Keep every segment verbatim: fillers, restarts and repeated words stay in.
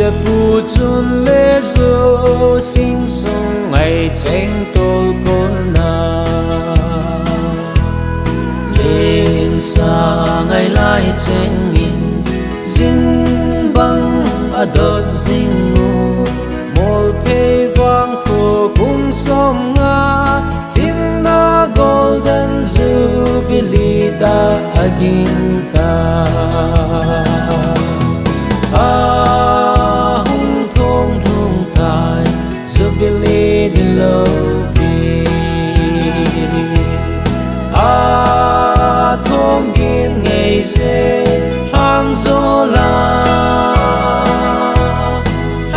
Pu chun le jo sing sung ngai cheng tol kon na. Lim sa ngai lai cheng in, zing bang a dot zing u. Mol phei vang kho kum som nga, Tina Golden Jubilee ta a ging ta. A hung thong lhung tai, Jubilee ni lo pi. A thom gin ngei se, hang zo la.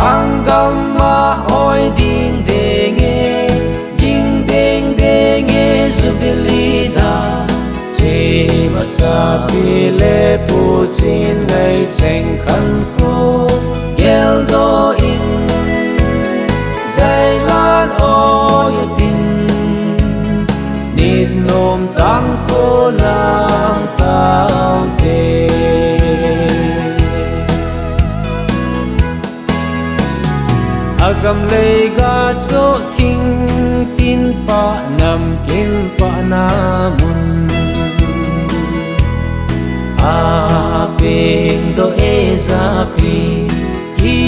Hang gam ma oi ding ding e, Ding ding ding e Jubilee da, che masa pi le pu chin ngai cheng khan kho, gel do in, zai lan o yu tin, nit nom tang kho lang tau te. A gam lei ga so thing tin pa nam kin pa na mun. A peng do e za pi ki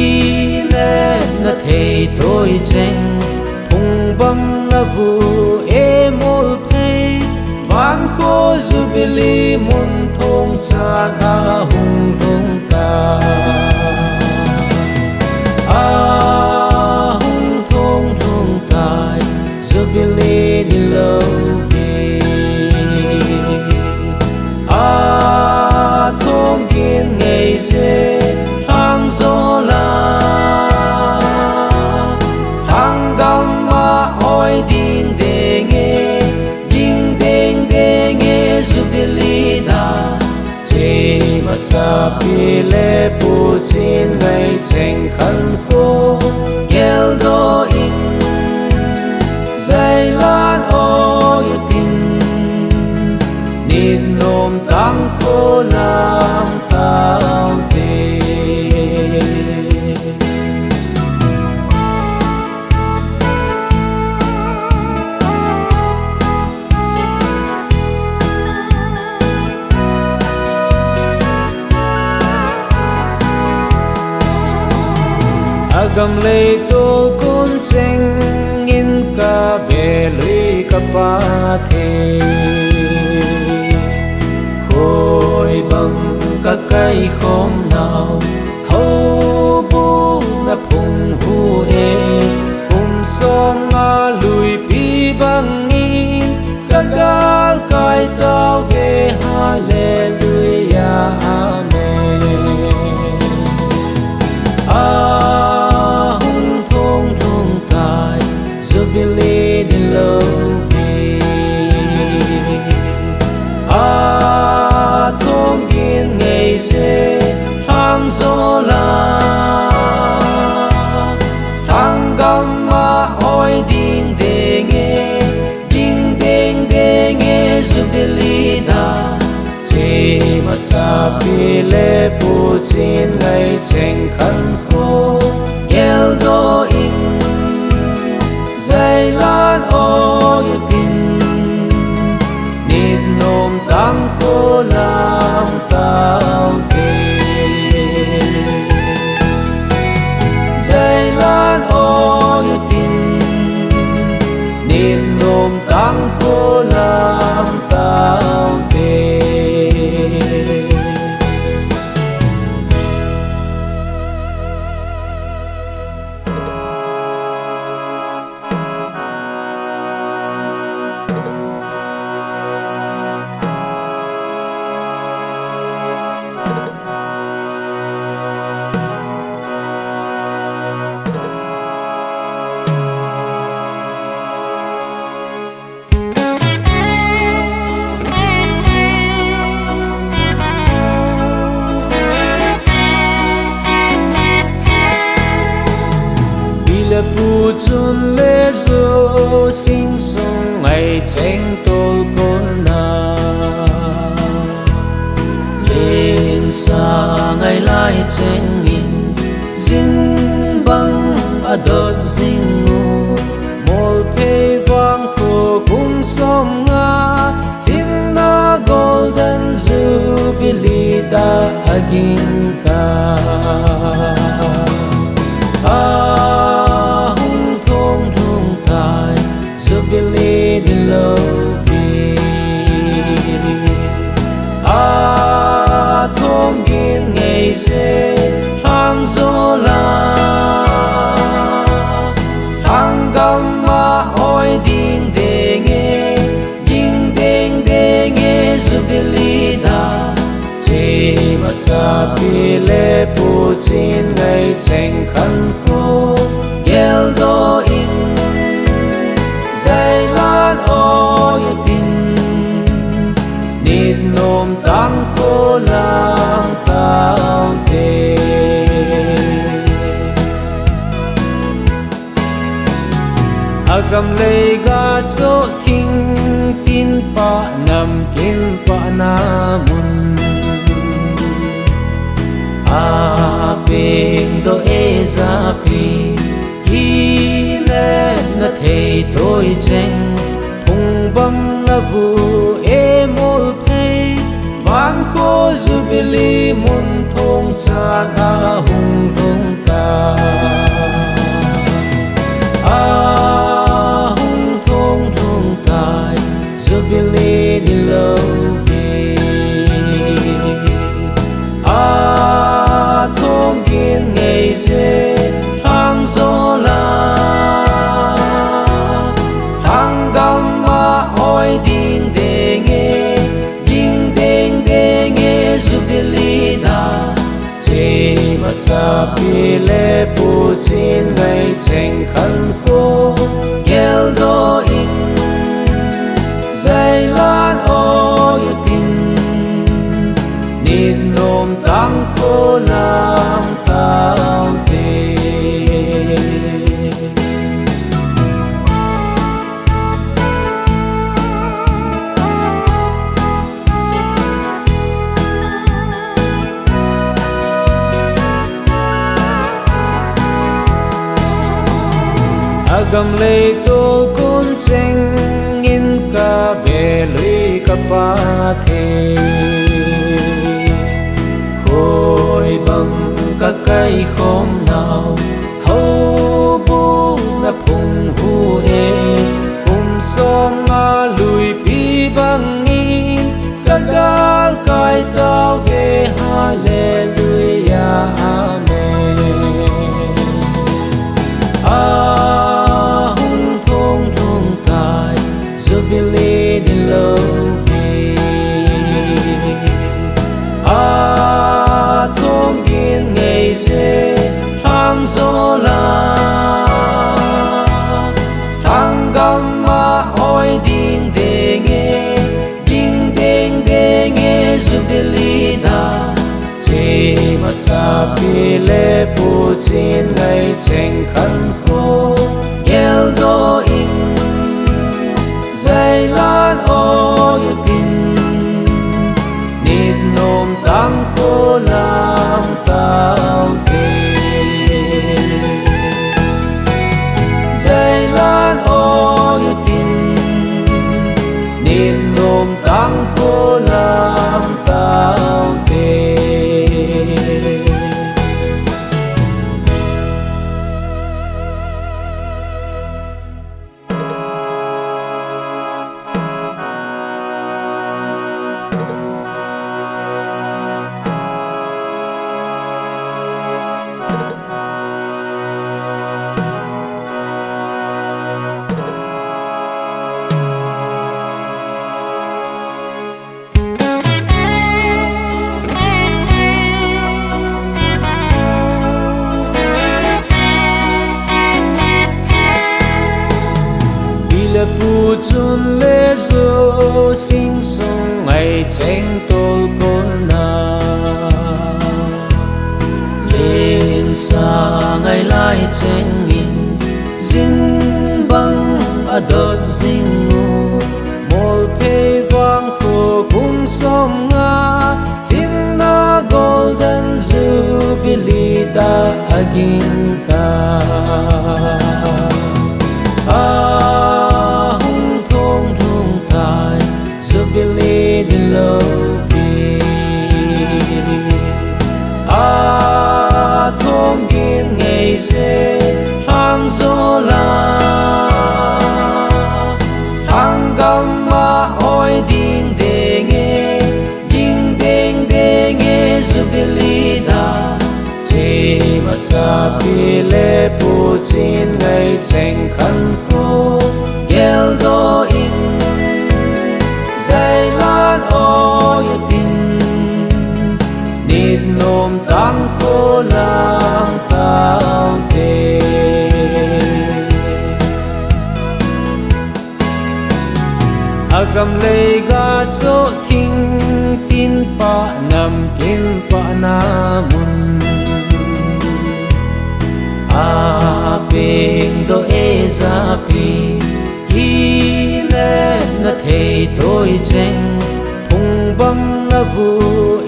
ne na thei toi cheng. Phung bang na vu e mol phei. Vang kho Jubilee mun thong cha a hung lhung ta. A hung thong lhung tai, Jubilee ni lo pi. A thom gin ngei se, hang zo la. Hang gam ma oi ding ding e, Ding ding ding e Jubilee da, che masa pi le pu chin ngai cheng khan kho, gel do in, zai lan o yu tin, nit nom tang kho lang tau te. A gam lei tol kun cheng in ka be lui ka pa the. Khoi bang ka kai khom nau, houbung na phung hu e. Kum som nga lui pi bang ni, ka gal kai tau ve, hallelujah, amen. A hung thong lhung tai, Jubilee ni lo pi. A thom gin ngei se, hang zo la. Hang gam ma oi ding ding e, Ding ding ding e Jubilee da, che masa pi le pu chin ngai cheng khan kho, gel do in, zai lan o yu tin, nit nom tang kho lang tau te. Zai lan o yu tin, nit nom tang kho lang tau te. Pi le pu chun le jo sing sung ngai cheng tol kon na. Lim sa ngai lai cheng in, Sin bang adot jing u, Molphei vangkho kum somnga, hinna Golden Jubilee ta aging ta. Ahung thong lhung tai, Jubilee ni loupi. Athom gin ngei se, lhang zo la. Lhang gam a oi ding ding e, ding ding ding e Jubilee da. Che masa pi le pu Chin Ngai Cheng khankho geldoh in, jailan oi u tin, nit nom tangkho lang taute. Agam lei ga so thing tin pa nam kin pa na mun. A peng doh e japi, ki ne na thei toi cheng, phung bang na vu e Molphei, vangkho Jubilee mun thong chan ahung lhung ta. Ahung thong lhung tai, Jubilee ni loupi. Athom gin ngei se, lhang zo la. Lhang gam a oi ding ding e, ding ding ding e Jubilee da. Che masa pi le pu Chin Ngai Cheng khankho geldoh in, jailan oi u tin, nit nom tangkho lang taute. Agam lei tol kon cheng in ka be lui ka pa thei. Khoi bang ka kai khom nau, houbung na phung hu e, kum somnga luipi bangin, ka gal kai tauve, Hallelujah, Amen. Ahung thong lhung tai, Jubilee ni loupi. Athom gin ngei se, lhang zo la. Lhang gam a oi ding ding e, ding ding ding e Jubilee da. Che masa pi le pu Chin Ngai Cheng khankho geldoh in, jailan oi u tin, nit nom tangkho lang taute. Jailan oi u tin, nit nom tangkho lang taute. Pi le pu chun le jo sing sung ngai cheng tol kon na. Lim sa ngai lai cheng in, sin bang adot jing u, Molphei vangkho kum somnga, hinna Golden Jubilee ta Gingta, ahung thong lhung tai, Jubilee ni loupi. Athom gin ngei je, lhang jo la, lhang gam a oi ding ding e, ding ding ding e, Jubilee da. Chei masa pi le pu chin ngai cheng khan kho, geldoh in, jailan oi utin, nit nom tang kho lang tau te. Agam lei ga so thing tin pa nam kin pa na mun. A peng do e za pi ki ne na thei toi cheng. Phung bang na vu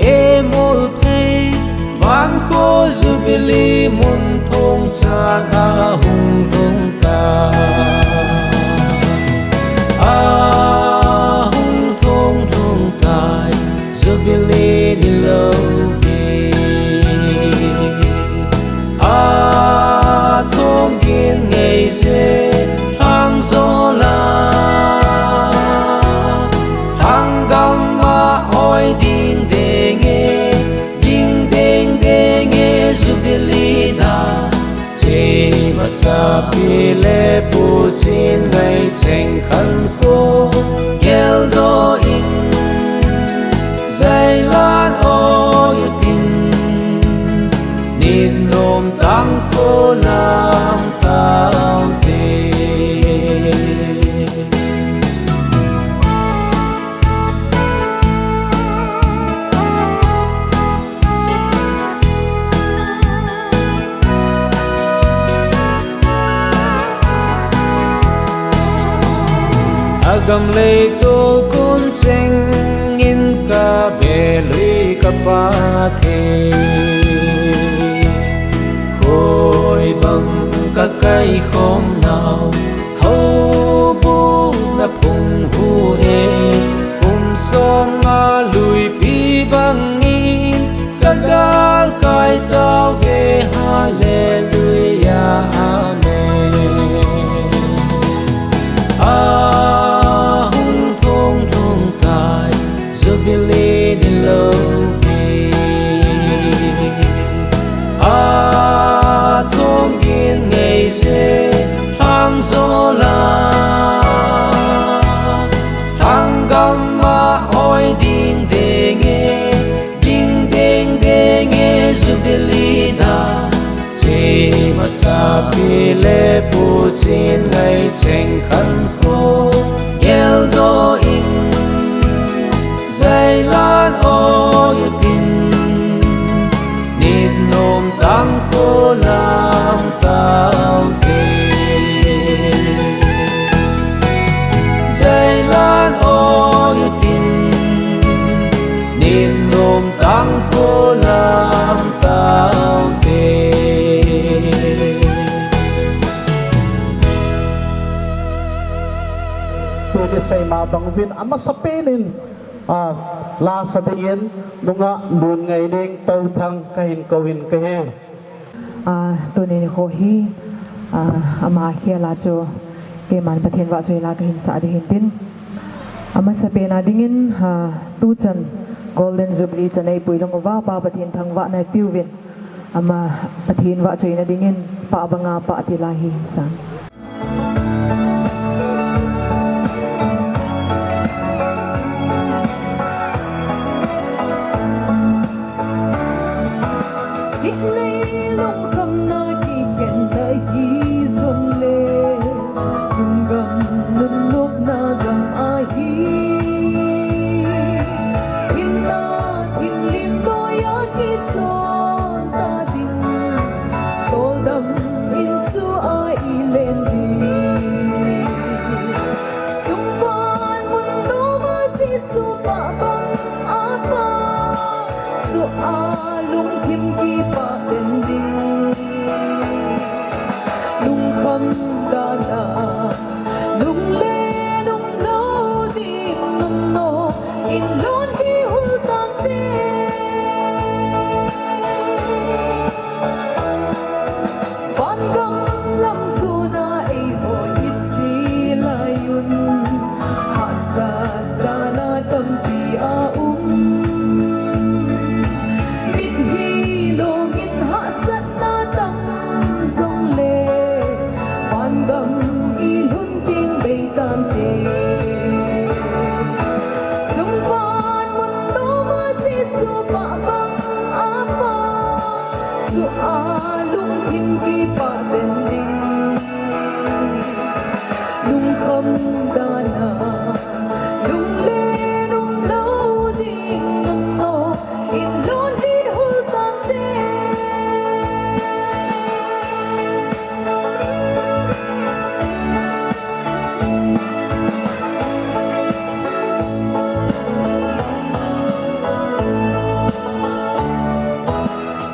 e mol phei. Van kho Jubilee mun thong chan a hung lhung ta. A hung thong lhung tai, Jubilee ni loupi. Athom gin ngei je, lhang jo la, lhang gam a oi ding ding e, ding ding ding e, Jubilee da. Chei masa pi le pu chin ngai cheng khan kho, geldoh in, jailan oi utin, nit nom tang kho lang tau te. Agam lei tol kun cheng in ka belui ka pa the. Khoi bang ka kai khom nau, houbung na phung hu e. Kum som nga lui pi bang in, ka gal kai tau ve, hallelujah, amen. A hung thong lhung tai, Jubilee ni loupi. Athom gin ngei je, lhang jo la, lhang gam a oi ding ding e, ding ding ding e, Jubilee da. Chei masa pi le pu chin ngai cheng khan kho, geldoh in, jailan oi utin, nit nom tang kho lang tau te. Jailan oi utin, nit nom tang kho lang tau te. Tuni seima bang uvin amasa pen in, a, la sa dingin nungah Lunngaining Touthang kahin kou in kahi. A, tuni nikho hi, a, ama khel a chu keiman Pathen vahchoi la kahin sah ding ahin tin. Amasa pen a dingin, a, tuchan Golden Jubilee chan eipui lhung uva Pa Pathen thangvahna eipeuvin. Ama Pathen vahchoina dingin pah banga pah ti la hi hin sang. Sih leilung khamna kikhenna hi jongle, chunggam nunopna gam ahi. Hinna thinglim toiya kichol ta ding, choldam in chu a ilen ding. Chungvon mun noma Jesu pah bang a pah, chu a lungthim kipah den ding. Chu a lungthim kipah ten ding, lungkham dan a, lunglen um lou ding nung no, in lungthim hul tan te.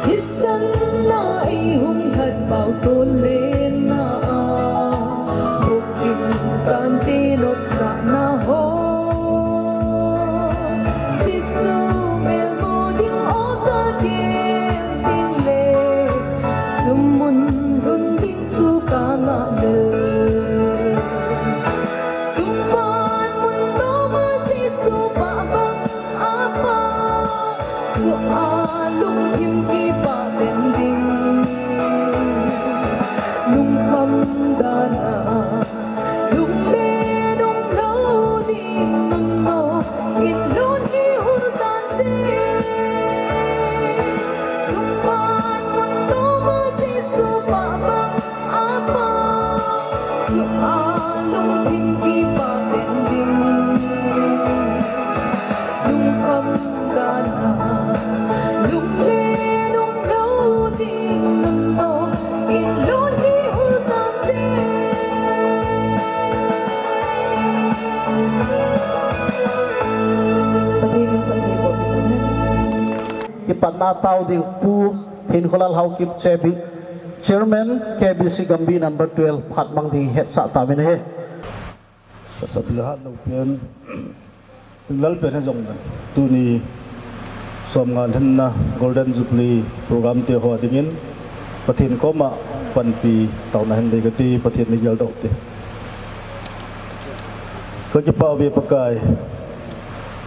Hisan na ei hung khat pau to le na a, bukit tan te nop sa na ho. Jesu mel mo ding o ka ding ding le, sumun lun ding chu ka ngah mel. Chungpan mun noma Jesu pah bang a pau, chu a lungthim kipah ten ding, lungkham dan a, lunglen um lou ding nung no, in lungthim hul tan te. Chungpan mun noma Jesu pah bang a pau, chu a lungthim kipah ten ding, lungkham dan a, lunglen um lou ding nung no, in lungthim hul tan te. Pathen in phatthei boh in. Kipatna tao ding Pu Thinkholal Haokip, Chairman, K B C Gambih number twelve, phat mang ding hetsah tauvin ahi. Ka sap le hat lou pen, lal pen hijong le, tuni somnga lhinna Golden Jubilee program te ho dingin Pathen koma panpi taona hin dei kati, Pathen nei geldoh te. Ka kipah uve Pakai,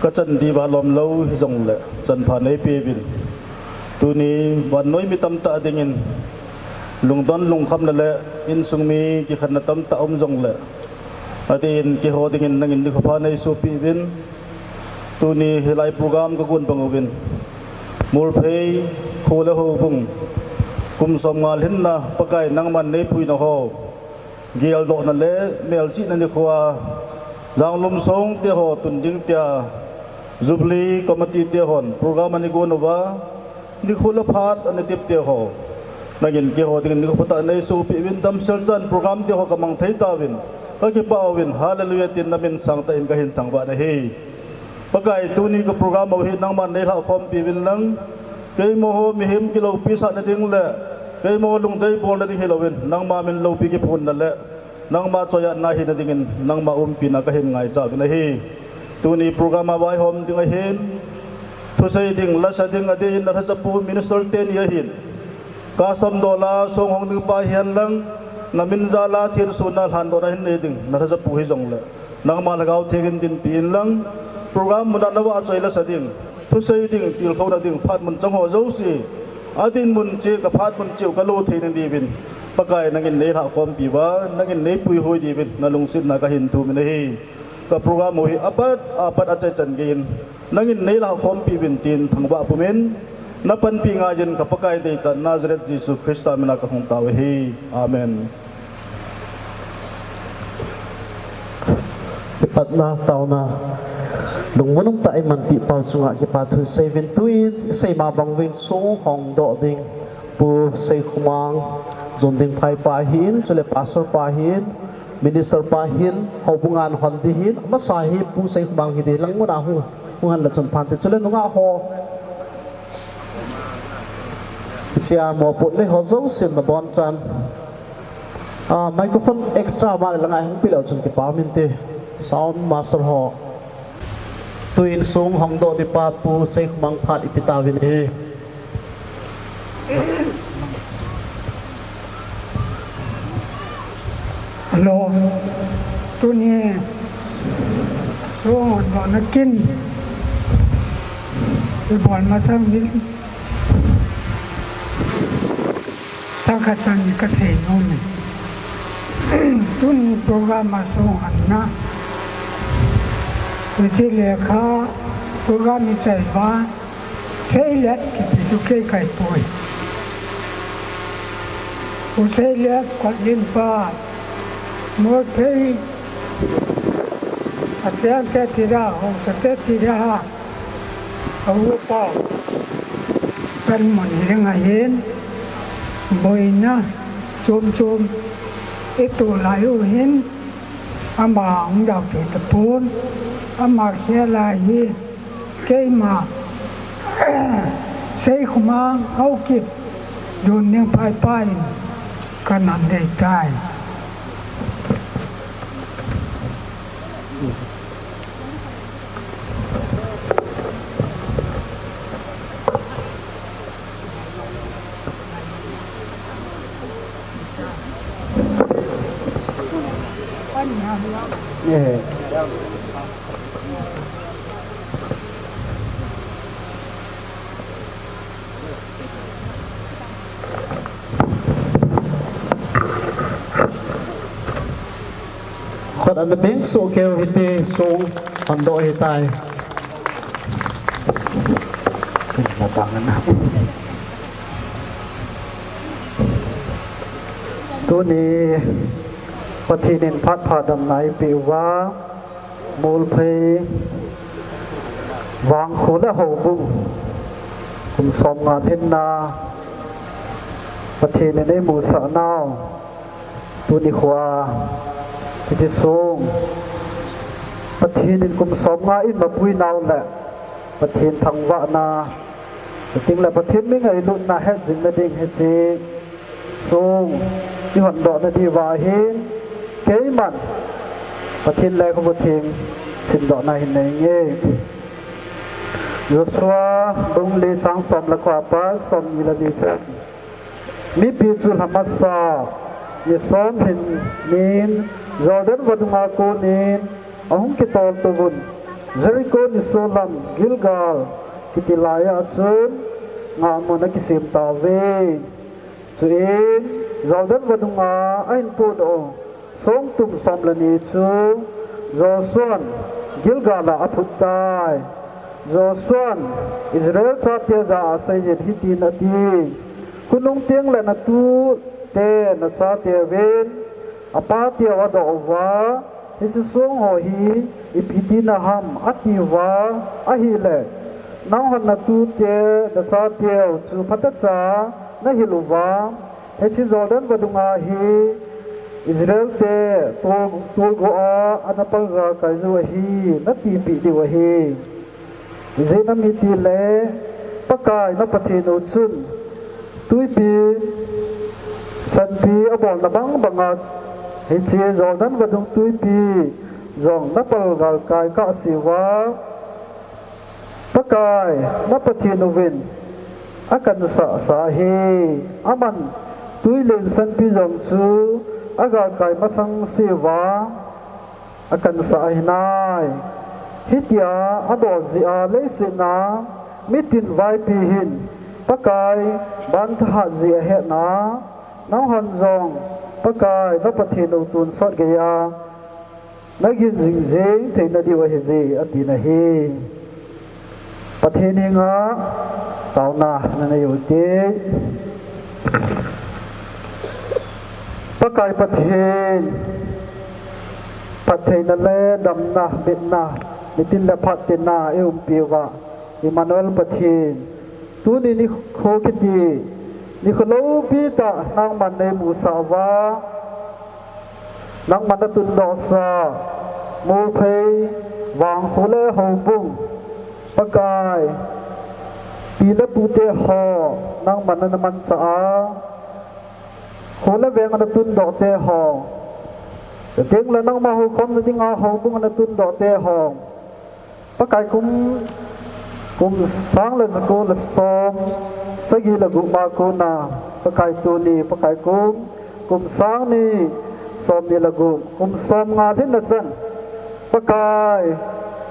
ka chan diuva lom lou hijong le, chan pha nei peuvin. Tuni vannoi mi tamtah dingin, lungdon lungkhamna le insung mi kikhenna tamtah um jong le, atin keiho dingin nangin nikho pha nei sohpeh uvin. Tuni hilai program ka gon bang uvin, Molphei kho le houbung, kum somnga lhinna Pakai nangman nei puina ho, geldohna le melchihna nikho a, Janglum song te ho tun ding tia, Jubilee Committee te hon program ana gon uva, nikho le phat ana tep te ho, nangin keiho dingin nikho phatah nei sohpeh uvin, damsel chan program te ho ka mang thei tauvin, ka kipah uvin, Hallelujah tin na min sangtah in ka hin thangvah nahi. Pakai, tuni ka program u hi nangman nei lhahkhompi uvin lang, keima ho mihem kiloupi sahna ding le keima ho lungdei bolna ding hilouvin, nangma min loupi kiphonna le nangma choiatna hina dingin nangma umpina ka hin ngaicha uvin ahi. Tuni program a vaihom ding ahin, thusei ding, lasa ding adeh in na lhacha pu minister teni ahin, custom dola songhong ding pa hihen lang, na min jal a thensunna lhandohna hin nei ding na lhacha pu hijong le, nangma Lhagao Theng in dinpi in lang, program mun a na vahchoi lasa ding, thusei ding, tilkhouna ding, phat mun chang ho jouse, adinmun cheh, ka phat mun cheh u ka lo thei na diuvin, Pakai nangin nei lhahkhompi uva, nangin nei puihoi diuvin na lungsetna ka hin thum in ahi. Ka program u hi apat apat achaichan gei in nangin nei lhahkhompi uvin tin thangvah pumin, na panpi ngai in ka Pakai deitah Nazareth Jesu Christa min a ka hung tao ahi. Amen. Kipatna, taona, lungmon umtah in manpeh pau chunga kipathu sei uvin, tuin isei ma bang uvin songhong doh ding Pu Seikhomang, Jonding Phai pa hin, chule Pastor pa hin, Minister pa hin, houbung a hon ding hin, amasa hi Pu Seikhomang hi ding lang mun a hung, hung hen le chun phante, chule nungah ho, hichea mopohna nei ho jousen na bonchan. Ah, microphone extra ma le la ngai hung pi leu chun kipa um inte. Sound master ho. Tuin songhong doh ding pa Pu Seikhomang phat ipi tauvin ahi. Hello. Tuni songhong dohna kin ibol masang ding. Thakhat tani ka sei nom e. Tuni program a songhonna, hiche lekha program ichai uva, seilet kiti chu kei kai poi. Pu Seilian Kotlinpa, Molphei, a cheng te tira, hong sa te tira, a upa, pan mon hiring ahin, boina, chom chom, i to lai u hin, ama hong dau te tapon, ama khel a hi, Keima, Seikhumang Haokip, Dun Ningphai pa in ka nan dei tai. Eh. Khut ana beng soh keu hite, song hon doh hitai. Tuni Pathen in phat pha damna eipeh uva, Molphei Vangkho le Houbung kum som nga lhinna Pathen in eimusah nau, tuni khoa, hiche song, Pathen in kum som nga eimapui nau le Pathen thangvahna, chuteng le Pathen mi ngailutna hetjing nading hiche song i hon doh nadiuva hin, keiman Pathen Lekhabu Theng simdoh na hin nei nge. Joshua bung li chang som le ko a pat som ni le li chan. Mipi chu lha masa ni som lhin nin Jordan vadunga konin ahung kitol tou vin, Jericho nisolam Gilgal kiti laiya chun ngahmun akisem tauve. Chuin Jordan vadunga ahin potdoh u songtum som le ni chu Joshua'n Gilgal a aphut tai. Joshua'n Israel chate jah a aseiyin hitin ati, Khonung teng le natute nachateuvin apateu adoh uva, hiche song ho hi ipi tina ham atiuva ahile, nanghon natute nachateu chu phatecha nahil uva, hiche Jordan vadunga hi Israel te tol, tolgo a ana palgalkai jiu ahi, natipeh diu ahi. Ijeh inem itile, Pakai na Pathen u chun twipi sanpi abolna bang banga hiche Jordan vadung twipi jong napalgalkai kahseuva, Pakai na Pathen uvin akansah sa ahi. Aman twilen sanpi jong chu agalkai masangseuva akansah ahinai. Hitia abol jeh a leiset a mitin vaipi hin Pakai ban thahat ji ahetna, nanghon jong Pakai na Pathen u tonsot geiya nagin jingjing theina diu ahije, atin ahi. Pathen henga taona nanei u hite. Pakai Pathen, phattheina le damna, betna, nitin le phat tina eiumpiuva, Emmanuel Pathen, tuni nikho kiti nikho loupi tah nangman neimusah uva, nangman natundohsa Molphei Vangkho le Houbung, Pakai, pi le pute ho nangman namanchah a, kho le veng a natundoh te ho, chuteng le nangma houkhomna dinga houbung a natundoh te ho, Pakai kum, kum sang le jako le som sagi le gup ma kona, Pakai tuni, Pakai kum, kum sang ni som ni le gup, kum som nga lhinna chan, Pakai,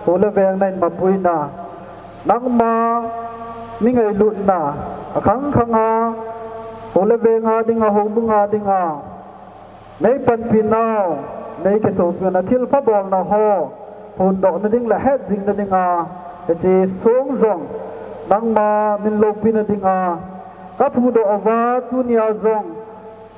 kho le veng nahin mapuina, nangma mi ngailutna, akhang khanga, kho le veng a dinga, houbung a dinga, neipanpi nau, neikithopi na thilpha bolna ho phondohna ding le hetjingna dinga, hiche song jong nangma min loupina dinga kaphudoh uva, tunia jong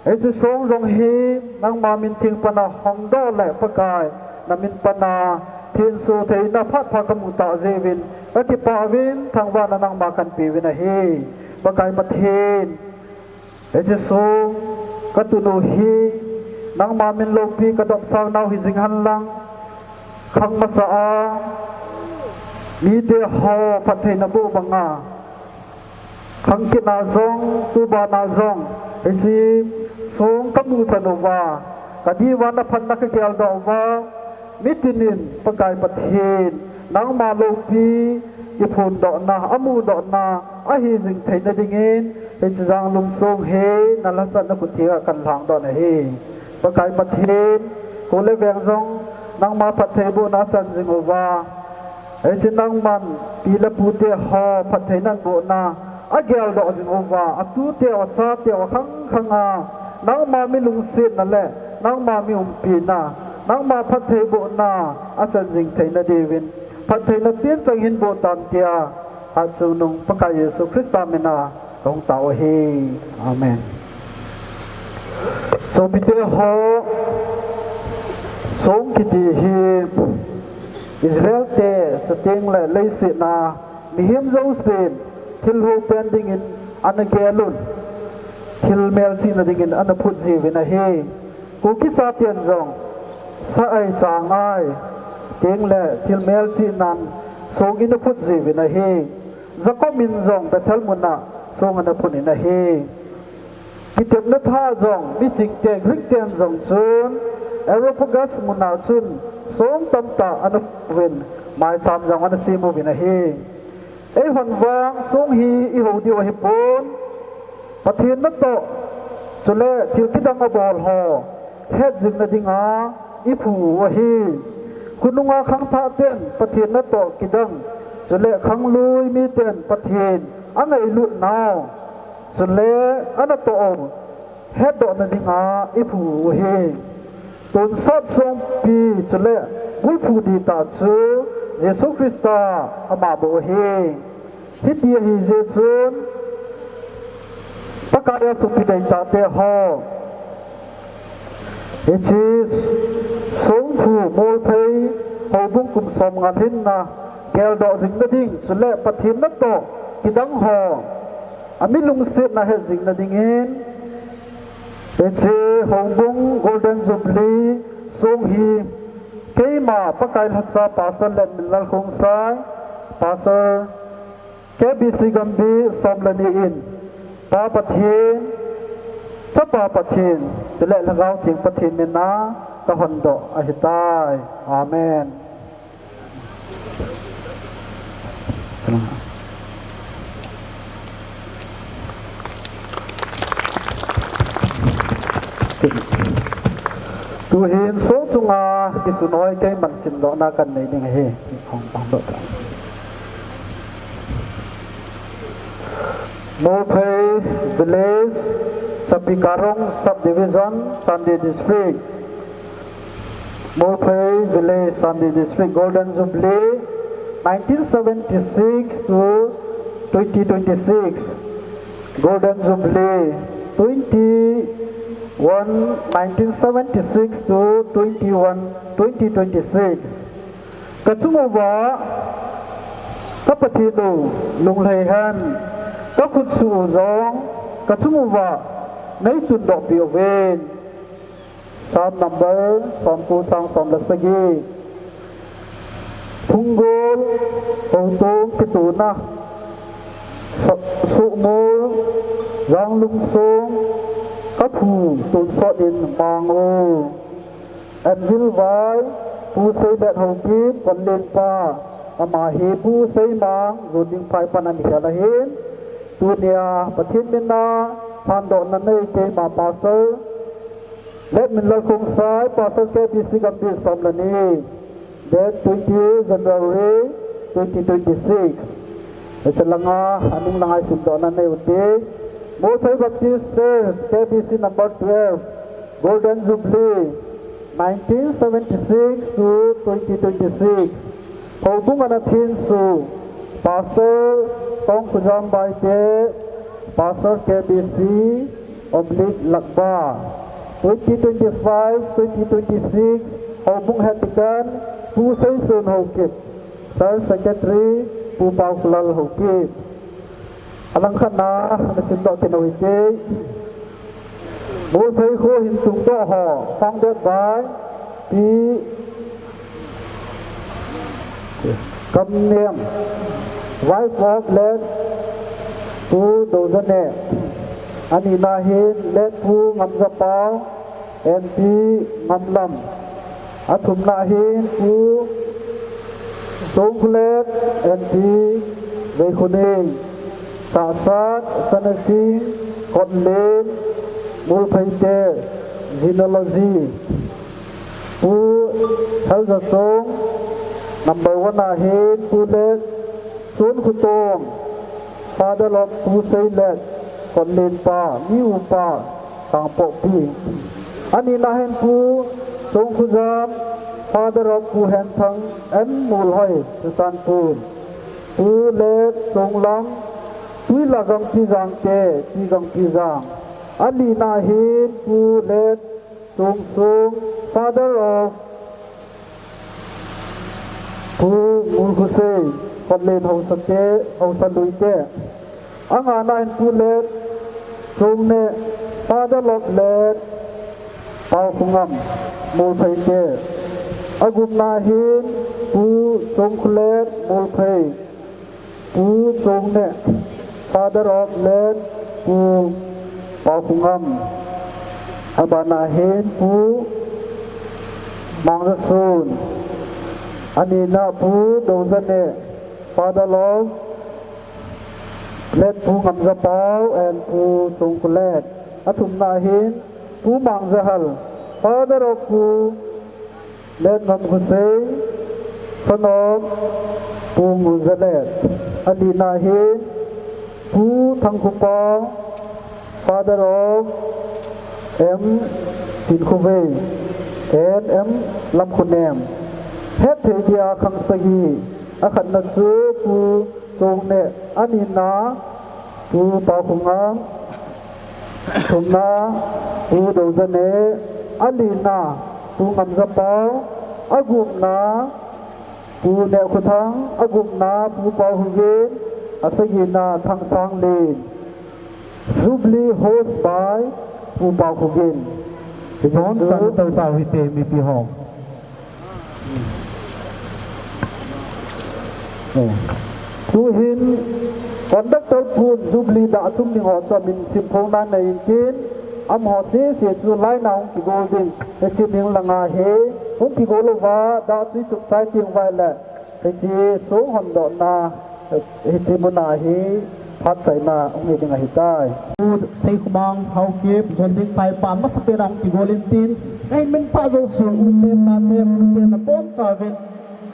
Hiche song jong hi nangma min theng pana hongdoh le Pakai, na min pana thenso theina phat pha kamu tah jeh uvin, kakipah uvin, thangvahna nangma kahin pe uvin ahi. Pakai Pathen, hiche song katun u hi nangma min loupi kadopsang nau hijing hen lang, khang masa a mite ho phattheina boh banga, khang kit na jong, tu bana jong, hiche song kamu chan uva, kadih uva na phatna kageldoh uva, mitin in Pakai Pathen, nangma loupi, iphondohna, amudohna, ahi jing theina dingin, hiche Janglum song hi, na lhachatna khut theng a kahin lhangdoh nahi. Pakai Pathen, kho le veng jong, nangma phatthei bohna achan jing uva, hiche nangman pi le pute ho phattheina bohna ageldoh jing uva, atute u, achate u, akhang khang a nangma mi lungsetna le nangma mi umpina, nangma phatthei bohna achan jing theina diuvin, phattheina tin chang hin boh tan tia, hatchungnung Pakai Jesu Christa mina kahung tao ahi. Amen. Sopite ho, song kiti hi Israel te, chuteng le leiset a mihem jousen thil hou pen dingin ana gel un, thil melchihna dingin ana phut jiuvin ahi. Kuki chaten jong sa-ai changai teng le thil melchihnan song ina phut jiuvin ahi. Jacob in jong Bethel muna song ana phut in ahi. Kitepna tha jong, miching te, Greek ten jong chun Areopagus muna chun song tamtah ana phut uvin, maicham jong ana sem uvin ahi. Eihon vang song hi ihou diu ahipon, Pathen natoh, chule thil kidang abol ho het jingna dinga iphu u ahi. Khonunga khangthah ten Pathen natoh kidang, chule khanglui miten Pathen angailut nau, chule anatoh u hetdohna dinga iphu u ahi. Tonsot songpi chule bulphu dihtah chu Jesu Christa ama bou ahi. Hiti ahi jeh chun, Pakai a sopite tahte ho, hiche songphu Molphei houbung kum somnga lhinna geldoh jingna ding, chule Pathen natoh kidang ho, ami lungsetna het jingna dingin, hiche houbung Golden Jubilee song hi keima Pakai lhacha Pastor Letminlal Khongsai, Pastor K B C Gambih som le ni in, Pa Pathen, Chapa Pathen, chule Lhagao Theng Pathen mina kahondoh ahitai. Amen. Tuhin song chunga kisun hoi keiman simdohna kanei ding ahi. Hong, hongdoh ta. Molphei Village, Chapikarong Subdivision, Chandel District. Molphei Village, Chandel District, Golden Jubilee, nineteen seventy-six to twenty twenty-six. Golden Jubilee, twenty-one, nineteen seventy-six to twenty-one, twenty twenty-six. Kachung uva, ka Pathen u, lunglhai hen, kakhut suh u jong, kachung uva, nei tundoh peh uvin. Psalm number, somko chang som le sagi. Phunggol, houtong kitona, sa-, sohmol, janglum song, kaphu tonsot in mang u. Anvil vai, Pu Seilet Haokip, Konlen pa, ama hi Pu Seimang, Junding phai pan ana khel ahin. Tunia, Pathen mina, phandohna nei keima Pastor Letminlal Khongsai, Pastor K B C Gambih som le ni, date twenty January twenty twenty-six. Hiche langa, anung langa isimdohna nei ute. Molphei Baptist Church, K B C number twelve, Golden Jubilee, nineteen seventy-six to twenty twenty-six. Houbung ana thenso, Pastor Tongkhojam Baite, Pastor K B C, oblique Lakba. Twenty twenty-five, twenty twenty-six, Houbung Head Deacon, Pu Seichon Haokip. Church Secretary, Pu Paokholal Haokip. Alangkhat na, nasimdoh kit u hite. Molphei Kho Hin Tungdoh Ho, founded by Pi Kamnem, wife of late Pu Doujane. Anina hin late Pu Ngamjapao and Pi Ngamlam. Athumna hin Pu Songkhulet and Pi Veikhoning. Sahsat, Sanasing, Kotlen, Molphei te, genealogy. Pu Thalzachong, number one a hin Pu Let Sonkhutom, father of Pu Seilet, Kotlen pa, Miu pa, Kangpokpi. Anina hin Pu Songkhojam, father of Pu Henthang and Molhoi, Churachandpur. Pu Let Songlam, Tuilah Gangpijang te, Pi Gangpijang. Alina hin Pu Let Songsong, father of Pu Molkhosei, Kotlen Haosa te, Haosa lui te. Angana hin Pu Let Songneh, father of Let Paokhongam, Molphei te. Agupna hin Pu Songkhulet, Molphei. Pu Chongneh, father of late Pu Paokhongam. Abana hin Pu Mangjasun. Anina Pu Doujane, father of late Pu Ngamjapao and Pu Chongkhulet. Athumna hin Pu Mangjahal, father of Pu Let Ngamkhosei, son of Pu Ngujalet. Alina hin Pu Thangkhopao, father of M Chinkhovei and M Lamkhonem. Hetthei dia khang sagi, akhatna chu Pu Chongneh, anina Pu Paokhongam, thumna Pu Doujane, alina Pu Ngamjapao, agupna Pu Nehkhothang, agupna Pu Paokhogin, asagina Thangsanglin. Jubilee host by Pu Paokhogin. Ibon chan tau tau hite mipi ho. Tuhin conductor pun Jubilee dah achum ding ho chu amin simphong nan nei intin, amaho sese chu line a hung kigol ding. Hiche min langa hi hung kigol uva dah chu ichum chai teng uva le hiche song hondohna hiche muna hi phat chaina hung hi ding ahitai. Pu Seikhomang Haokip, Jonding Phaipa, masapen a hung kigol intin, kahin minphah jou sung, ute, pate, pute, nabonchauvin,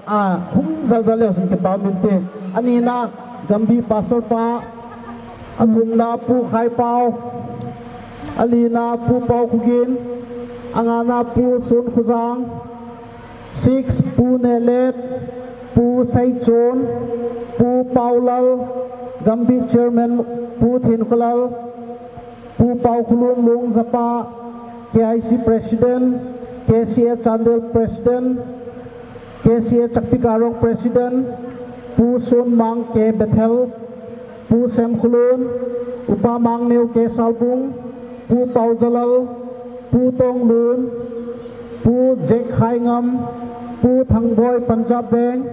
a, hung jaljal leu chun kipa um inte. Anina, Gambih Pastor pa, athumna, Pu Khaipao, alina, Pu Paokhogin, angana, Pu Sonkhojang, six, Pu Nehlet, Pu Seichon, Pu Paolal, Gambih Chairman, Pu Thenkholal, Pu Paokholun Longjapa, K I C President, K C A Chandel President, K C A Chakpikarong President, Pu Sonmang K Bethel, Pu Semkholun, Upa Mangneo K Salbung, Pu Paojalal, Pu Tonglun, Pu Jack Khaingam, Pu Thangboi Punjab Bank,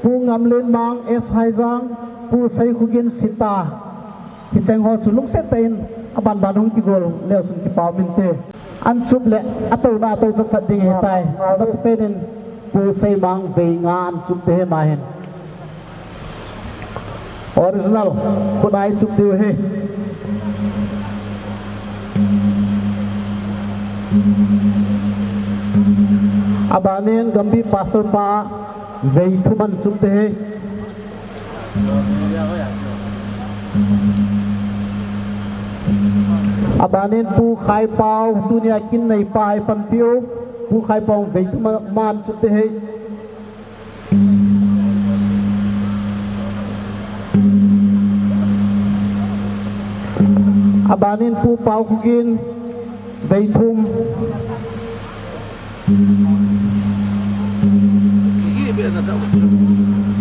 Pu Ngamlenmang S Haijang, Pu Seikhogin Sita. Hicheng ho chu lungset tah in aban ban hung kigol leu chun kipa um inte. An chup le atouna atou chat chat ding ahitai. Masapen in Pu Seimang vei nga an chup ding ahi ama hin. Original khut a ichup diu ahi. Abanin Gambih Pastor pa vei thum an chup ding ahi. Abanin Pu Khaipao, tunia kin neipa ipanpiu, Pu Khaipao vei thum aman chup ding ahi. Abanin Pu Paokhogen, vei thum.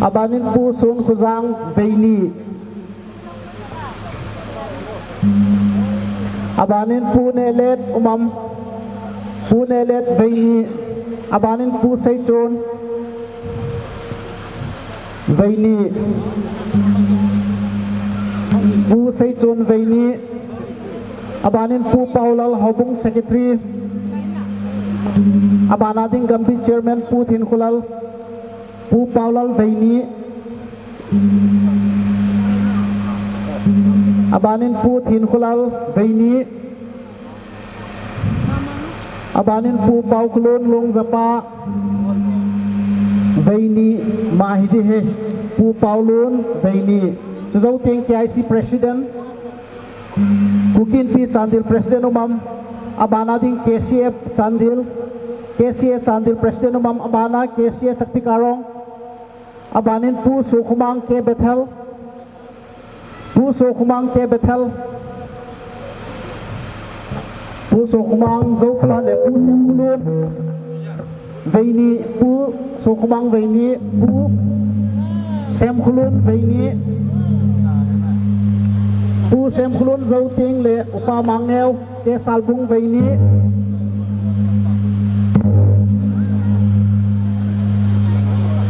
Abanin Pu Sonkhojang, vei ni. Abanin Pu Nehlet Umam, Pu Nehlet, vei ni. Abanin Pu Seichon, vei ni. Pu Seichon, vei ni. Abanin Pu Paolal, Houbung Secretary. Abana ding Gampi Chairman Pu Thinkholal, Pu Paolal, vei ni. Abanin Pu Thinkholal, vei ni. Abanin Pu Paokholun Longjapa, vei ni. Ama hi ding ahi. Pu Paolun, vei ni. Chujou teng K I C President, Kuki Inpi Chandel President Umam. Abana ding K C F Chandel, K C A Chandel President Umam. Abana K C A Chakpikarong. Abanin Pu Sokhomang, K Bethel. Pu Sokhomang, K Bethel. Pu Sokhomang, Zophale Pu Semkholun, vei ni. Pu Sokhomang, vei ni. Pu Semkholun, vei ni. Pu Semkholun, Zouteng le Upa Mangneo, K Salbung, vei ni.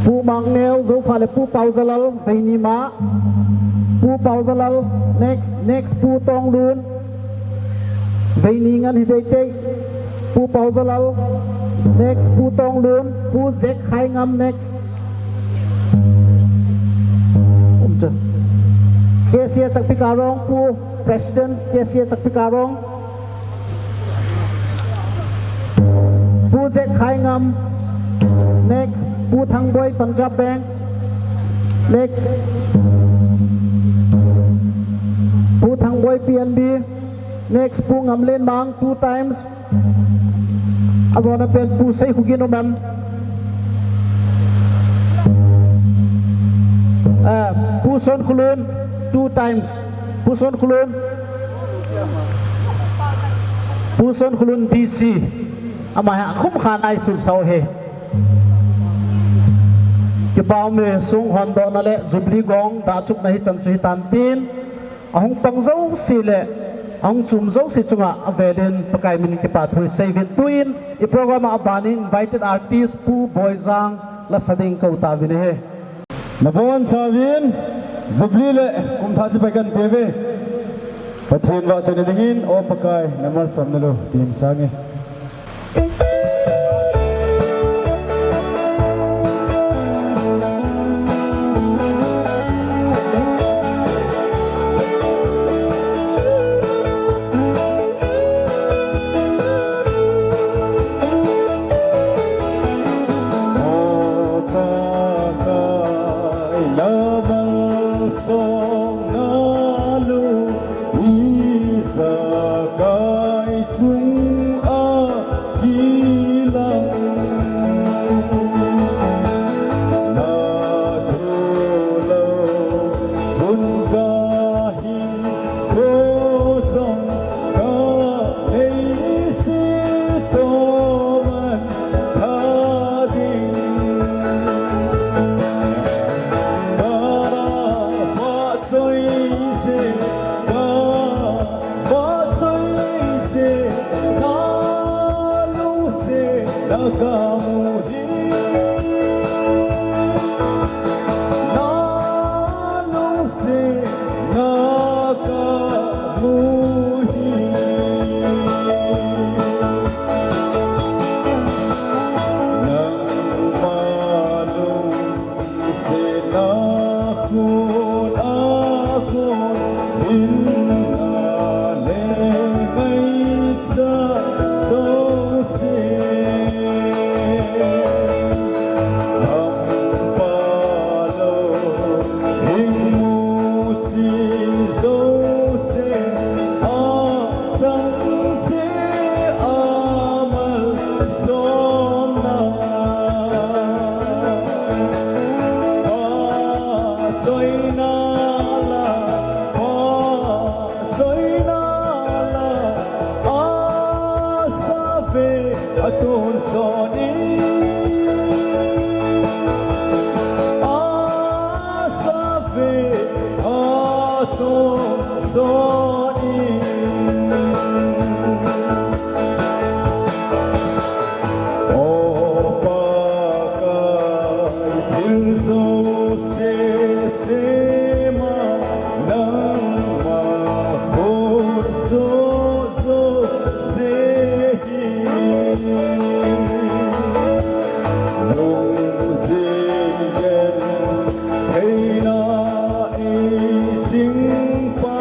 Pu Mangneo, Zophale Pu Paojalal, vei ni ma. Pu Paojalal, next, next Pu Tonglun, vei ni ngen hi ding ahi. Pu Paojalal, next Pu Tonglun. Pu Jekkhaingam, next. Umchu. K C A Chakpikarong, Pu President, K C A Chakpikarong. Pu Jekkhaingam, next. Pu Thangboi, Punjab Bank, next. Pu Thangboi, P N B, next. Pu Ngamlenmang, two times. Ajona pen Pu Seikhogen Umam. Eh, Pu Sonkholun, two times. Pu Sonkholun. Pu Sonkholun D C. Ama hi akhum khat a isun sau ahi. Kipa ume, song hondohna le Jubilee gong dahchukna hichan chu hitan tin. Ahung pang jouse le ahung chom jouse chunga avelin Pakai min kipa thu isei uvin, tuin i program a abanin invited artist Pu Boijang lasa ding kou tauvin ahi. Nabonchauvin Jubilee le kumthah chibai kahin peuve. Pathen vahchoina dingin, O Pakai, namalsom nalou, tin sange. Ijakai chunga kilang na thu lou chun kahin ko jong ka nei si to man tha ding. Ka na ma choi se ka Vahchoise, nalungsetna kamu hi. Nalungsetna kamu hi. Nangma lung Sena khun a khun in na le ngai cha so se. Atun soni, asave, atun soni. O Pakai, thil jouse sema, nangma khut jouse hi. Lungjigen theina eiching pa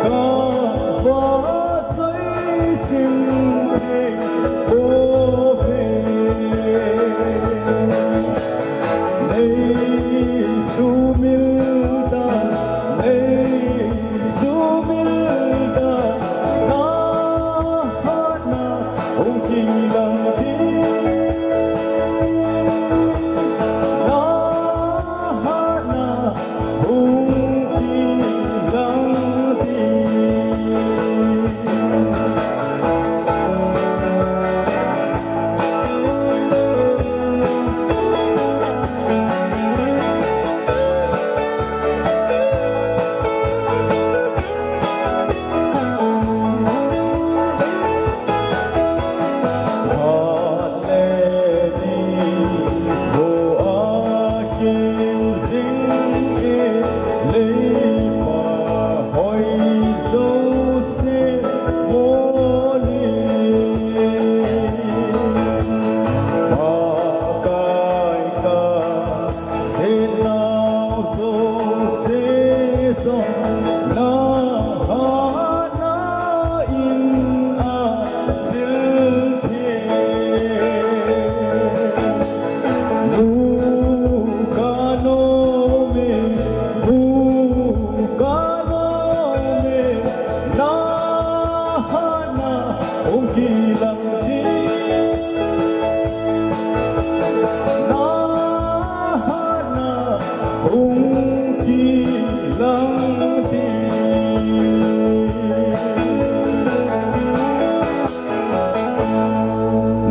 kava choi ching thei pouve. Nei sumil ta, nei sumil ta, na hatna hung kilang ding, na hatna hung kilang ding. Senau jouse jong na hatna in asil thei. Mu kanom e, mu kanom e, na hatna hung kilang ding, na hatna hung kilang ding.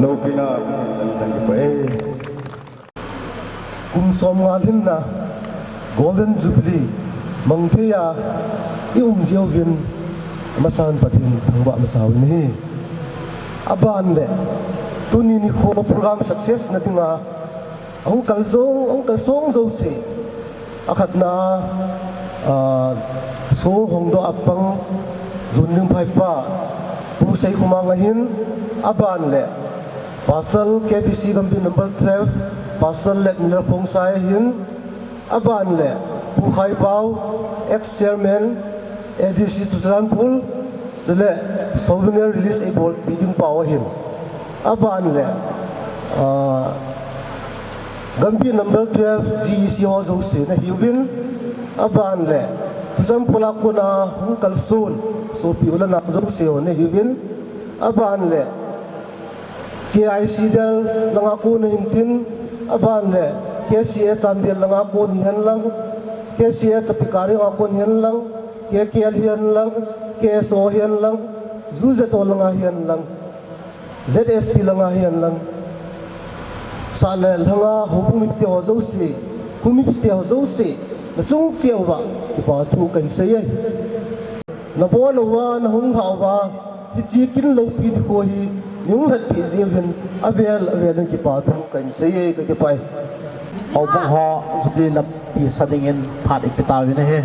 Lopina Pathen chang tang kipa e. Kum som nga lhinna Golden Jubilee mang thei a i um jeh uvin amasan Pathen thangvah masa uvin ahi. Aban le tuni nikho program success na dinga ahung kal jong, ahung kal song jouse. Akhatna, ah, song hongdoh a pang Junding Phaipa Pu Seikhomang ahin, aban le Pastor K B C Gambih number twelve, Pastor Let Miller Khongsai ahin, aban le Pu Khaipau, ex-chairman, A D C Churachandpur, chule souvenir release eibol pi ding pau ahin. Aban le, ah, Gambih number twelve G E C ho jouse nahiuvin, aban le Churachandpur a kona hung kalson sopi u le nao jouse ho nahiuvin, aban le K I C Del langa kon ahin tin, aban le K C A Chandel langa kon hihen lang, K C A Chapekar langa kon hihen lang, K K L hihen lang, K S O hihen lang, U Z O langa hihen lang, Z S P langa hihen lang, sah le lhanga houbung mipite ho jouse, khu mipite ho jouse, nachung cheh uva kipa thu kahin sei e. Nabon uva, nahung lhah uva, hiche kin loupi nikho hi neihung lhatpeh jeh uvin avel avel in kipa thu kahin sei e, kakipah e. Houbung ho Jubilee lampi sa dingin phat ipe tauvin ahi.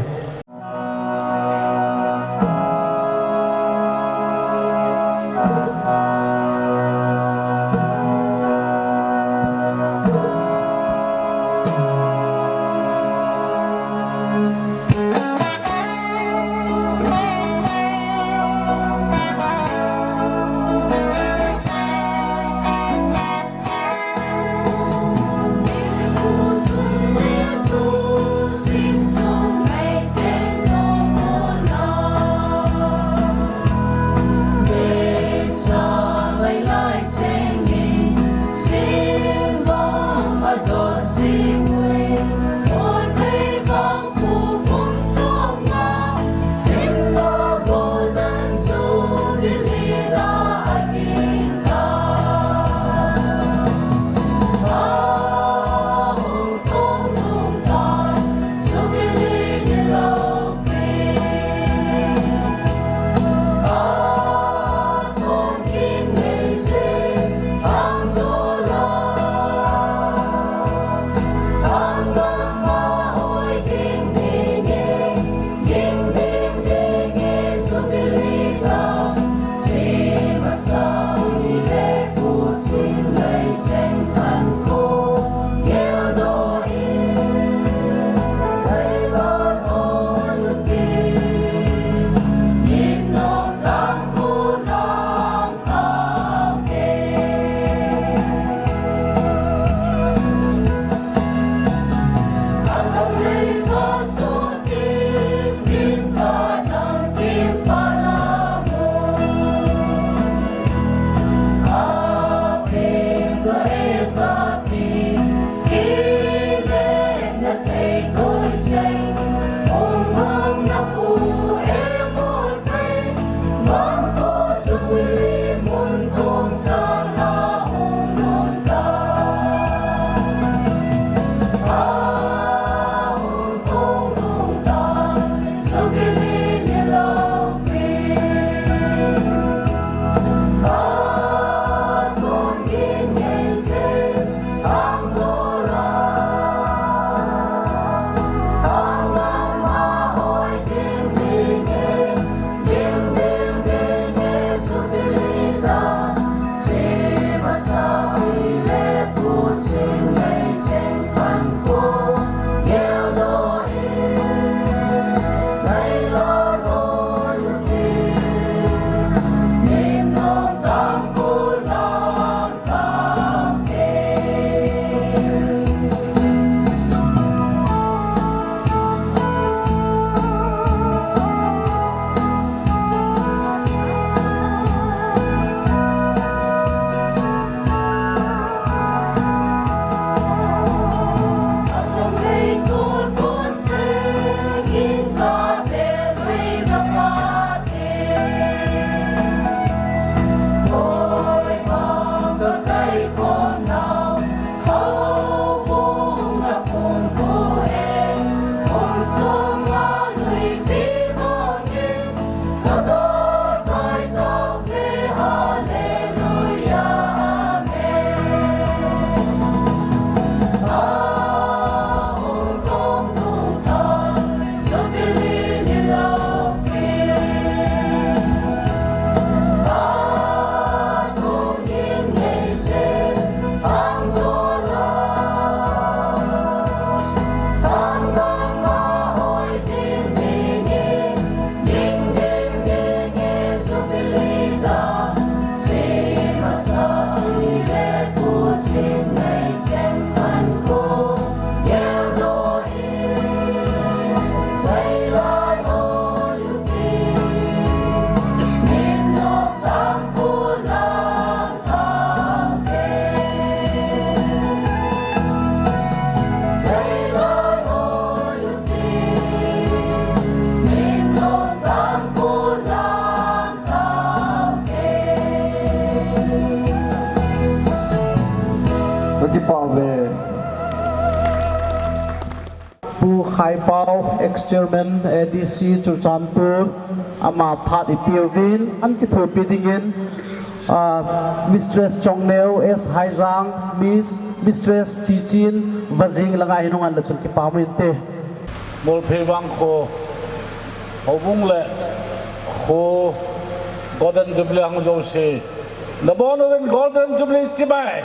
Kakipah uve. Pu Khaipau, ex-chairman A D C Churachandpur, ama phat ipeuvin, ahin kithopi dingin, ah, Mistress Chongneo S Haijang, Miss, Mistress Chichin, Vajing langa hin hung hen le chun kipa um inte. Molphei vang kho, houbung le kho, Golden Jubilee hung jouse. Nabonchauvin Golden Jubilee chibai.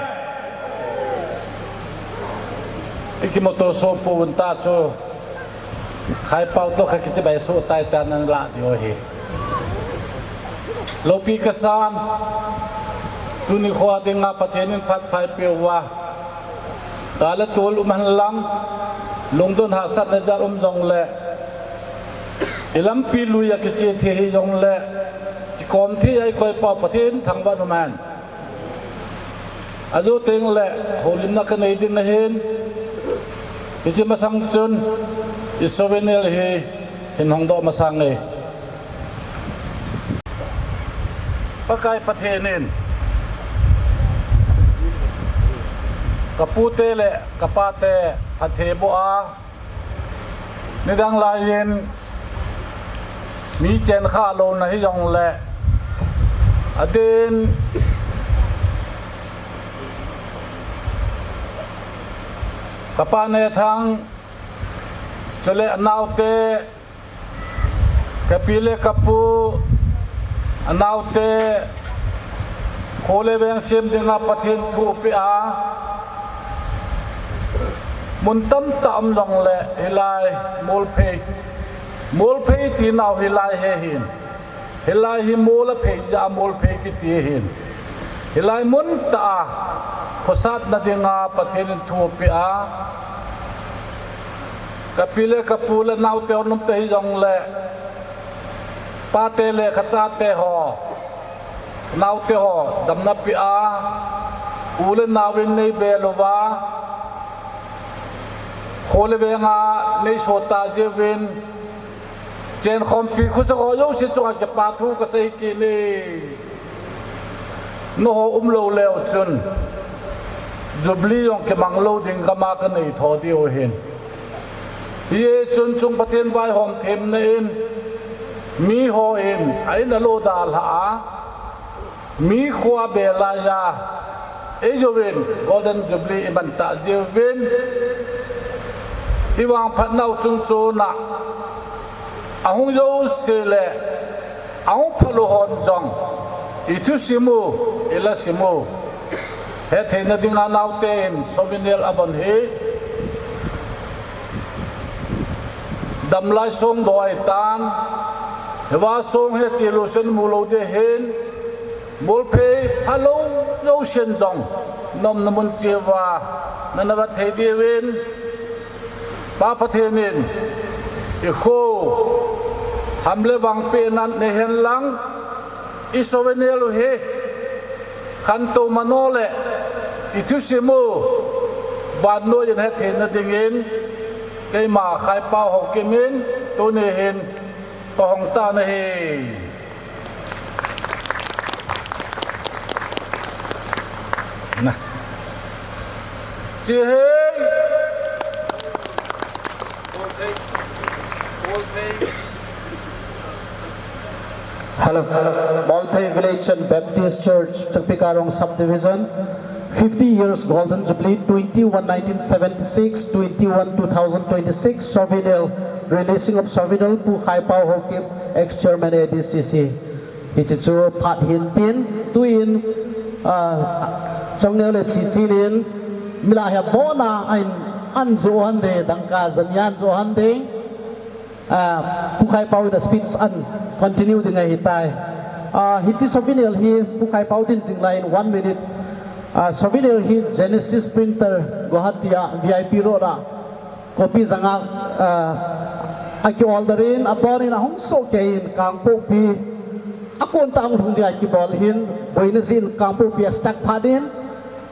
Ikimuto soh pouvin ta chu. Khaipau toh kha kichibai soh tai tia nalah diu ahi. Loupi kasan. Tuni khoa dinga Pathen in phat pha eipeuva. Kal le tol um henlang, lungdon hahsatna jat um jongle, ilampi lui a kiche thei hijongle, kikom thei a ikoi pau Pathen thangvah in um hen. Ajoh tengle, houlimna kanei ding ahin, hiche masang chun, i souvenir hi, hin hongdoh masang e. Pakai Pathen in kapute le kapate phatthei boh a, nidang laiyin mi chenkha louna hijongle, adin kapa Nethang, chule anaote, kapi le kapu, anaote, kho le veng sem dinga Pathen thu apeh a, mun tamtah um jongle hilai Molphei, Molphei tinau hilai hi ahin. Hilai hi mol aphei jeh a Molphei kiti ahin. Hilai mun tah a khosatna dinga Pathen in thu apeh a, kapi le kapu le naote hon um ta hijongle, pate le kachate ho, naote ho damna peh a, u le naovin neibel uva, kho le venga neisot tah jeh uvin, chenkhompi khosung ho jouse chunga kipa thu kasei kit e. Nangho umlou leu chun Jubilee jong kimang lou ding gam a kanei tho diu ahin. Hichun chung Pathen vaihom themna in mihon a in alo dalha a, mi kho a belaiya, eijouvin Golden Jubilee iman tah jiuvin, ivangphat nau chungchon a ahung jouse le ahung phalou hon jong, ithusim u, ilasim u hetthei nading a naote in souvenir abon hi damlai song doi tan, hiva song hi chelu sen mu lou ding ahin, bolphei phalou jousen jong, nomna mun cheh uva nana vet thei diuvin, Pa Pathen in ikho ham le vang pehna nei hen lang, isouvenir u hi khantou mano le ithusim u vannoi in hetthei nading in, keima Khaipao Haokip in tuni hin kahong tan ahi. Na. Chihei. Hello. Molphei Village and Baptist Church, Chakpikarong Subdivision, fifty years Golden Jubilee, twenty-one nineteen seventy-six, twenty-one two thousand twenty-six, souvenir, releasing of souvenir, Pu Khaipao Haokip, ex-chairman A D C C. Hiche chu phat hin tin, tuin, ah, chongneo le chichil in, milah hi abon a, ahin, an jo hon ding, dangka jani an jo hon ding. Ah, Pu Khaipao in a speech an continue ding ahitai. Ah, hiche souvenir hi Pu Khaipao din jing lai in one minute. Ah, souvenir hi Genesis Printer Guwahati a V I P Road a copy janga, ah, aki order in, abon in ahung sohkei in Kangpokpi a kon tah a hung lhung dia kibol hin, boina jin Kangpokpi a stack phat in,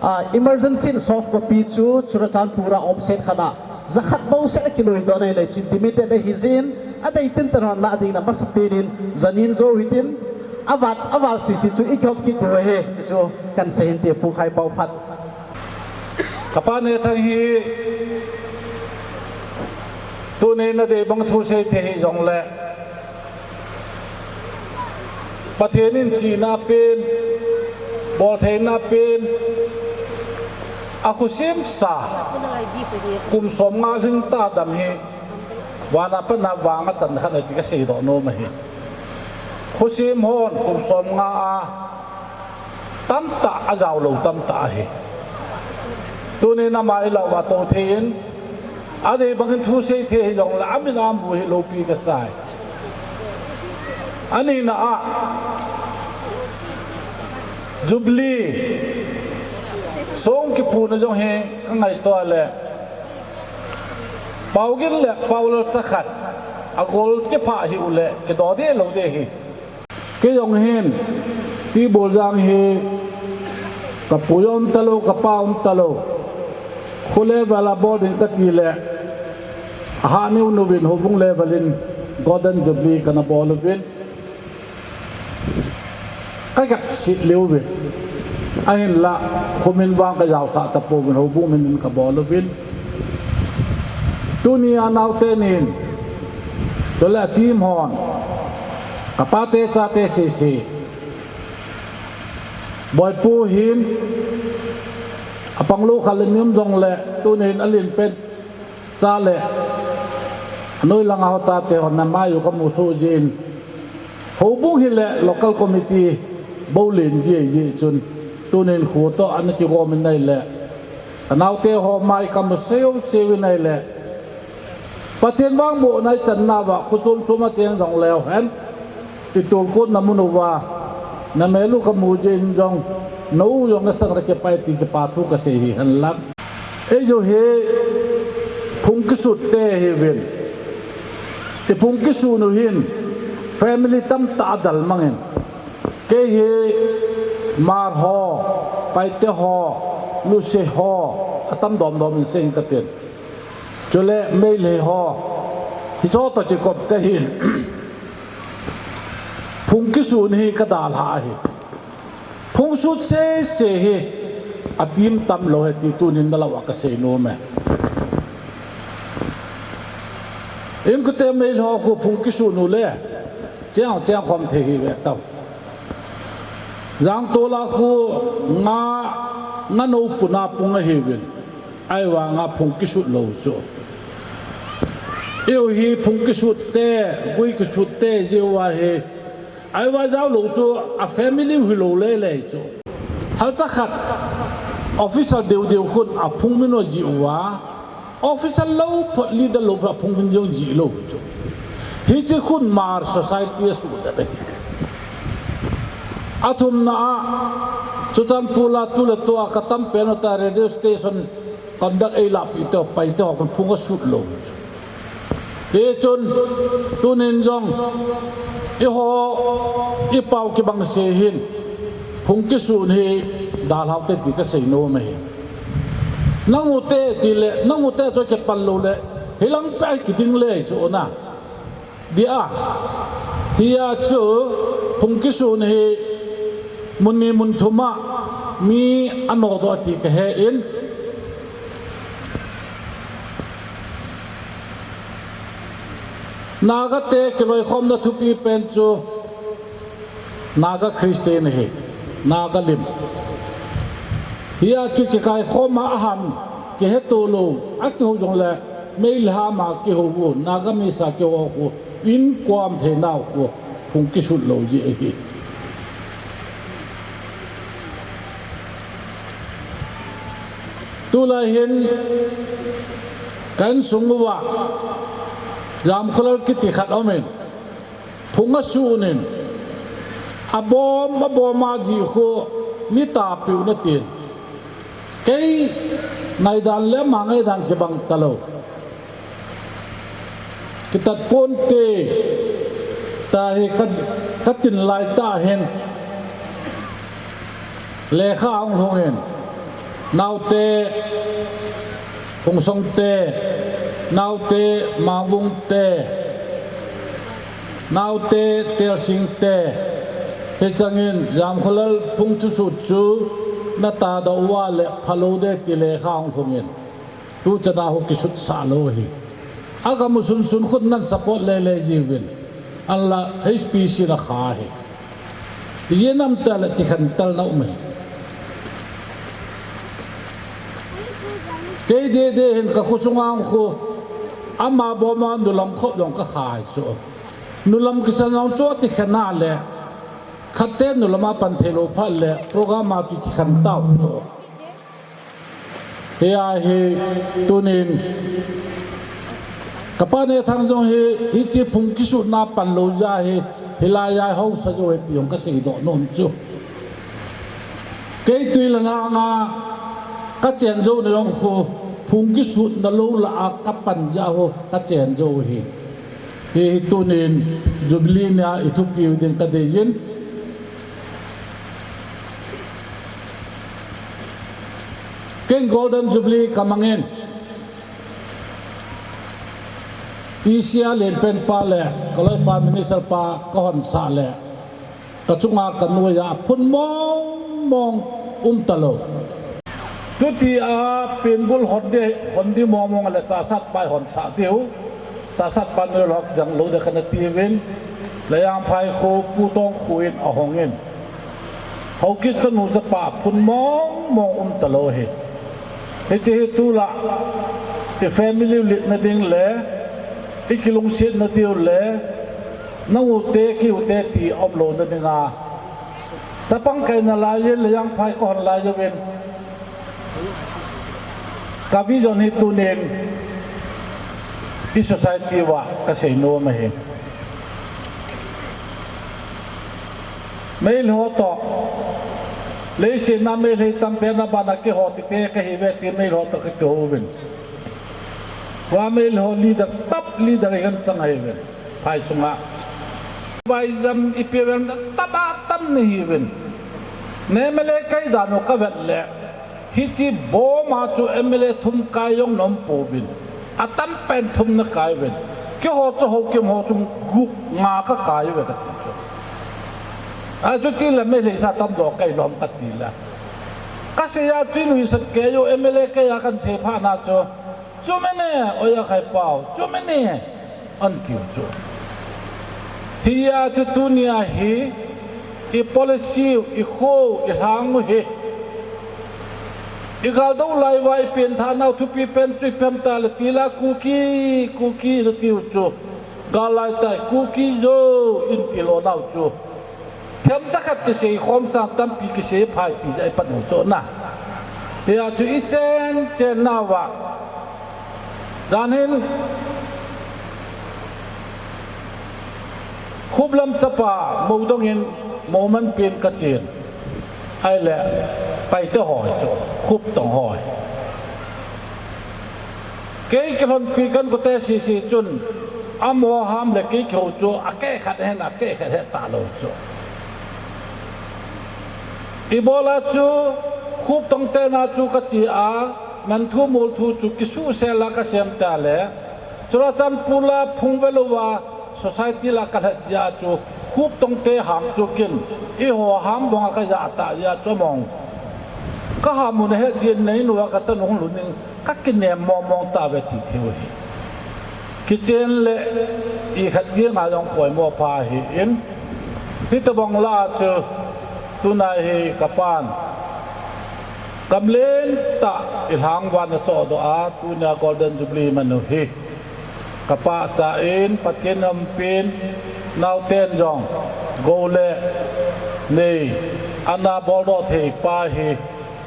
ah, emergency in soft copy chu Churachandpur a offset khat a jakhat bou seh a kiloidoh na ahile chun limited ahi jin, adei tin tah hon lah ding in amasapen in janin jou hitin, aval, aval sese chu ikihop kit diu ahi, chuchu kahin sei hin ti Pu Khaipao phat. Kapa Nethang hi tuni nadei bang thu sei thei hijongle, Pathen in chihna pen, boltheina pen, akhusemsa, kum somnga lhing tah dam hi, vana pat a vang achan khat ahi ti kaseidoh nom ahi. Khosem hon kum somnga a tamtah ajao lou tamtah ahi. Tunin ama ilah uva tou thei in, adei bangin thu sei thei hijongle, amin a mu hi loupi kasai. Anina a, Jubilee song kiphuna jong hi kangaito le, Paogin le Paolalcha khat agol kiphah hih u le, kido deh lou ding ahi. Kei jong hin, Tibuljang hi, kapu jong um talou, kapa um talou, kho level a bol ding kati le, ahah niu niuvin houbung level in Golden Jubilee kana bol uvin, kakisit lheh uvin. Ahinla, khomin vang kajaosah tapouvin, houbung min in kabol uvin. Tuni a naote nin, chule a team hon, kapate chate sese, Boipu hin, apang lou khat le ni um jongle, tunin alen pen cha le anoi langa ho chate hon namai u kamu soh jeh in, houbung hile local committee bou len ji ahi jeh chun, tunin kho toh ana kigom in ahile, kanaote ho mai kamu seuseuvin ahile, Pathen vangbohna ichan nauva, kho chom chom a cheng jongleu hen, itolkotna mun uva, namel u kamu jeh in jong, nou jong nasan kakipah e ti kipa thu kasei hi henlang. Eijong hi phung kisut te hiuvin. Iphung kisun u hin family tamtah adalmang in. Kei hi Hmar ho, Paite ho, Luse ho, atam domdom in sei in katin. Chule Meitei ho, hicho toh kikop kahin. Phung kisun hi kadalhah ahi. Phung sut sese hi atim tam lou ahi ti tunin nalah uva kasei nom e. Inkote meilhou khu phung kisut u le cheng cheng khom thei hi ve tau. Jangtol a khu nga, nga nou puna pung ahiuvin. Ahivanga phung kisut lou chu. Eiho hi phung kisut te, gui kisut te jeh uva hi. Ahivang jao lou chu a family u hilou lele chu. Halcha khat officer deu deu khun aphung min u ajih uva. Officer lou phot, leader lou phot aphung min jong jih lou chu. Hiche khun Hmar society asuhdet ahi. Athumna a, Churachandpur a tu le tu a katam pen u ta radio station conduct eilahpeh te, pai te ho khun phung asut lou chu. Hichun, tunin jong, eiho, ipao kibang se hin, phung kisut hi, dalhau te ti kasei nom ahi. Nang u te ti le, nang u te chu kipan lou le, hilang peh kiding le chu na. Dia, hia chu, phung kisut hi, mun ni mun thum a, mi anodoh ti kahe in, Naga te kiloikhomna thupi pen chu Naga Christian ahi, Naga lim. Hia chu kikaikhom a aham, kiheto lou, akihou jongle, meilham a kihou u, Naga misa kihou u, inkom thei nau khu, phung kisut lou ji ahi. Tulai hin ka insung uva Jamkholal kiti khat aumin, phung asut in, abom, abom a ji khu ni tapiu natin. Kei ngaidan le ama ngaidan kibang talou. Kitat ponte, tahi ka, katin lai tah hin. Lekha ahung lhung in. Naote, Phungsongte, naote, Mangvungte, naote, Telsingte. Hichangin, Jamkholal phung thusut chu, natadoh uva le phalou de ti lekha ahung lhung in. Tuchan a khu kisutsah lou ahi. Agam u sunsun khun nan support lele jiuvin. Anla H P C na kha ahi. Ijeh inem itile kikhen talna um ahi. Kei dede hin ka khosunga khu ama boma nulam khop jong ka kha ahi chu. Nulam kisan jong chu kikhen a le. Khatte nulam a pan thei lou phat le program a chu kikhen tau chu. Hia hi tunin, kapa Nethang jong hi, hiche phung kisutna pan lou jeh a hi, hilai a haosa jou ahi ti jong kaseidoh nom chu. Kei tui le lhang a, kachen jou na jong khu, phung kisutna lou lah a kapan jeh a khu, kachen jou ahi. Hi, hi tunin, Jubilee nia ithupiu ding kadei jin. Ken Golden Jubilee kamangin, Asia lenpen pa le, kaloipa minister pa kahonsah le, kachunga kanoiya phun mong mong umtalou. Tuti a penbul hon di, hon di mong mong le chasat pai honsah diu. Chasat pan lou lhok jang lou de kana tiuvin. Leyangphai khu Pu Tongkhu in ahongin. Haokip chanu chapa phun mong mong umtalou ahi. Hiche hi tulai, i family u litna ding le, i kilungsetna diu le, nang u te, kei u te ti umlouna dinga. Chapang kaina lai in, Leyangphai kahon lai uvin. Ka vision hi tunin i society uva kasei nom ahi. Meilhei toh, leiset a Meilhei tampen abana keiho tite kahiuve ti Meilhei toh kakihou uvin. Tua Meilhei leader, top leader hi kahin chang ahiuvin. Phai sunga. Vaijam ipi vel na tama tam nahiuvin. Na M L A kai dan u kavet le. Hiche boma chu M L A thum kai jong na um pouvin. Atampen thum nakai uvin. Keiho chu Haokip ho chu gup nga kakai uve kati chu. Achuti le Meitei sa tamjo kailom kati le. Kasei a chu nuisat kei u M L A kei a kahin sei phat na chu. Chu mene, oi a khai pau, chu mene, ahin tiu chu. Hia chu tunia hi, i policy, i kho, i lhang u hi. I galdou lai uva i pengthah nau thupi pen chu ipi ham tile tila Kuki, Kuki natiu chu. Gal lai tai Kuki Zo in tilou nau chu. Themcha khat kisei khom sang tampi kisei phai ti ja i pan u chu na. Hia chu i chen chen nauva. Dan hin Khuplam chapa Moudong in Mouman pen kachen. Ahile Paite ho chu, Khuptong ho. Kei kilhonpi kan kote sisi chun, amaho ham le kei kihou chu, akeh khat hen, akeh khat he talou chu. Ibola chu, Khuptong tena chu kache a, manthu molthu chu kisuhsel a kasem tale, Churachandpur la phung velouva, society la kalhet jeh a chu, Khuptong te ham chu kin, eiho ham banga kajah tah jeh a chu among. Kaham u nahet jeh in neinuva kachanu hung lhun in, kakinem mongmong tauve ti thei u hi. Kichen le ikhat jeng a jong poimo pha ahin, hitobang la chu, tuna hi kapan, gamlen tah i lhang uva ana chohdoh a, tunia Golden Jubilee man u hi. Kapachat in, Pathen in umpi in, naoten jong, gou le nei, ana boldoh thei pa hi,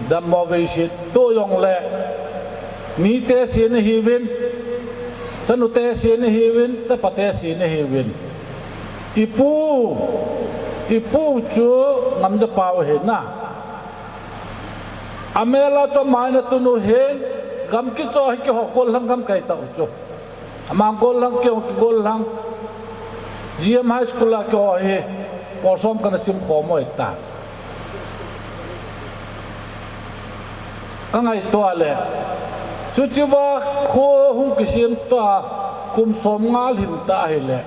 dammo veiset, tu jongle, nite sen nahiuvin, chanute sen nahiuvin, chapate sen nahiuvin. Ipu, ipu chu Ngamjapao ahi na. Amel a chu ama in atun u hin, gam kicho hi keiho gollhang gamkai tah u chu. Ama gollhang, keiho kigollhang. G M High School a keiho hi, pol som kana simkhom u ahitai. Kangaito le, chuche uva kho hung kisemto a, kum somnga lhin ta ahile,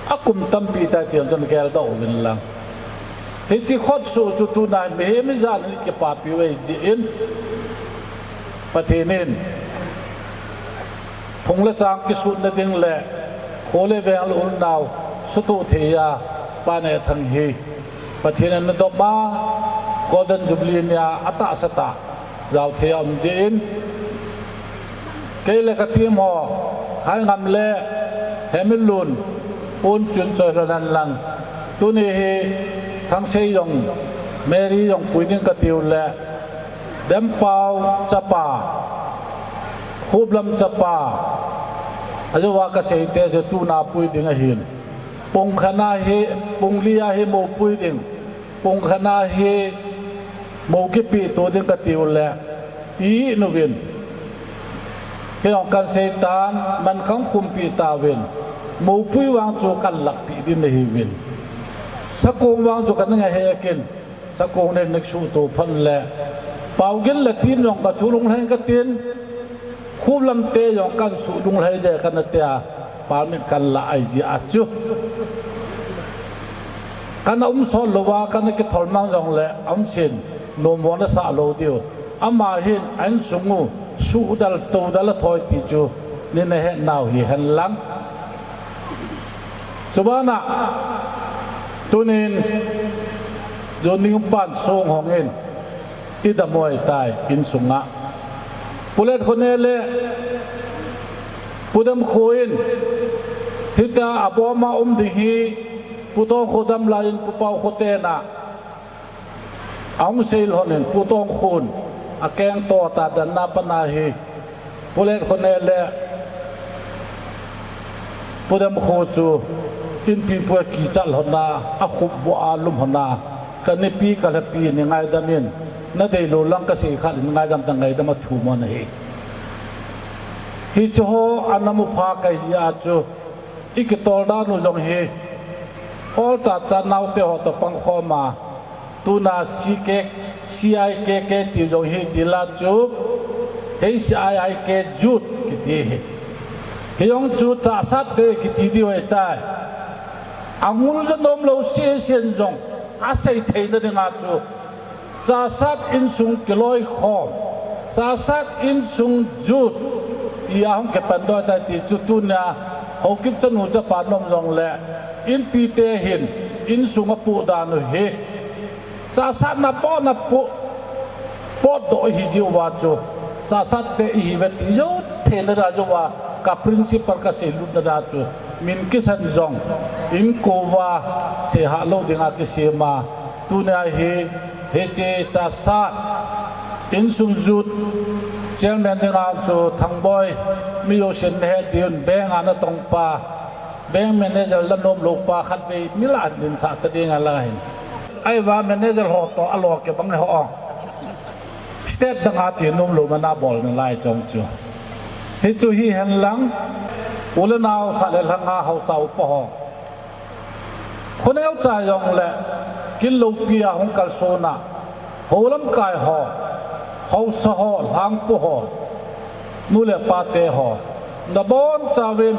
akum tampi tai ti jong chun geldoh uvin lang. Hiche khotsoh chu tuna mihem ijat in ikipapi u ahi jeh in, Pathen in phung le chang kisutna ding le kho le veng a ulnau sutoh thei a Pa Nehthang hi Pathen in ana dom a, Golden Jubilee nia atahsa tah jao thei a um jeh in, kei le ka team ho, Khaingam le Hemilun, un chun choi lhon hen lang. Tuni hi Thangsei jong, Mary jong pui ding katiu le, Dempau chapa, Khuplam chapa, ajouva kaseite chu tuna pui ding ahin. Pung khat a hi, pung li a hi mou pui ding. Pung khat a hi mou kipehto ding katiu le, inu vin. Kei jong kan seitan, man khang khumpeh tauvin. Moupui vang chu kan lakpeh ding nahiuvin. Sakong vang chu kan ngai hek in. Sakong nen nasuhto phat le, Paogin le team jong kasuh lunglhai katin. Khuplam te jong kan suh lunglhai de kana tia, permit kan la ahi jeh a chu. Kana um sot louva, kana kithol mang jongle, aum sin, nommo nasah lou diu. Ama hin, a insung u, suhdal, toudal athoi ti chu, nei nahet nau hi hen lang. Chubana, tunin, John Ding Pan song hong in, idam u ahitai, insunga. Pu Letkhone le, Pu Demkho in, hitia aboma um ding hi, Pu Tongkho dam laiyin, Pu Paokho tena, ahung sei lhon in, Pu Tongkhon, akeng to ta dan na pana hi, Pu Letkhone le, Pu Demkho chu, inpipu a kichat lhon a, akhupboh a lum lhon a, kanipi kalhapi nei ngaidam in, nadei lou lang kasei khat in ngaidam ta ngaidam a thum u ahi. Hiche ho ana mu pha kahi a chu, ikitol dan u jong hi, olchatchat naote ho toh pangkhom a, tuna C K, C I K K tiu jong hi tila chu, H I I K Youth kiti hi. Hijong chu chahsat te kiti diu ahitai. Angul ja nomlou sesen jong, Asei theina dinga chu Chassad insung kiloikhom, Chassad insung jut tia hung kipan doh tai ti chu tunia Haokip chanu chapa nom jongle inpite hin insung apoh dan u hi Chassad na po na po potdoh ihi jeh uva chu Chassad te ihiuve ti jou theina dia jouva ka principle kaseilutna dia chu min kisan jong inko uva seihah lou dinga kisem a, tunia hi hiche Chassad insung jut chairman dinga chu Thangboi, mi jousen nahet diuvin, bank a natong pa, bank manager la nom lou pa khatvei mi la dinsah ta ding ahi. Ahivang manager ho toh alo kibang ho, state danga che nom lou mana bol nalai chom chu. Hichu hihen lang, u le nao, sah le lhanga haosa upa ho, kho neocha jongle kil loupia hung kalsona, hou lamkai ho, haosa ho, lhangpu ho, nu le pate ho, nabonchauvin,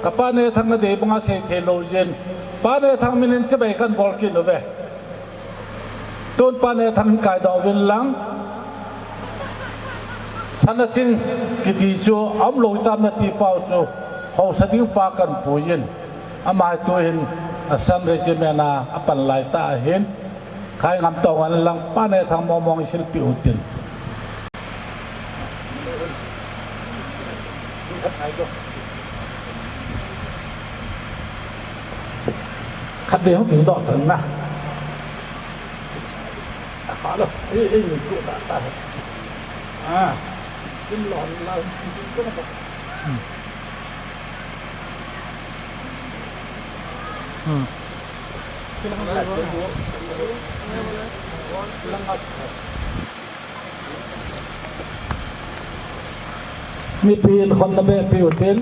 kapa Nethang nadei banga seithei lou jin, Pa Nethang minin chibai kahin bol kit uve. Tun Pa Nethang hin kaidoh uvin lang, Sana Ching kiti chu aum lou hitam nati pau chu, haosa ding pa kahin puiyin, ama hi tuhin Assam Regiment a apan laitah ahin, khai ngam tau ngan lang, Pa Nethang mong mong isilpeh utin. Khatvei hung dingdoh tan na. Akha lou. Ei, ei, min tu ta ta. Ah. Kim lon la, kim kim ko na. Hmm. Hmm. Mipin khonna behpeh utin.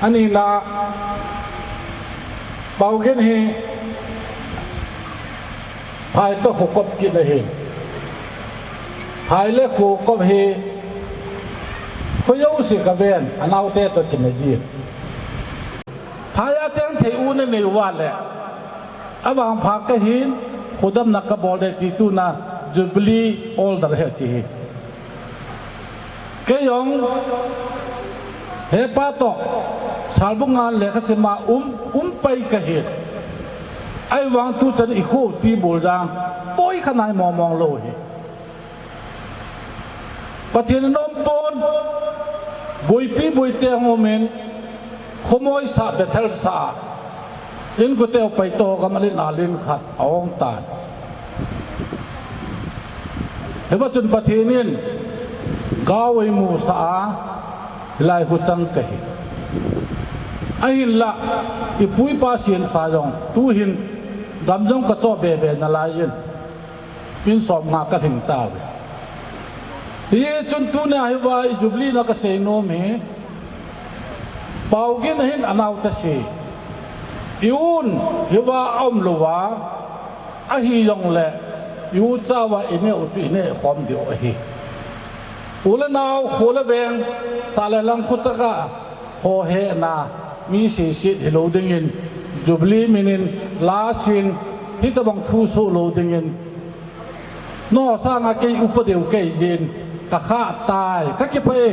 Anina, Paogin hi phai toh khokop kit ahi. Phai le khokop hi kho jouse kaven, anaote toh kina ji. Phai a cheng thei u nanei uva le, avangpha kahin, khodamna kabol ding ti tuna Jubilee order ahi ti hi. Kei jong hepa toh Salbung a lekha sima um, um pai kahi. Ahivang tuchan ikho ti bol jang, boi khanai mong mong lou hi. Pathen nom pon, boipi boite hung umin, khomoi sa, Bethel sa, inkote upai toh gam alin alin khat aong tan. Hiva chun Pathen in gao eimusah a, hilai kho chang kahi. Ahinla, ipu ipa sensa jong, tuhin gam jong kachoh bebe nalaiyin. In som nga kalhing tauve. Hichun tunia hiva i Jubilee na kasei nom hi, Paogin ahin anaote si. I un hiva aum louva, ahi jongle, i ucha uva ineh u chu ineh khom diu ahi. U le nao, kho le veng, sah le lhang, khochaka, ho hena, mi seiset hilou dingin, Jubilee minin, lasin, hitobang thu soh lou dingin, nangho sanga kei upa deu kahi jin, kakhah tai, kakipah e.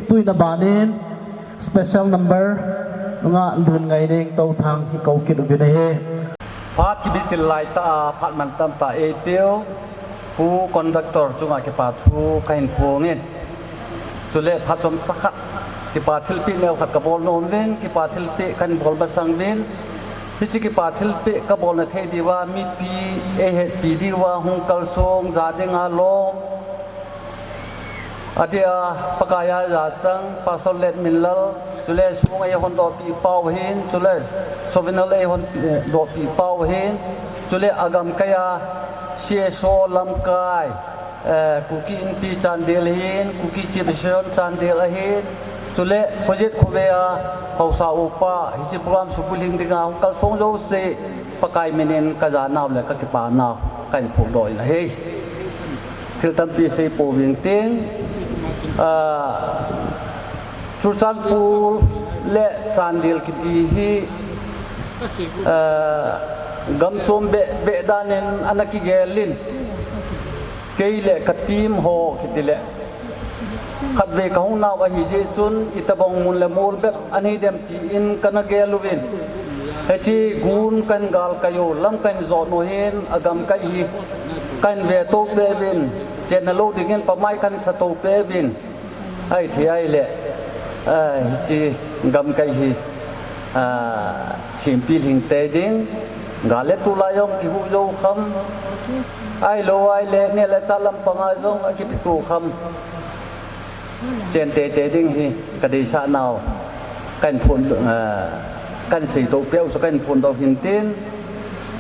Tuina banin, special number, nungah Lunngaineng Touthang hi kou kit uvin ahi. Phat kibichil laitah a, phat mantam tah eipeu, Pu Conductor chunga kipa thu kahin phongin. Chule phat chomcha khat, kipa thilpeh neokhat kabol nom uvin, kipa thilpeh kahin bol masang uvin. Hiche kipa thilpeh kabolna thei diuva, mipi eihetpi diuva, hung kalsong, ja dinga lom, adeh a Pakaiya jachang, Pastor Letminlal, chule song eihon dohpeh pau hin, chule souvenir eihon, eh, dohpeh pau hin, chule agamkaiya C S O lamkai, eh, Kuki Inpi Chandel hin, Kuki Chief Association Chandel ahin, chule khojet khovei a haosa upa, hiche program subulhing dinga hung kalsong jouse, Pakai minin kajanau le kakipanau kahin phongdoh in ahi. Thil tampi seipouving ting, ah, Churachandpur le Chandel kiti hi, eh, gamchom be, be danin ana kigelin, kei le ka team ho kiti le khatvei ka hung nau ahi jeh chun, itobang mun le mol bep ana hi dem tin kana gel uvin. Hiche gun kahin gal kai u, lam kahin jot u hin, agamkai hi kahin ve to peh uvin, chenna lou dingin pamai kahin sa to peh uvin. Ahithei ahile, ah, hiche gamkai hi, ah, sempi lhing tei ding, gal le tulai jong kihuh jou kham, ahilou ahile, neh le chah lampanga jong akipe to kham. Chen teitei ding hi kadeisah nau, kahin phon, eh, kahin sei doh peh u chu kahin phondoh hin tin,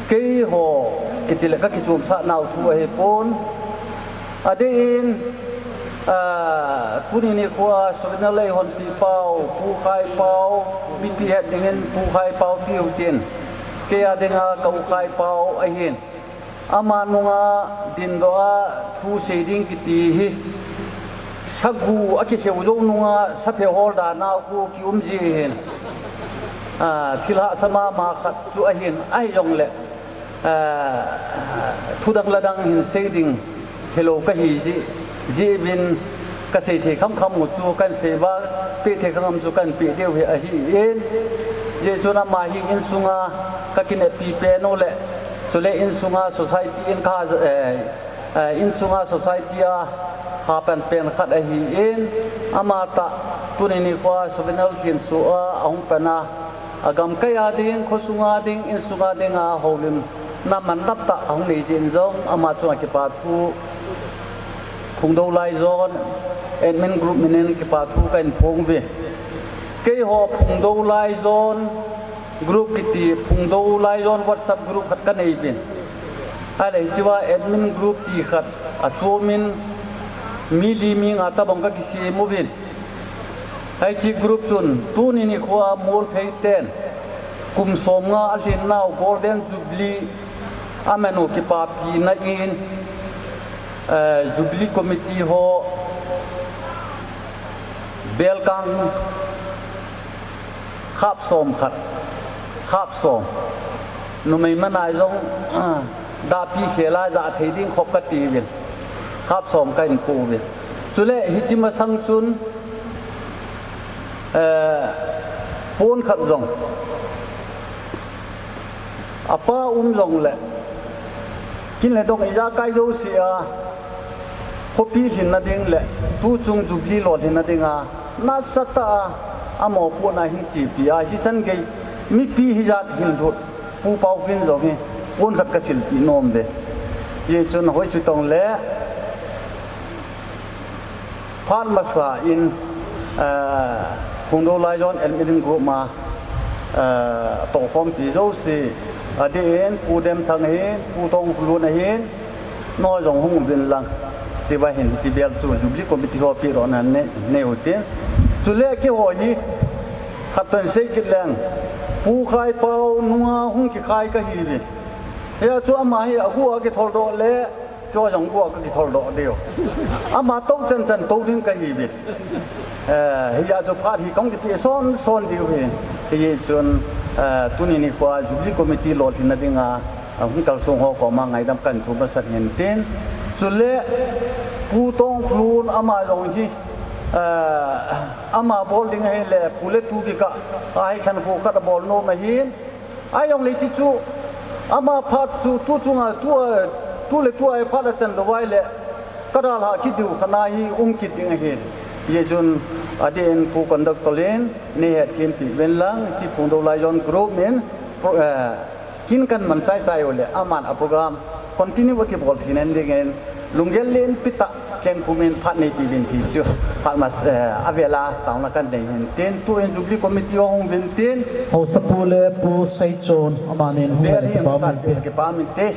keiho kiti le ka kichomsah nau thu ahipon. Adeh in, eh, tuni nikho a souvenir lei honpeh pau, Pu Khaipau, mipi het dingin Pu Khaipau tiu tin, kei a dinga ka U Khaipau ahin. Ama nunga dindoh a thu sei ding kiti hi, sagu a kikheu jou nunga saphe hol dan a khu kium ji hin, ah, thil hahsa mama khat chu ahin, ahijongle, ah, thudang ladang hin sei ding hilou kahi ji, jeh uvin ka sei thei khamkham u chu kahin sei uva, peh thei khamkham chu kahin peh diu hi ahin, jeh chun ama hi insunga ka kinepi pen u le, chule insunga society in ka, eh, eh, insunga society a hapan pen khat ahin, ama tah tuni nikho a souvenir lhin soh a ahung pan a, agamkai a ding, khosunga ding, insunga dinga houlimna mantam tah ahung nei jeh in jong ama chunga kipa thu Phungdou Laijon admin group minin kipa thu kahin phong uve. Keiho Phungdou Laijon group kiti, Phungdou Laijon WhatsApp group khat kanei uvin. Ahile hichea admin group ti khat achomin mi li mi nga tobang kakisem uvin. Hiche group chun tuni nikho a Molphei ten kum somnga alhin nau Golden Jubilee aman u kipapina in, eh, Jubilee Committee ho belkang khap som khat, khap som. Numei mana jong, ah, dahpi khel a ja thei ding khop kati uvin, khap som kahin po uvin. Chule hiche masang chun, eh, pon khat jong apa um jongle, kin le dong ijakai jouse a khopi lhinna ding le tuchung Jubilee lolhinna dinga nasatah a amopohna hin chepi a, hichan gei mipi hijat hin lhut Pu Paokhin jong hi pon khat kasilpeh nom uve. Hijeh chun hoi chu tong le, phat masa in, eh, Phungdou Laijon admin group ma, eh, tohkhompi jouse, adeh in Pu Demthang ahin, Pu Tongkholun ahin, noi jong hung uvin lang, hichea hin hiche bel chu Jubilee Committee ho pedohna nei, nei utin. Chule keiho hi khat toh in sei kit leng, Pu Khaipau nunga hung kikhai kahiuvin. Hia chu ama hi agu a kitholdoh le, keiho jong gu a kakitholdoh diu. Ama tou chan chan tou ding kahiuvin. Eh, hia chu phat hi kahung kipeh son son diu ahin. Hijeh chun, eh, tuni nikho a Jubilee Committee lolhinna dinga, ah, hung kalsong ho koma ngaidam kahin thum masat hin tin. Chule Pu Tongkholun ama jong hi, eh, ama bol ding ahile Pu le Tu kikah a hi khankho khat abol nom ahin. Ahijongle hiche chu ama phat chu tu chunga tu, tu le tu a phat achan lou ahile kadalhah kit diu khat na hi um kit ding ahin. Hijeh chun adeh in Pu Conductor in nei hetthem peh uvin lang, hiche Phungdou Laijon group min pro-, eh, kin kaman chai chai uleh aman a program continue akibol theina dingin lunggel lenpi tah kengpum in phat neipeh uvin ti chu phat mas, eh, avel a taona kahin nei hin tin, tu in Jubilee Committee ho hung uvin tin. Haosapu le Pu Seichon, amanin hung uvin, kipa umin te.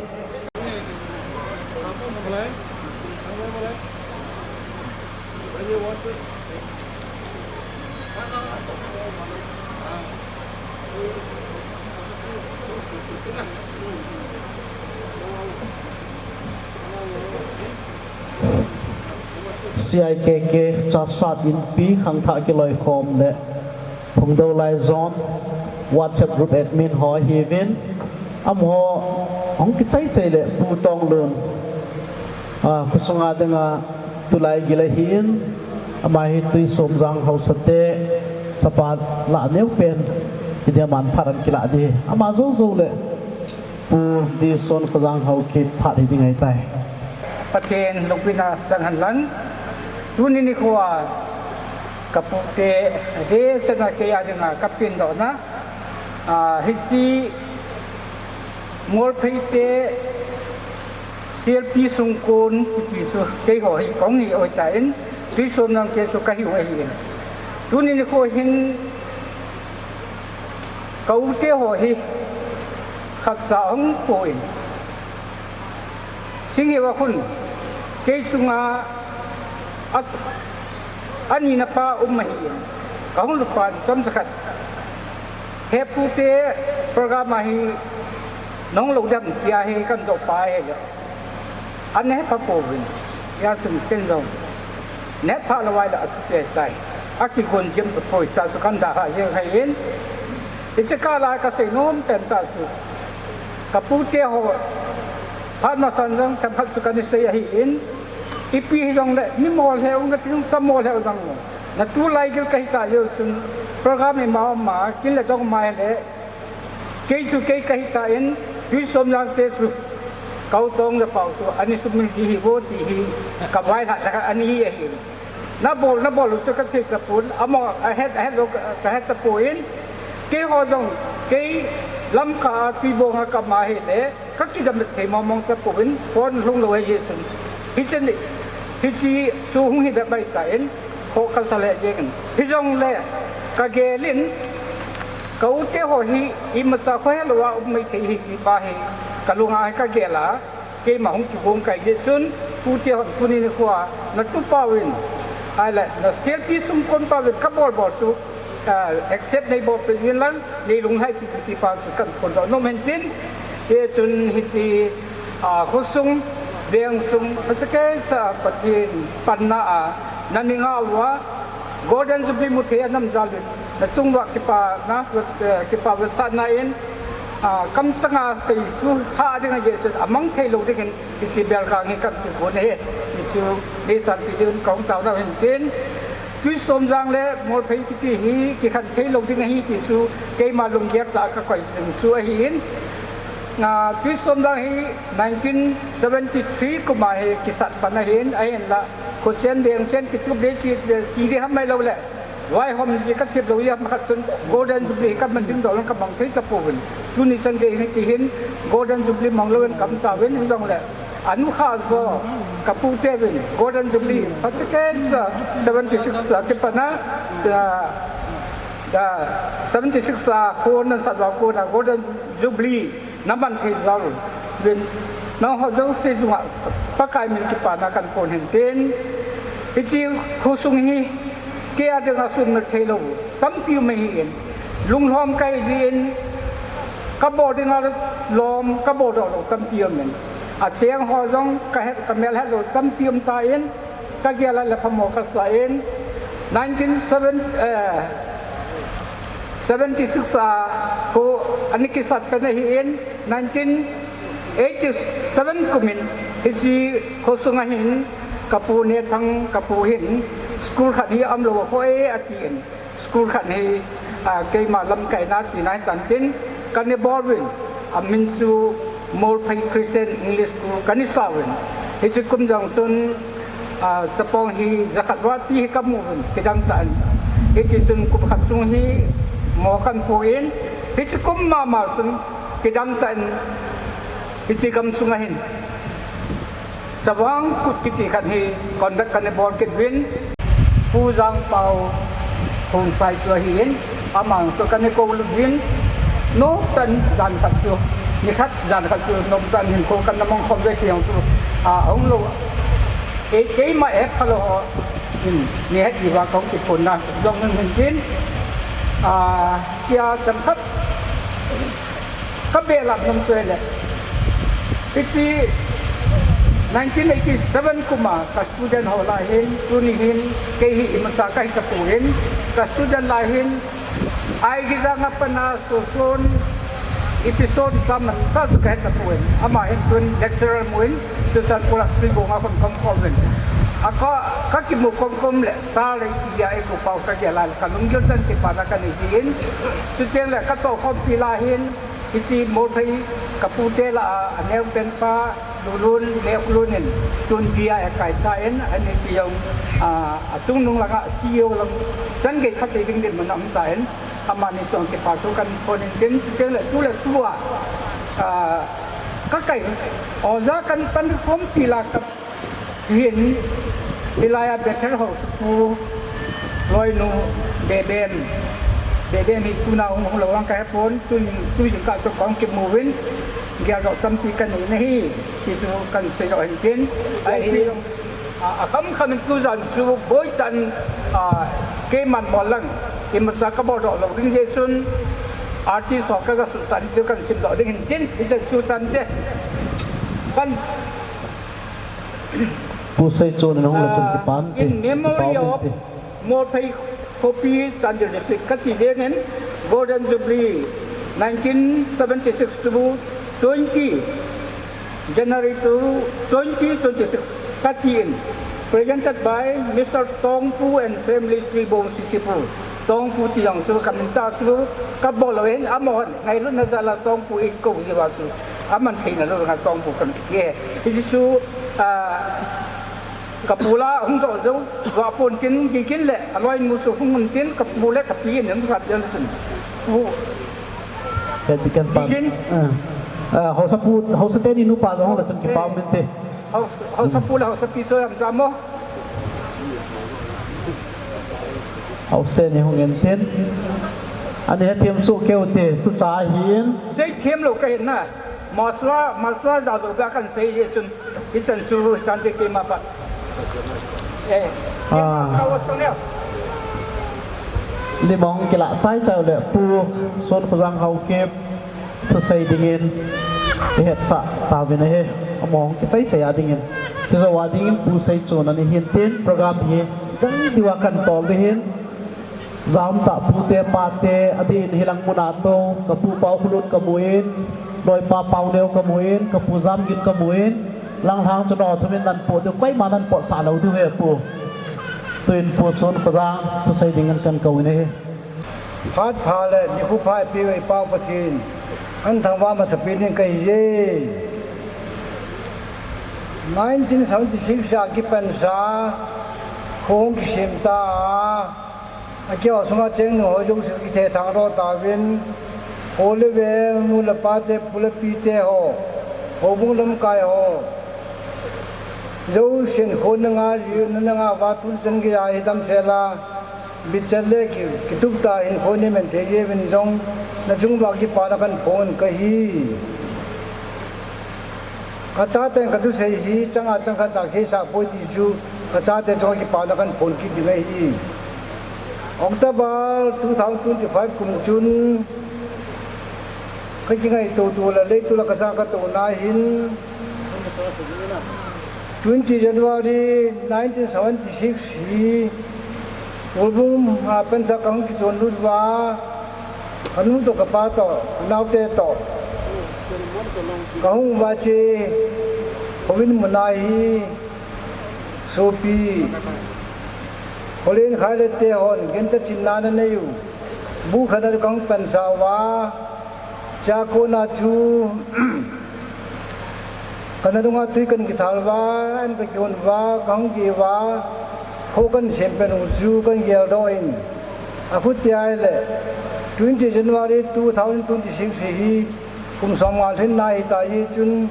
C I K K Chasat Inpi khangthah kiloikhom le Phungdolai Zone WhatsApp group admin ho ahiuvin, amaho hung kichai chai le Pu Tonglun, ah, khosunga dinga tulai gil ahin, ama hi Tuisomjang haosate chapa lah neo pen, hidia man phat an kilah ding. Ama jou jou le Pu Dison Khojang Haokip phat hi ding ahitai. Pathen lungpina sang hen lang. Tuni nikho a ka pute, de sana kei a dinga ka pengdohna, ah, hiche Molphei te C L P sungkon kiti chu keiho hi kahung hi ahitan, Tuisomjang te chu kahiu ahin. Tuni nikho hin ka u te ho hi khatcha ahung pon, Singheu a khun kei chunga a, anina pa um ahin, kahung lut pa chomcha khat, he pute, program a hi nahung lou dem tia hi kadoh pa ahile, ana hepha pouvin, hijeh chun ken jong nahet pha lou ahile asute tai, akigon diam tapoi tia chu kadah ha jeng ahin. Hiche kah a kasei nom pen cha chu, ka pute ho phat masan jong themkhat chu kana sei ahin, ipi hijongle mi mol heu, nati nung sa mol heu jong, na tulai gil kahi ta jeh chun, program ima uma, kin le dong ma hile, kei chu kei kahi tan, Tuisomjang te chu, ka u Tong le Pau chu ana sumil ji hi vo ti hi ka vailhah tah khat ana hi ahin. Nabol, nabol u chu kathei tapon, amaho ahet, ahet lou kahet tapon, keiho jong kei Lamka a Tuibong a ka um ahile, kakidam thei mong mong tapouvin, phone lhung lou ahi jeh chun, hiche ni, hiche chu hung hi bep ahitan, kho kasa lheh jengin. Hijongle kagel in, ka u te ho hi imacha khohelou a um maithei ahi ti pa hi kalunga hi kagel a, keima hung kigong kahi jeh chun, pute hon tuni nikho a natupa uvin, ahile na C L P sungkon pa uvin kabol bol chu, ah, accept neibolpeh uvin lang, neilunglhai peh uvin ti pa chu kaphondoh nom ahin tin, hijeh chun hiche, ah, khosung, vengsung, achakeisa Pathen panna a nana ngah uva, Golden Jubilee muthei anam jal uvin, nachung uva kipana, eh, kipa vetsahna in, ah, kamchanga sei chu hah ding ahi jeh chun, amang thei lou dingin hiche belkang hi kakigon ahi, hichu neisanpeh diuvin kahung taona ahin tin, Tuisomjang le Molphei kiti hi kikhen thei lou ding ahi ti chu keima lunggel tah a kakoi jing chu ahin, ah, Tuisomjang hi nineteen seventy three kum a hi kisat pan ahin, ahinla khochen vengchen kitup ding ti, ti ding ham ahiloule, vaihom ji kathip lou ji ham khat chun Golden Jubilee hi kaman ding doh lang kamang thei tapouvin. Tuni chan gei hi tihin Golden Jubilee mang louvin kaum tauvin, hijongle anukhah jo, ka pute uvin Golden Jubilee, achakeisa seventy six a kipana, ah, seventy six a khon nasat uva kona Golden Jubilee naman thei jal uvin, nangho jouse chunga Pakai min kipana kaphon ahin tin, hiche khosung hi kei a dinga sumil thei lou tampi um ahin, lunglhom kahi jeh in, kabol dinga lom kaboldoh lou tampi um in, acheng ho jong kahet, kamel het lou tampi um tan, kagel a le phamo kasa in, nineteen seven, eh, seventy six a kho ana kisat pan ahin, nineteen eighty seven kum in hiche khosung a hin kapu Nethang, kapu hin school khat hi aum lou a kho e atin, school khat hi, ah, keima lamkaina tina hichan tin kana bol uvin, amin chu Molphei Christian English School kana sa uvin, hiche kum jong chun, ah, chapang hi jakhat val pi hi kamu uvin, kidang tah in, hitichun kum khat sung hi mo kahin pon, hiche kum mama chun kidang tah in, hiche gamsung a hin Chavang Kut kiti khat hi conduct kana bol kit uvin, Pu Jangpao Khongsai chu ahin, ama chu kana kou lut uvin, nomtah in jan khat chu, nikhat jan khat chu nomtah in hinkho kana mang khom uve ti jong chu, ah, ahung lou, e, keima hepha lou ho in neihet diuva kahung kiphonna jong hin tin, ah, sia chang khat kabelap nom chu ahile, hiche Nineteen eighty-seven kum a ka student ho lah hin, tuni hin, kei hi imacha ka hi tapon, ka student lah hin, Aigijang a pat a Soson, Epsom, Taman ta chu ka hi tapon, ama hin tun lecturer mun, Sultanpur a Tuibong a kon kom kom in. A ka, ka kimu kom kom le, sa le ipi dia eikou pao ka gel a le, ka lunggel chan kipana ka nei hin, chuteng le ka tohkhompi lah hin, Hiche Morphei ka pute lah a, a neo pen pa, Lulun, Neokhlun in, tun dia e kai ta in, ani ti jong, a, a sungnung lang a, C E O lang, chan gei phatthei ding din mun a um ta in, amani jong kipa thu kan phon in tin, chuteng le tu le tu a, a, ka kai, oja kan pan khompi lah ka Hin, hilai a Bethel Haosapu, loinu, Beben. Beben hi tuna hung, hung lou vang ka hepon, tun, tun jing kah chu kong kimu uvin, geldoh tampi ka nei na hi, ti chu kan seidoh hin tin. Ai, hi, a, a kham kham in tujan chu boitan, a, keiman bol lang, imacha ka boldoh lou ding jeh chun, artist ho ka, ka suhsah ding chu kan simdoh ding hin tin, hiche chu chante. Kan Pu Seichon in hung le chun, ah, kipa um te, in memory kipa um of te. Morphei Khopi Chandel District kati jeng in Golden Jubilee nineteen seventy-six to twenty January to twenty twenty-six kati in, presented by Mister Tongpu and family, Tuibong C C Pu. Tongpu ti jong chu ka min ta chu ka bol lou hin, amahon ngailutna jal a Tongpu in kou jiu va chu aman theina lou nga Tongpu kan kiti e. Hichu, ah, ka pu lah hung doh jou, doh pon tin, kikin le aloinu chu hung un tin, ka pu le ka pi in hung sat jal chun. Pu. Kati kan pa. Kikin. Ah. Ah, Haosapu, Haosa teni nupa jong hung le chun kipa um in te. Haosa, Haosapu le Haosapi chu jam jam mo. Haosa teni hung in tin. Ani hethem soh keu te, tucha hin. Seithem lou ka hin na. Masala, masala ja lou ba kan sei jeh chun. Hichan chu, hichan chu keima pa. Eh. Ah. Ka wa song leo. Lim ahung kilah chai chai u le Pu Sonkholjang Haokip. Thusei dingin, i hetsah tauvin ahi, amahon kichai chai a dingin. Chujou a dingin Pu Seichon ana hin tin, program hi gang diu a kan tol ding ahin. Jaum tah pute pate, adin hilang mun a tou, ka pu Paokholut ka mu in, loipa Paoneo ka mu in, ka pu Jamgin ka mu in, langlhang chu nao thum in nan pot diu, koima nan potsah lou diu ahi pu. Tuin Pu Sonkholjang, thusei dingin kan kou in ahi. Phat pha le nikho pha eipeu eipau Pathen, kathangvah masapen in kahi e. Nineteen seventy-six a kipansa, kho hung kisem ta a, akiho sunga cheng nu ho jouse kithethang doh tauvin, kho le veng, nu le pa te, pu le pi te ho, houbung lamkai ho, jousen kho na nga ji, na nga uva tun chan gei a hi damsel a, Bichat le ki, kitup tah in kho nei man thei jeh uvin jong, na chung uva kipana kahin phong kahi. Ka chaten ka thusei hi, chang a chang khat cha kheisah poi ti chu, ka chate chunga kipana kahin phong kit ding ahi. October two thousand twenty-five kum chun, ka kingaito to le, leitol a ka cha ka tona hin, twenty January nineteen seventy-six hi, Tolbung a pansa ka hung kichon lut uva, ka nu toh ka pa toh, ka naote toh, ka hung uva che, Khovin mun a hi, sopi, Kholen Khaile te hon, genthei chinna ana nei u, bu khat a ka hung pansa uva, Chua kona chu, ka nadunga tui kahin kithal uva, an ka kihon uva, ka hung geh uva, kho kahin sem pen u chu kahin geldoh in. Akhutia ahile, twenty January two thousand twenty-six hi, kum som nga lhin na hita jeh chun,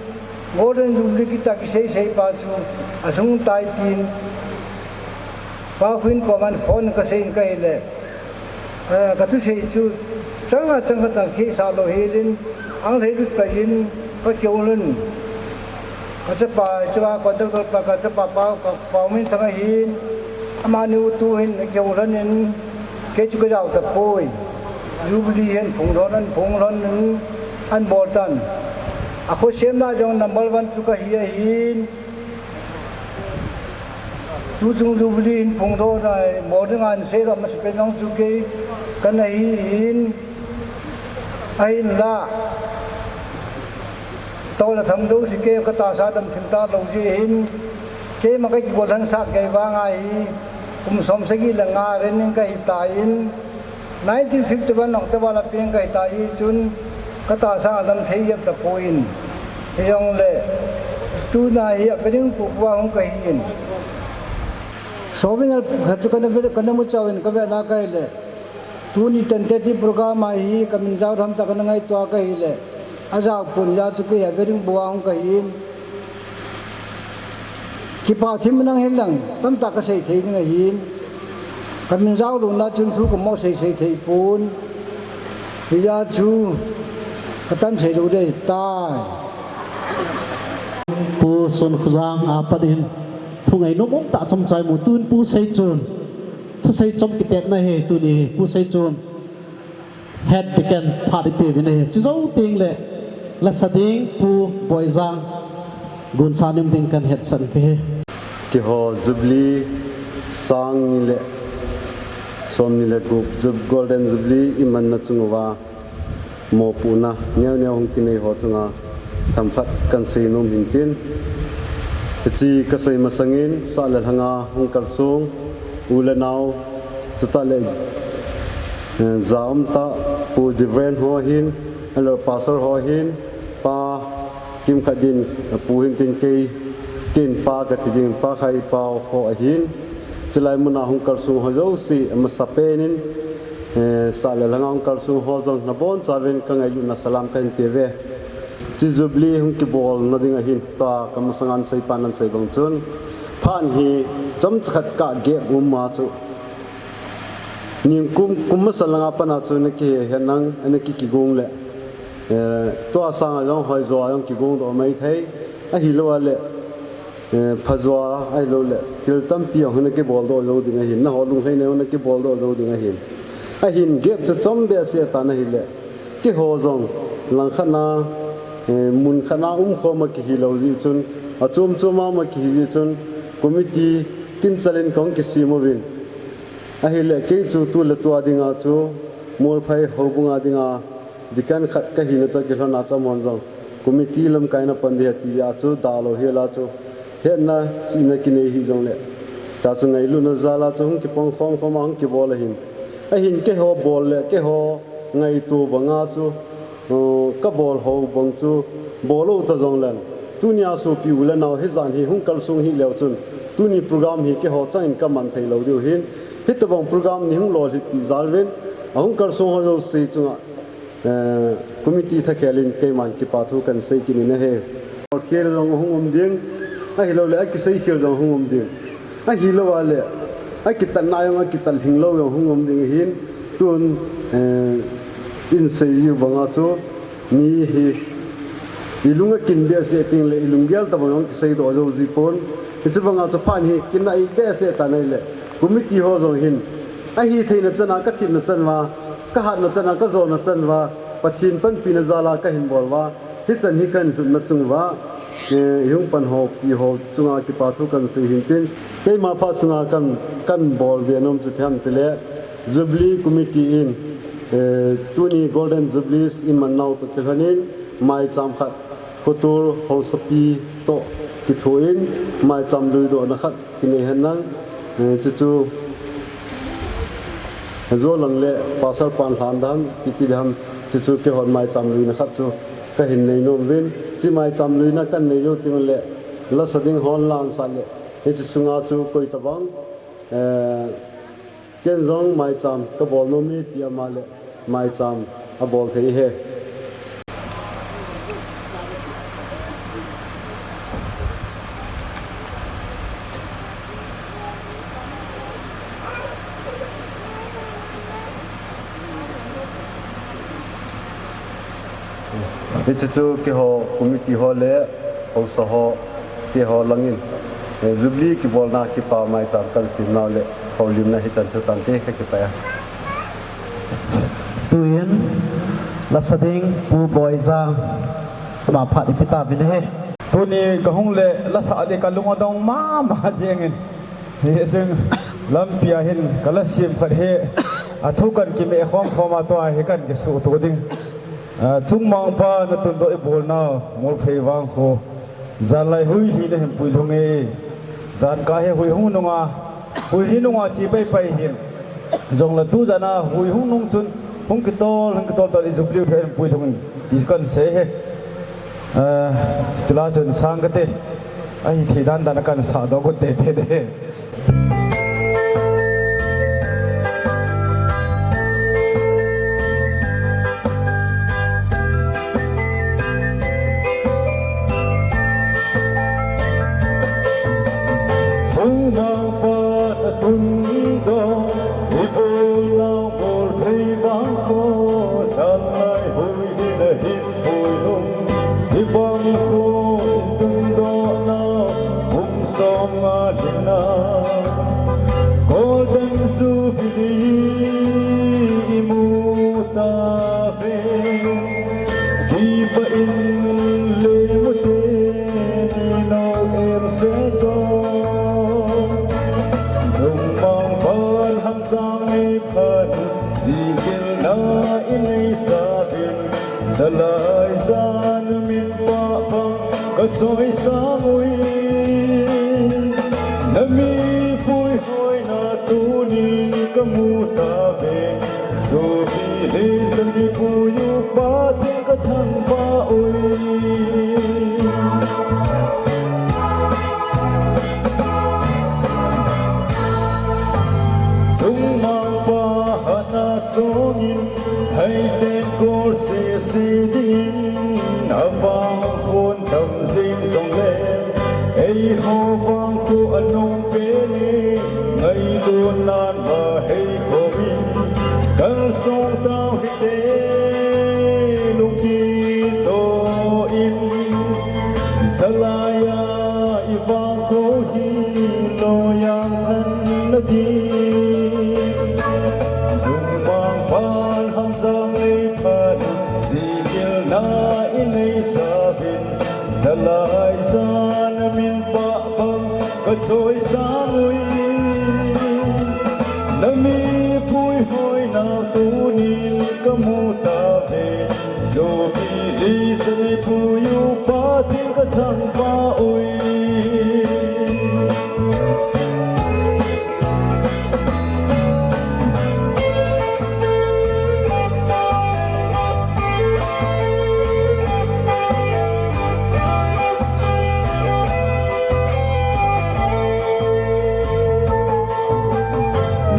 Golden Jubilee kiti a kisei sei pa chu, alhung tai tin, Pa Khovin koma phone kasei in ka hile, Ka, ka thusei chu chang a chang khat chang kheisah lou helin, ang lhei lut pai in ka kihou lhon. Ka chapa, chapa conductor pa, ka chapa pa, ka Paominthang ahin, amani u tu hin ka kihou lhon in, kei chu ka jao tapoi. Jubilee hin phong lhon, an phong lhon in, an bol tan. A kho semna jong number one chu kahi ahin, Tuchung Jubilee in phongdoh na, morning an sei lam masapen jong chu kei kana hi in, ahinla tol le tham jouse kei katahsa dam thim talou jeh hin, keima kakigol lhansah kei vang ahi, kum som sagi le nga ren in kahi tan, nineteen fifty-one October la peng kahi ta hi chun, katahsa adam thei jep tapon, hijongle tuna hi a Veringpu pa hung kahi in. Somin al khat chu kana ve, kana mu chauvin kave na kahi le. Tuni tentative program a hi kamin jao tham ta kana ngaito a kahi le. Ajao pon ja chu kei a Veringpu a hung kahi in. Kipa thim nang hilang, tamtah kasei thei ding ahin. Kamin jao louna chun thu kamo sei sei thei pon. Hijeh chun, katan sei lou ding tai. Pu Sonkholjang a pat in, thu ngainom um tah chomcha imu tun Pu Seichon. Thusei chom kitetna hi tuni Pu Seichon. Het tiken phat ipeuvin ahi. Chujou tengle, lasa ding Pu Boijang, gonsa nim ding kan hetsah kahi. Keiho Jubilee sang ni le som ni le gup Jub-, Golden Jubilee imanna chunguva mopohna neo neo hung kinei ho chunga themkhat kahin seinom hintin. Hiche kasei masangin, sah le lhanga hung kalsong u le nao, chutah le, eh, ja umtah Pu Divine ho hin, Elder Pastor ho hin, Pa kimkhat din, Pu hintin kei, keiin Pa kati ding, Pa Khaipao ho ahin, chulai muna hung kalsong ho jouse, amasapen in, eh, sah le lhanga hung kalsong ho jong nabonchauvin kangailutna salam kahin peuve. Hiche Jubilee hung kibolna ding ahin, tua kamasanga seipan ahin sei bang chun, phat hi chomcha khat kagep um a chu, nikum, kum masa langa pat a chu nakihe henlang, nakikigong le, eh, tua sanga jong hoijo a jong kigongdoh maithei, ahilou le, eh, phajo a, ahiloule thil tampi jong nakiboldoh jou ding ahin, nangho lunglhaina jong nakiboldoh jou ding ahin. Ahin gap chu chom behseh tan ahile, keiho jong langkhat na, eh, munkhat na umkhom a kihi lou jeh chun, achom chom a um a kihi jeh chun, committee kinchal in kahung kisem uvin. Ahile kei chu tu le tua dinga chu, Molphai houbunga dinga deacon khat kahina toh kilhon a chu amahon jong committee lamkaina pan ding ahi tia chu dalou hel a chu, hetna chihna kinei hijongle, tua chu ngailutna jal a chu hung kipang khom khom a hung kibol ahin. Ahin keiho bol le keiho ngaito banga chu, uh, kabol ho bang chu bol lou ta jongleng, tunia sopi u le nao hijan hi hung kalsong hih leu chun, tuni program hi keiho changin kaman thei lou diu ahin, hitobang program ni hung lolhinpi jal uvin, ahung kalsong ho jouse chunga, eh, committee thakhel in keiman kipa thu kahin sei kit in ahi. Khel jong hung um ding, ahiloule akisei khel jong hung um ding. Ahilou le, akitatna jong, akitat lhinglou jong hung um ding ahin, tun, eh, ihin sei jiu banga chu, mi hi, ilung akin behseh tengle, ilunggel tobang jong kiseidoh jou jipon. Hiche banga chu phat hi, kinai behseh tan ahile, committee ho jong hin, ahitheina chana, kathemna chan uva, kahatna chana, kajona chan uva, Pathen panpina jal a kahin bol uva, hichan hi kahin lhutna chung uva, eh, ihung panhopi ho chunga kipa thu kahin sei hintin, keima phat sunga kahin, kahin bolbe nom chu ipi ham itile, Jubilee Committee in, eh, tuni Golden Jubilees iman nau toh kilhonin, maicham khat, Khotul Haosapi toh kithoin, maicham luidohna khat kinei henlang, eh, chuchu, ajo lang le Pastor pan lhan dam, ipi ti dam, chuchu keihon maicham luina khat chu kahin nei nom uvin, hiche maicham luina kahin nei jou teng le, lasa ding hon lansah le, hiche sunga chu koi tobang, eh, ken jong maicham kabol nom e ti ama le, maicham abol thei ahi. Hiche chu keiho committee ho le haosa ho, keiho langin, eh, Jubilee kibolna kipa maicham kahin sem nau le houlimna hichan chu tante, kakipah e. Tuin, lasa ding Pu Boijang, ama phat ipe tauvin ahi. Tuni kahung le lasa ding kalung adong mama jengin. Hichun lampi a hin kala sim khat hi, athu kan kime khom khom a tua hi kan kisuhto ding. Ah, Chungmangpa na tundoh i bolna, Molphei vangkho. Jan lai hui hi na hin puilhung e. Jan ka hi hui hung nunga, hui hi nunga chi pai pai hin. Jong la tu jana hui hung nung chun, hung kitol, hung kitol tol i jubilee hi hin puilhung in. Ti kan sei he. Ah, chula chun sang kate. Ahi thei dan dan kan sa doh kut te te de. Chungmangpa na tundoh i bolna, Molphei vangkho, jan lai hui hi na hin puilhung. Hibang kho i tundohna, kum som nga lhinna, Golden Jubilee i mu tauve. Kipah in le mu te ni nou em se ko. Chungmangpan hamjang nei phat, jingkah na i nei sa vin. Jalai jan min pah pang ka choisang uve. Na mipui hoina tunin ka mu tauve. Jubilee chan i pui u Pathen ka thangvah uve. Chungmangpa hatna songin, Haiten kol sese dingin, avangkhon tam jing jongle, eiho vangkho anung pen e, ngailutnan va hei khomin, kalsong tau hite, lungkitoh in, jalai a i vangkho hi loiyang thanna ding. Chungmangpan hamjang nei phat, jingkah na i nei sa vin. Jalai jan min pah pang ka choisang uve. Na mipui hoina tunin ka mu tauve. Jubilee chan i pui u Pathen ka thangvah uve.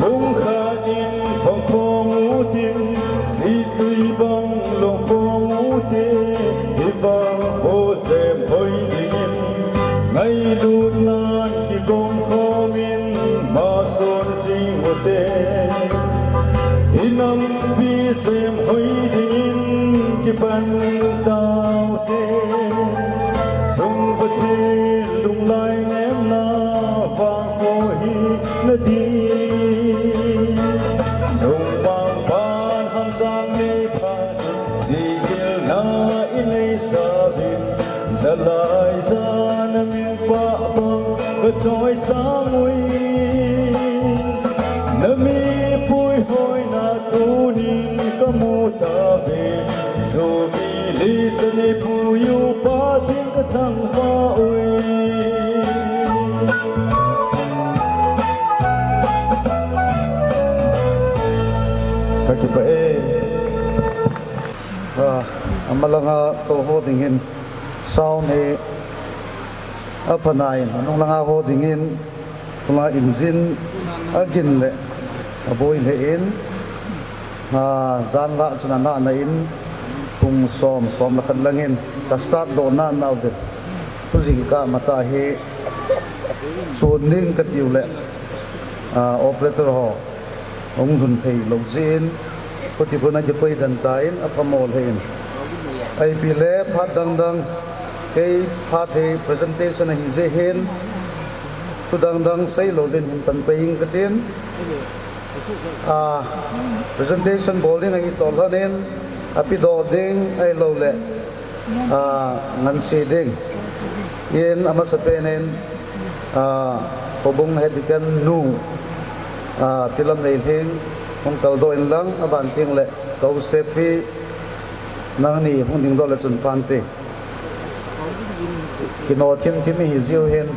Lungkhat in pang khom utin, sittui bang long khom ute, i vangkho sem hoi dingin, ngailutnan kikom khomin, mason jing ute, i nampi sem hoi dingin, kipan taute, Chung Pathen lunglai ngemna vangkho hi na ding. Chungmangpan hamjang nei phat, jingkah na i nei sa vin. Jalai jan min pah pang ka choisang uve. Na mipui hoina tunin ka mu tauve. Jubilee chan i pui u Pathen ka thangvah uve. Ka kipah e. Ah, amalanga tou ho dingin sound hi apha nai in, anung langa ho dingin, tunga engine agin le aboi le in, ah, jan la chun ana na in, pung som, som le khat langin ka start doh na nau ve. Tu jingkah matah hi chun ning ka tiu le, ah, operator ho hung lhun thei lou jeh in, khuti khun a kikoi den tan, apha mo lheh in. Ipi le phat dang dang, kei phat hi presentation ahi jeh hin, thu dang dang sei lou din hin pan pei ing ka tin. Ah, presentation bol ding ahi toh lhon in, api doh ding ahilou le, ah, ngansi ding in, amasa pen in, ah, Houbung Head Deacon nu, ah, Pi Lamneilhing, hung kaldoh in lang, aban teng le, Ka U Stephy, nangni hung dingdoh le chun phante. Kino thim thim ihi jiu hin,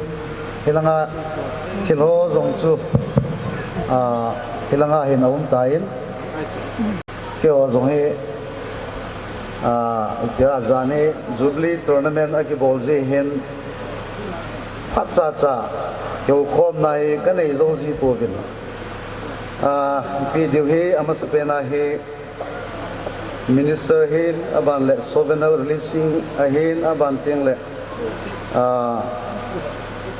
hilanga thil ho jong chu, ah, hilanga hin aum tan. Keiho jong hi, ah, ipi a jan hi Jubilee Tournament akibol ji hin phat cha cha kihoukhomna hi kanei jou ji pouvin. Ah, ipi diu hi amasapen a hi Minister hin, aban le souvenir releasing ahin, aban teng le, ah,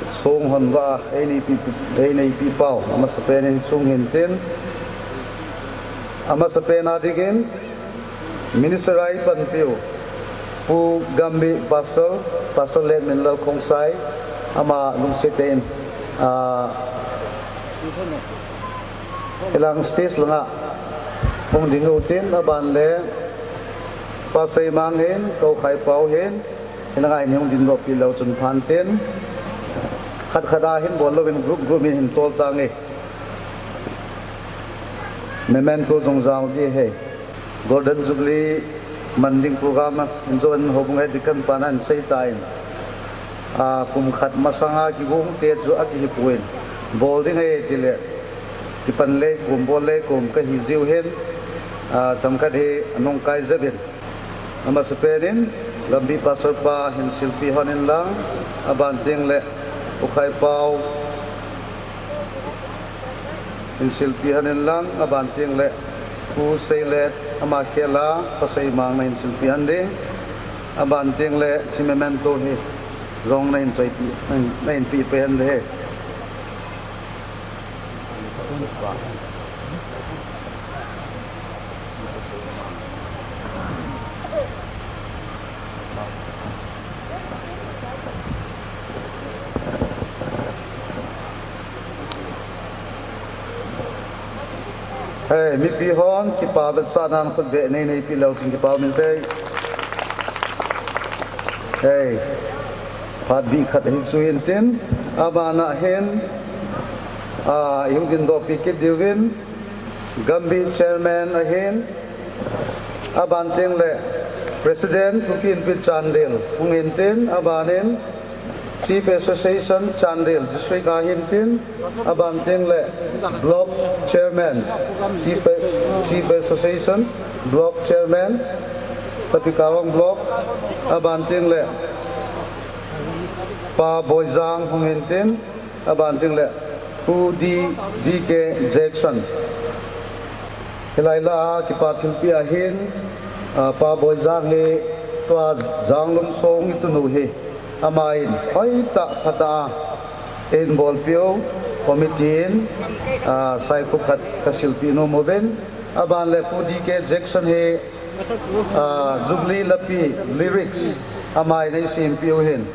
song hon doh a, eineipi, eineipi pau, amasapen in song hin tin. Amasapen a dingin, Minister a ipanpiu, Pu Gambi Pastor, Pastor Letminlal Khongsai, ama lungset in, ah, hilang stage langa hung ding utin, aban le, Pa Seimang hin, Ka U Khaipau hin, hilanga hin hung dingdoh pi leu chun phan tin, khat khat a hin bol louvin group group in hin tol tange. Memento jong jao ding ahi. Golden Jubilee man ding program a, injo in Houbung Head Deacon pan ahin sei tan. Ah, kum khat masanga kigong te chu akihi pon. Bol ding ahi tile, kipan le kum, bol le kum kahi jiu hin, ah, chomkhat hi anung kai jep in. Amasapen in, Gambi Pastor pa hin silpi hon in lang, aban teng le, U Khaipau, hin silpi hon in lang, aban teng le, Pu Seilet, ama khel a, Pa Seimang na hin silpi hon ding, aban teng le, chi memento hi, jong na hin choipi, na hin, na hin pi pe hon ding ahi. Hei, mipi hon, kipa vetsahnan khut beh nei neipi leu chun kipa um inte. Hei, phat bih khat hi chu hin tin, abana hin, ah, i hung dingdoh pi kit diuvin, Gambi Chairman ahin, aban teng le President Pu Kinpi Chandel hung hin tin, aban in Chief Association Chandel District ahin tin, aban teng le Block Chairman, Chief, Chief Association Block Chairman, Chapikarong Block, aban teng le Pa Boijang hung hin tin, aban teng le Pu D, D K Jackson. Hilai lah a kipa thilpeh ahin, ah, Pa Boijang hi tua Janglum song i tunu hi, ama in hoitah phatah a eihin bolpeh u, committee in, ah, saikhup khat ka silpeh nom uvin, aban le Pu D K Jackson hi, ah, Jubilee lapi lyrics ama in eisempeh u hin,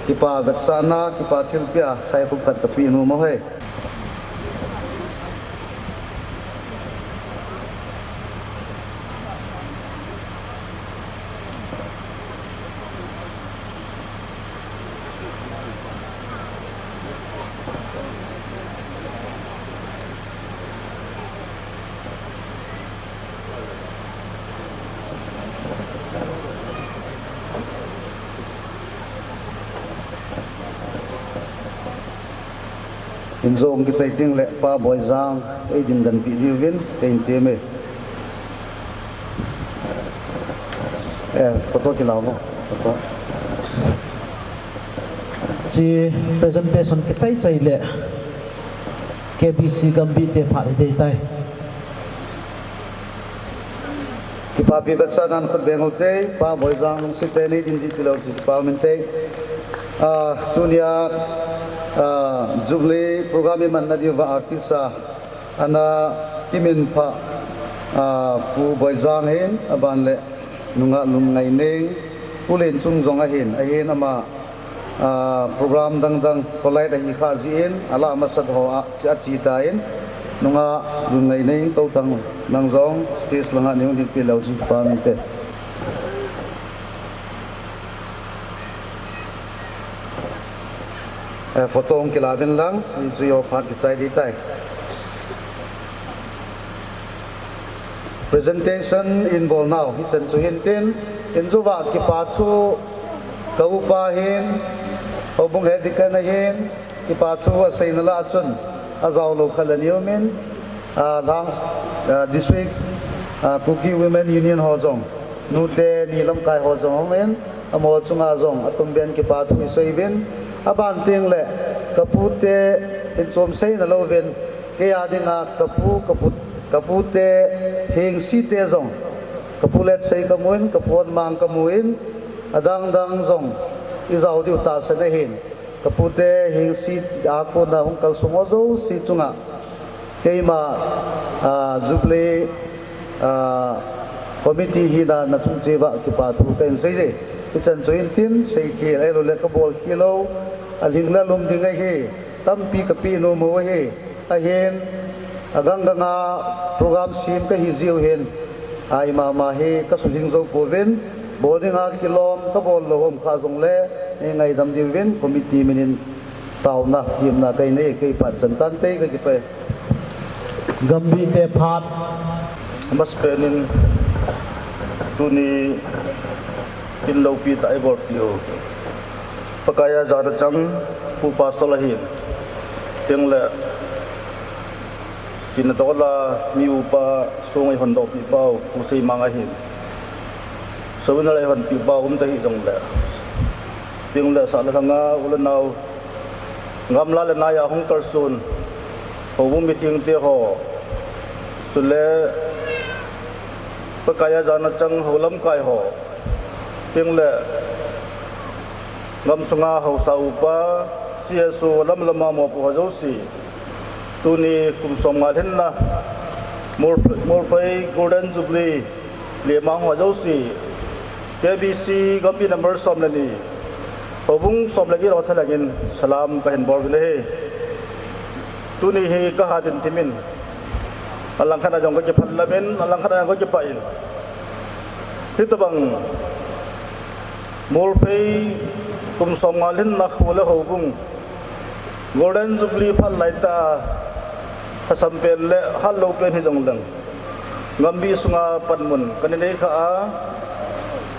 kipa vetsahna, kipa thilpeh a saikhup khat ka peh nom uve. Injong kichai teng le Pa Boijang eidindan peh diuvin kahin temme. Eh, photo kilah vo, photo. Hiche presentation kichai chai le K B C Gambih te phat hiding tai. Kipapi vetsahnan khut beng u te, Pa Boijang lungset in eidin ding tilou chu kipa um inte. Ah, tunia, ah, Jubilee program iman nadiuva artist a ana kiminpha, ah, Pu Boijang hin, aban le nungah Lungngaineng, Pu Lenchung jong ahin, ahin ama ah, program dang dang polite ahi kha jeh in, alah masat ho a, chi a chi tan, nungah Lungngaineng Touthang nang jong stage langa nei hung ding peh leu chun kipa um inte. Photo hung kila uvin lang, hichu jou phat kichai ding tai. Presentation in bol nau, hichan chu hin tin, in jou va kipa thu ka upa hin, houbung head deacon ahin, kipa thu asei na lah a chun, ajao lou khat le ni um in, ah, Lhang, ah, District, ah, Kuki Women Union ho jong, nute ni lamkai ho jong hung in, amaho chunga jong, atum ben kipa thu isei uvin, aban teng le, ka pute in chom sei na lou vin, kei a dinga, ka pu, ka pu, ka pute, hing si te jong, ka pu Letsei ka mu in, ka pu Honmang ka mu in, adang dang jong, ijao diu tahsan ahin. Ka pute hing si a kona hung kalsong ho jouse chunga. Keima, ah, Jubilee, ah, Committee hina na chung cheh uva kipa thu kahin sei e. Hichan chu hin tin, sei khel, ahilou le ka bol khel lou, alhing le alum ding ahi, tampi ka pe nom u ahi. Ahin, agang ganga program sem ka hi jiu hin, a, ima ma hi ka sulhing jou pouvin, bol dinga kilom ka bol lou um kha jong le, nei ngaidam diuvin, committee min in taona, temna ka nei, kei phat chan tan te ka kipah e. Gambih te phat. Amasapen in, tuni in loupi tah a eibolpi u Pakaiya jana chang Pu Pastor ahin. Tengle, china tola mi upa song eihon dohpi pau, Pu Seimang ahin. Soina eihon pi pau, um ta hijongle. Tengle, sah le lhanga, u le nau, gamla le naiya hung kalson, houbung mithengte ho. Chule, Pakaiya jana chang hou lamkai ho. Tengle, gamsunga haosa upa, C S O lam lama mopo ho jouse. Tuni kum som nga lhinna, Mol-, Molphei Golden Jubilee, lemang ho jouse. K B C Gambih number som le ni. Houbung som le get ho thalheng in salam kahin bol uvin ahi. Tuni hi ka hat in thimin. Alangkhat a jong ka kiphalam in, alangkhat a jong ka kipah in. Hitobang Molphei kum som nga lhinna kho le houbung Golden Jubilee phat laitah a, lhasam pen le hatlou pen hijongleng, Gambih sunga panmun kana nei kha a,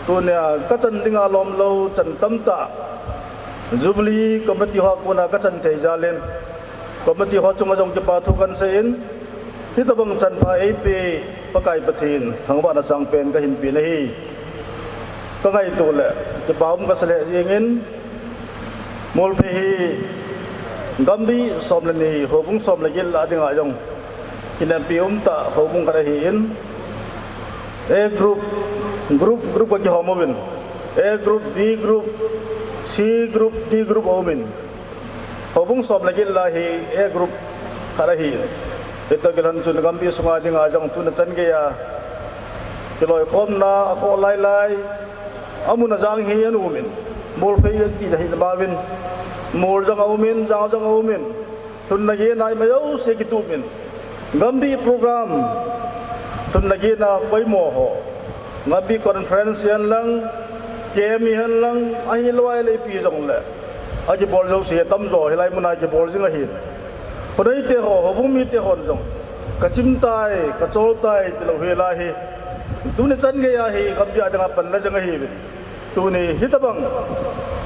tunia ka chan dinga lomlou chan tamtah Jubilee Committee ho kona ka chan thei jal in, Committee ho chunga jong kipa thu kahin sei in, hitobang chanpha eipe Pakai Pathen thangvahna sangpen kahin pe ahi. Ka ngaito le, kipa um kasa lheh jeng in, Molphei hi Gambih som le ni, houbung som le get lah a dinga jong kineppi umtah houbung khat ahin, A group, group, group ka kihom uvin, A group, B group, C group, D group aumin, houbung som le get lah a hi A group khat ahin. Hitoh kilhon chun Gambih sunga dinga jong tuna chan geiya kiloikhomna akhoh lailai, amun ajang hi ana umin, Molphei ati na hi na bavin, Mol jong aumin, Jang jong aumin, lhunna gena ima jouse kitup in, Gambih program, lhunna gena poimo ho, Gambih conference hihen lang, K M hihen lang, ahilou ahile ipi jongle, akibol jouse tamjo hilai muna kibol jing ahin. Khoneite ho, houbung mite hon jong, kachim tai, kachol tai tilou hilai hi, tuni chan geiya hi Gambih a dinga panla jeng ahiuvin. Tuni hitobang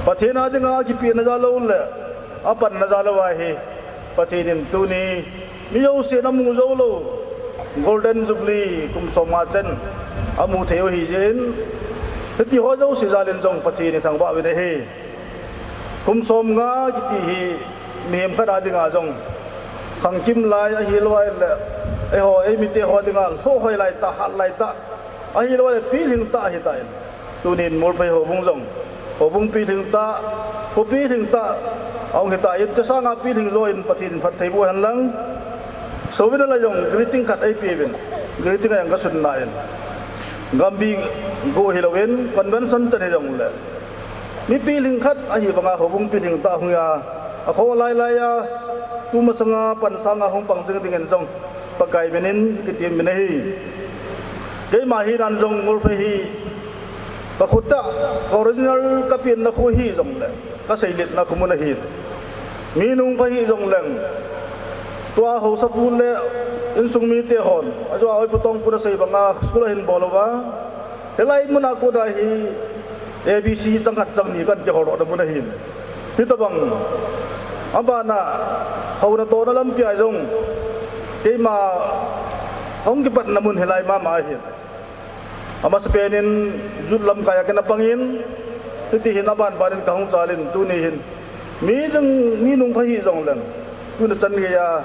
Pathen a dinga kipehna jal lou le apanna jal lou ahi. Pathen in tuni mi jousen amu joulou Golden Jubilee kum som nga chan amu thei u ahijeh in, hitiho jouse jal in jong Pathen ithangvah uvin ahi. Kum som nga kiti hi mihem khat a dinga jong khangkim lai ahilou ahile, eiho, eimite ho dinga lhohhoi laitah, hat laitah, ahilou ahile pilhing tah ahitan. Tunin Molphei houbung jong, houbung pilhing tah, kho pilhing tah ahung hitan, chusanga pilhing joh in Pathen in phatthei boh hen lang. Sopi nala jong greeting khat eipeuvin, greeting a jong kasunna in, Gambih go hilouvin convention chan hijongle, mi pilhing khat ahi banga houbung pilhing tah hung hi a, akhoh lailai a, tumasanga pansanga hung pang jing dingin jong Pakai minin kitem in ahi. Keima hinan jong Molphei hi kakhut a, ka original kapenna kho hijongle, kaseiletna khomun ahi. Mi nungpha hijong leng, tua haosapu le insung mite hon, ajou a oipa tongpu nasei banga school ahin bol uva, hilai muna kona hi A B C chang khat chang ni kan kihol doh na mun ahin. Hitobang, abana, houna tohna lampi a jong, keima hung kipatna mun hilai mama ahin. Amasapen in youth lamkai a kei na pang in, hiti hin aban ban in kahung chal in tuni hin. Mi dang, mi nungpha hijong leng, tuna chan geiya,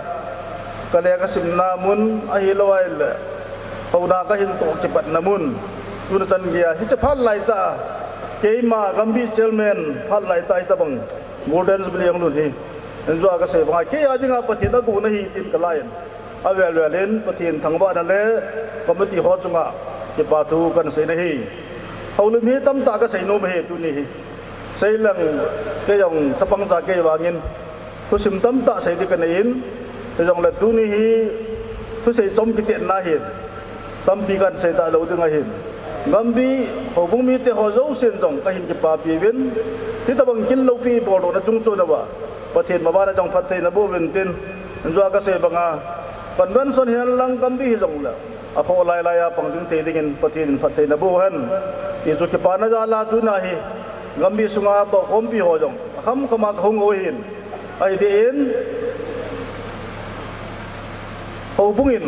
kale kasimna mun, ahilou ahile, houna kahin toh kipatna mun, tuna chan geiya, hiche phat laitah a, keima Gambih chairman phat laitah a hitobang Golden Jubilee hung lhun hi, injo a kasei banga, kei a dinga Pathen agouna ahi tin kalai in. Avel vel in Pathen thangvahna le committee ho chunga kipa thu kahin sei nahi. Houlim hi tamtah kasei nom ahi tuni hi. Sei leng kei jong chapang cha kei vangin thusim tamtah sei ding kanei in, hijongle tuni hi thusei chom kitetna ahin, tampi kahin sei talou ding ahin. Gambih houbung mite ho jousen jong kahin kipapi uvin, hitobang kin loupi boldohna chungchon uva Pathen mavana jong phattheina boh uvin tin, injo a kasei banga, convention hihen lang Gambih hijongle, akhoh lai lai a pang jing thei dingin Pathen in phattheina boh hen. Ti chu kipana jal a tuna hi, Gambih sunga tohkhompi ho jong, akham kham a kahung u ahin. Ahi deh in, houbung in,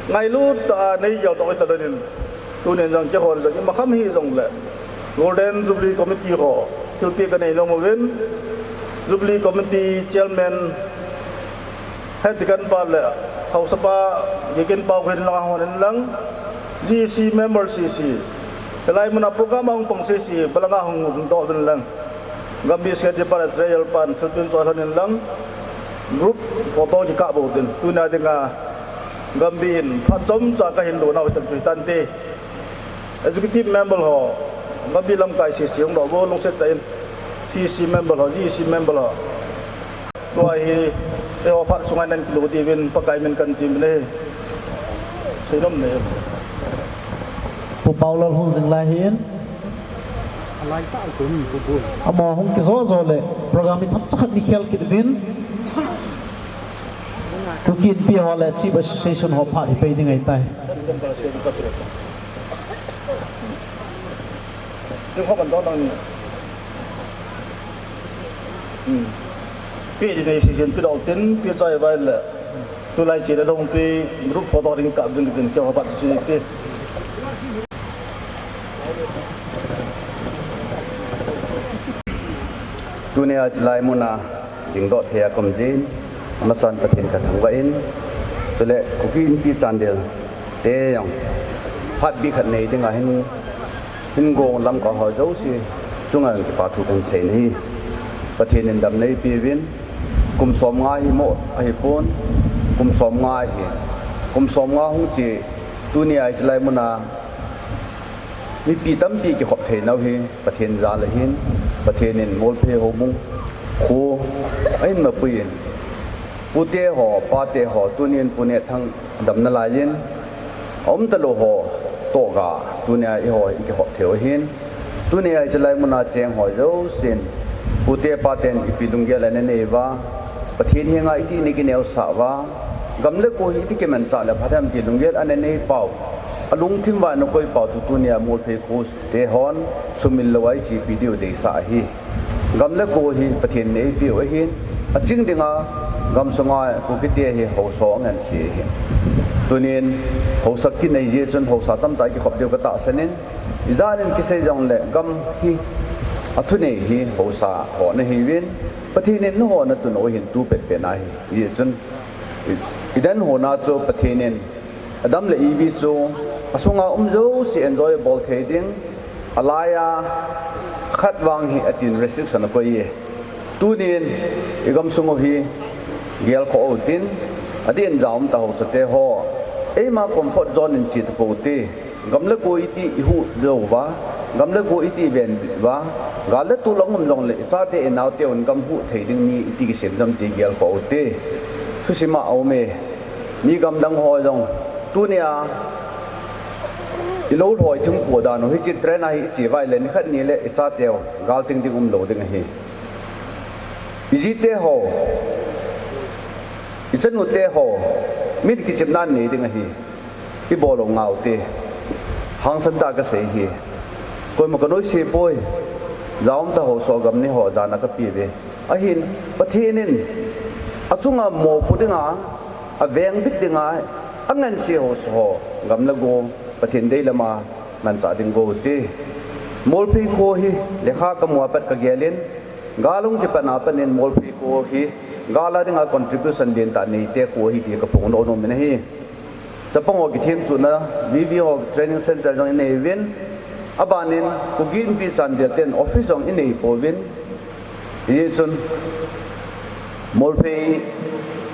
ngailut tah a nei geldoh hita lhonin, tunin jong keihon jong imakham hijongle, Golden Jubilee Committee ho, thilpeh kanei nom uvin, Jubilee Committee Chairman, Head Deacon pa le, Haosapa, Deacon pa hin lang a hon in lang, G C member C C, hilai muna program a hung pang C C, balanga hung, hung doh uvin lang. Gambih Secretary pa le Treasurer pan, thilpeh choi lhonin lang, group photo kikah bou tin, tuna dinga, Gambih in phat chomcha kahin lonau hitan chu hitante. Executive member ho, Gambih lamkai C C hung doh bou lungset tah in, C C member ho, G C member ho. Tua hi, eiho phat sunga nan kilu diuvin, Pakai min kan ti min ahi. Seinom nei. Pu Paulal hung jing lai hin. Amaho hung kijo jo le, program hi themcha khat ni khel kit uvin. Kuki Inpi ho le Chief Association ho phat hi pei ding ahitai. Pi di nei season pi dol tin, pi chai vai le. Tulai chi le dong pi group photo ding kap ding tin keiho bat chi ti. Tunia chilai muna dingdoh thei a kaum jin, amasan Pathen kathangvah in, chule Kuki Inpi Chandel te jong phat bih khat nei dinga hin, hin gong lamkai ho jouse chunga kipa thu kahin sei nahi. Pathen in damna eipeuvin, kum somnga hi mo ahipon, kum somnga hi, kum somnga hung che, tunia chilai muna mipi tampi kikhop theinau hi Pathen jal ahin, Pathen in Molphei houbung kho ahin mapui in, pute ho, pate ho, tunin Pu Nehthang damna laiyin, aum talou ho toh ga, tunia eiho i kikhop theiu ahin, tunia hiche lai muna cheng ho jousen, pute paten ipi lunggel ana nei uva, Pathen henga iti ana kineosah uva, gam le go hi iti kimanchah le phat ham ti lunggel ana nei pau, alungthim uva ana koi pau chu tunia Molphei kho te hon sumil louva ichepi diu deisah ahi. Gam le go hi Pathen in eipeu ahin, aching dinga gamsunga Kukite hi haosa angansei ahi. Tunin haosa kinei jeh chun haosa tamtah kikhop diu katahsan in, ijat in kisei jongle gam hi athunei hi haosa ho nahiuvin, Pathen in nangho natun u ahin tu petpet na hi. Hijeh chun i, idang hona chu Pathen in adam le ipi chu asunga um jouse enjoy bol thei ding, alaiya khat vang hi atin restriction akoi e. Tunin igamsung u hi gelkhoh utin, adeh in ja um tah haosate ho, eima comfort zone in che tapou te, gam le go iti ihuh lou uva, gam le go iti ven uva, gal le tol a um jongle ichate inaote un gam huh thei ding mi iti kisem dem ti gelkhoh ute. Thusima aume. Mi gamdang ho jong tunia ilou lhoi thingpoh dan u hiche trend a hi iche uva ahile nikhat nile ichateu gal ting ding umlou ding ahi. Ijite ho, ichanute ho, min kichepna nei ding ahi. Ibol u ngau te. Hangsan tah kasei hi. Koima kanoise poi. Jaum ta ho, sogam ni ho jana kape ve. Ahin, Pathen in achunga mopo dinga, aveng bit dinga, anganse ho, so ho, gam le go, Pathen dei lama, ngan cha ding go te. Molphei kho hi, lekha kamu a pat kagelin, Galung kipatna panin Molphei kho hi gal a dinga contribution lentah neite kho hi ti kaphongdoh nom in ahi. Chapang ho kithemchuhna, V V ho training center jong inei uvin, abanin Kuki Inpi Chandel ten office jong inei pouvin, hijeh chun Molphei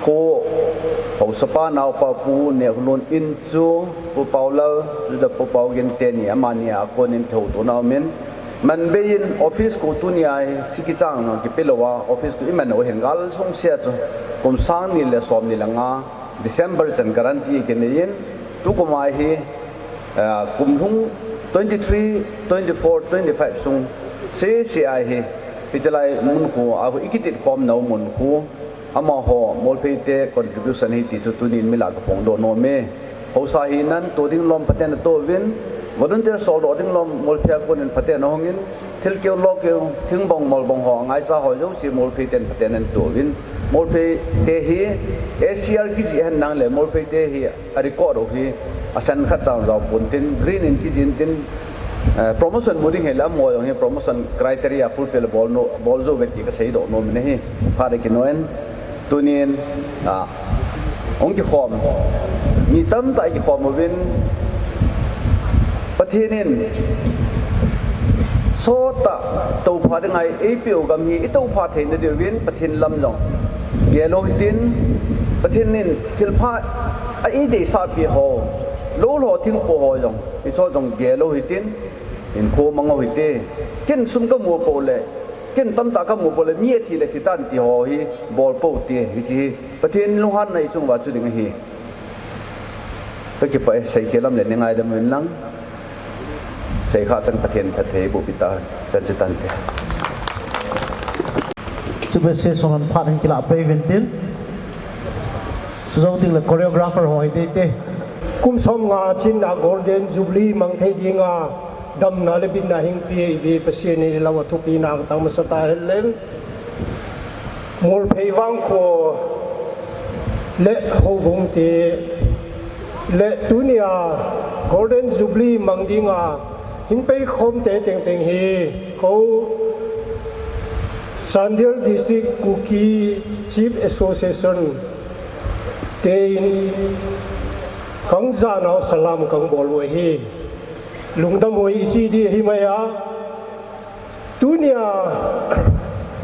kho haosapa naopa Pu Nehulun in chu Pu Paulal, chuta Pu Paugin teni amani a konin thouto na umin, Manbei in office kho tunia hi sikichang jong kipe louva, office kho iman u hin gal sung sia chu kum sang ni le som ni le nga December chan guarantee kinei in, tukum a hi, ah, kum lhung twenty three, twenty four, twenty five sung sese a hi, hichelai mun kho a ikitit khom nau mun kho, amaho Molphei te contribution hi ti chu tunin milah kaphongdoh nom e. Haosa hinan to ding lom phaten ato uvin, volunteer soldoh ding lom Molphei a konin phaten ahungin, thilkeu lokeu, thingbong molbong ho, ngaicha ho jouse Molphei ten phaten ato uvin, Molphei te hi S C R kijih hen lang le Molphei te hi a record u hi asan khat chang jao pon tin, green in kijih in tin, eh, promotion mu ding hile amaho jong hi promotion criteria fulfill bol nou, bol jou uve ti kaseidoh nom in ahi. Phat a kinoh in, tunin, ah, hung kikhom, mi tamtah ikikhom uvin, Pathen in sot tah toupha dinga eipeh u gam hi itoupha theina diuvin Pathen lam jong gel u hitin, Pathen in thilpha a eideisahpeh ho, lou lho thingpo ho jong, hicho jong gel u hitin, hinkho mang u hite. Ken sum kamu pou le, ken tamtah kamu pou le, mi athi le thitan ti ho hi bol pou te, hiche hi Pathen lunghanna ichung uva chu ding ahi. Kakipah e, seikhel lam le nei ngaidam uvin lang. Seikhah chan Pathen phatthei boh peh tahen, chan chu tante. Chubeh session phat in kilah peh uvin tin. Chujou teng le choreographer ho hi teitei. Kum somnga chinna Golden Jubilee mang thei dinga damna le bitna hung peh ibe Pathen in ilah uva thupina katang masa tahen lang. Molphei vangkho le houbung te le tunia Golden Jubilee mang dinga hung peikhom te tengteng hi kou Chandel District Kuki Chief Association te in kang janau salam kang bol u ahi. Lungdam uvin ichi di ahi mai a. Tunia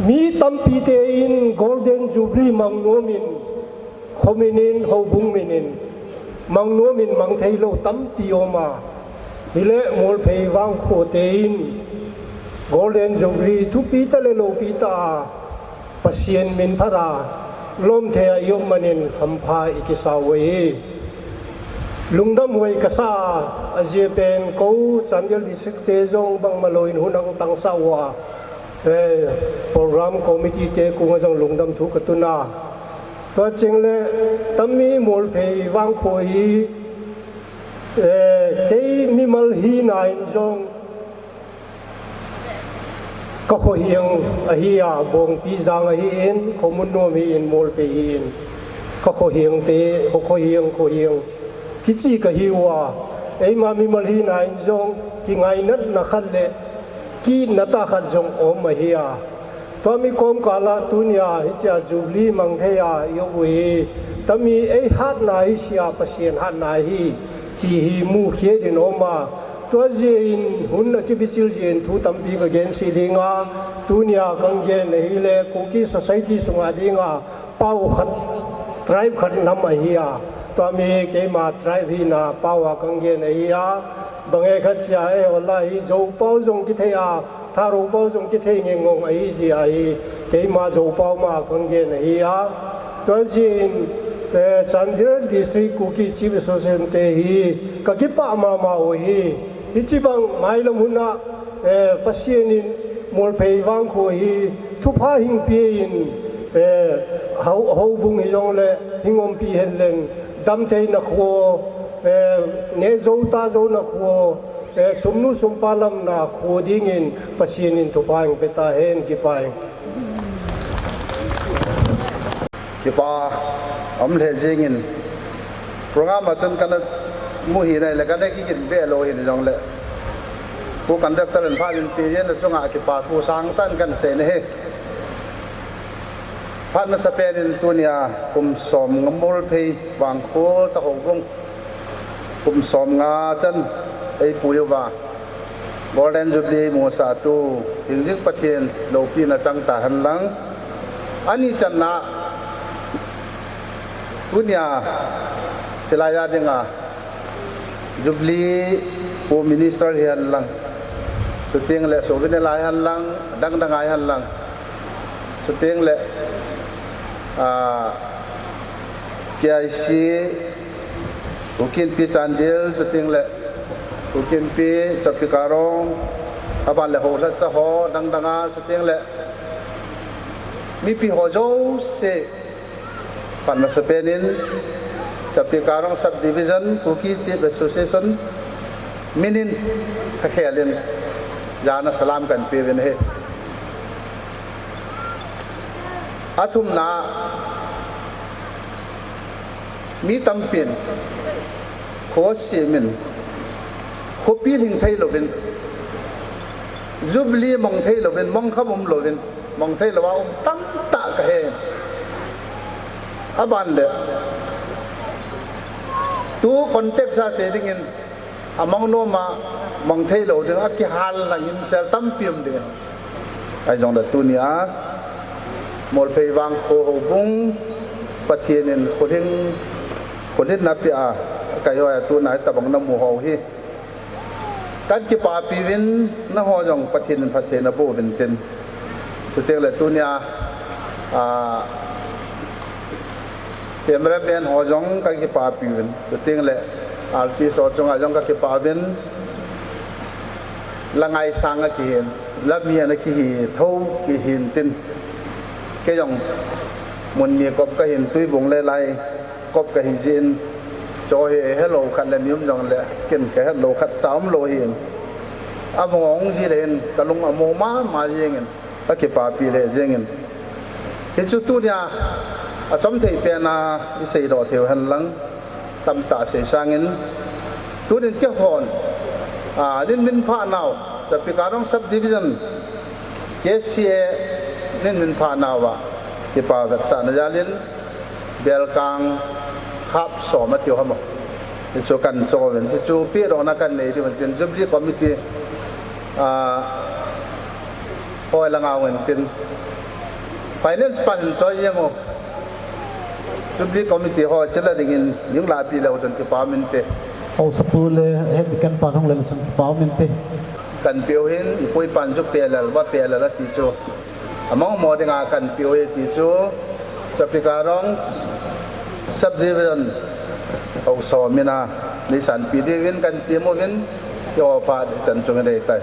mi tampi te in Golden Jubilee mang nom in, khomin in, houbung min in, mang nom in mang thei lou tampi um a. Hile Molphei vangkho te in Golden Jubilee thupi tah le loupi tah a Pathen min phat a lom thei a i um man in hampha i kisa u ahi. Lungdam uvin kasa a, ajeh pen kou Chandel District te jong bangma lou in hun ahung tangsah uva, eh, program committee te kong a jong lungdam thu katun a. Tua cheng le tami Molphei vangkho hi, eh, kei mimal hina in jong ka khoheng ahi a, Bongpi jang ahi in, khomun nom hi in, Molphei hi in. Ka khoheng te, kho khoheng, khoheng kichi kahi uva. Eima mimal hina in jong kingainatna khat le kiitna tah khat jong um ahi a. Tua mi komkal a tunia hichea Jubilee mang thei a i um u hi, tami eihatna hi sia, Pathen hatna hi, chi hi mukhet in um a. Tua jeh in hun akibichil jeh in thu tampi kagen sih ding a, tunia kang gen ahile Kuki society sunga dinga pao khat, tribe khat nam ahi a. Tua mi keima tribe hina pao a kang gen ahi a. Bang e khat chia e, hola hi Zo pao jong kithei a, Tharo pao jong kithei ngengong ahi jeh a hi, keima Zo pao ma kang gen ahi a. Tua jeh in, eh, Chandel District Kuki Chief Association te hi kakipah mama u ahi. Hichi bang mailam hun a, eh, Pathen in Molphei vangkho hi thupha hung pe in, Eh, hou, houbung hijongle hing umpi henlang, damtheina kho, eh, neh jou tah jouna kho, eh, sumnu sumpa lamna kho dingin Pathen in thupha hing pe tahen, kipah e. Kipah um lheh jengin, program a chun kana mu hina le kana kigin be lou hijongle, Pu Conductor in phat in pe jeng na chunga kipathu sangtah in kana sei ahi. Phat masapen in tunia kum som nga Molphei Vangkho Tahoubung kum som nga chan eipui uva Golden Jubilee eimusah tu hingjing Pathen loupina chang tahen lang. Ani channa tunia silai a dinga Jubilee Pu Minister hihen lang, chuteng le souvenir lai hen lang, dangdang a hihen lang, chuteng le, ah, K I C, Kuki Inpi Chandel, chuteng le Kuki Inpi Chapi Karong, aban le Houlhacha ho, dangdang a, chuteng le mipi ho jouse, phat masapen in Chapi Karong Subdivision Kuki Chief Association minin kakhel in jana salam kana pe uvin ahi. Athumna, mi tampin kho semin, khopi lhing thei louvin, Jubilee mong thei louvin, mong kham um louvin, mong thei louva um tamtah kahe. Aban le, tu context a sei dingin, among nom a mong thei lou ding, akihal lang himsel tampi um ding. Ahijongle tunia Molphei Vangkho Houbung Pathen in kholhing, kholhinna apeh a, kaiho a tuna hitabang namu ho hi kana kipapi uvin, nangho jong Pathen in phatthei naboh uvin tin. Chuteng le tunia, ah, cameraman ho jong kana kipapi uvin, chuteng le artist ho chunga jong kana kipah uvin, la ngaisang a kihin, la mi ana kihi tho kihin tin. Kei jong mun mi kop kahin, Tuibung le lai kop kahi jin, cho hi helou khat le ni um jongle, ken kahelou khat cha um lou hin. Among ji le hin kalung amo mama jengin, kakipapi lheh jengin. Hichu tunia achom thei pen a isei doh thei u hen lang, tamtah sei sangin, tunin keihon, a, nin min phah nau, Chapi Karong Subdivision, K C A, nin min phah nauva kipa vetsahna jalin, Belkang khap som atiu ham. Hichu kana cho uvin, hichu pedohna kana nei diu vin tin, Jubilee Committee, a, hoi langa uvin tin, Finance pan in choi jeng u. Jubilee Committee ho chila dingin, jing lapi leu chun kipa um inte. Haosapu le Head Deacon pan hung lele chun kipa um inte. Kana peh u hin, ipui pan chu pelal, va pelal ati chu. Among mo dinga kana peh u hi ti chu, Chapi Karong Subdivision haosa mina neisanpi diuvin kana ti uvin, keiho phat ichan chung dei tai.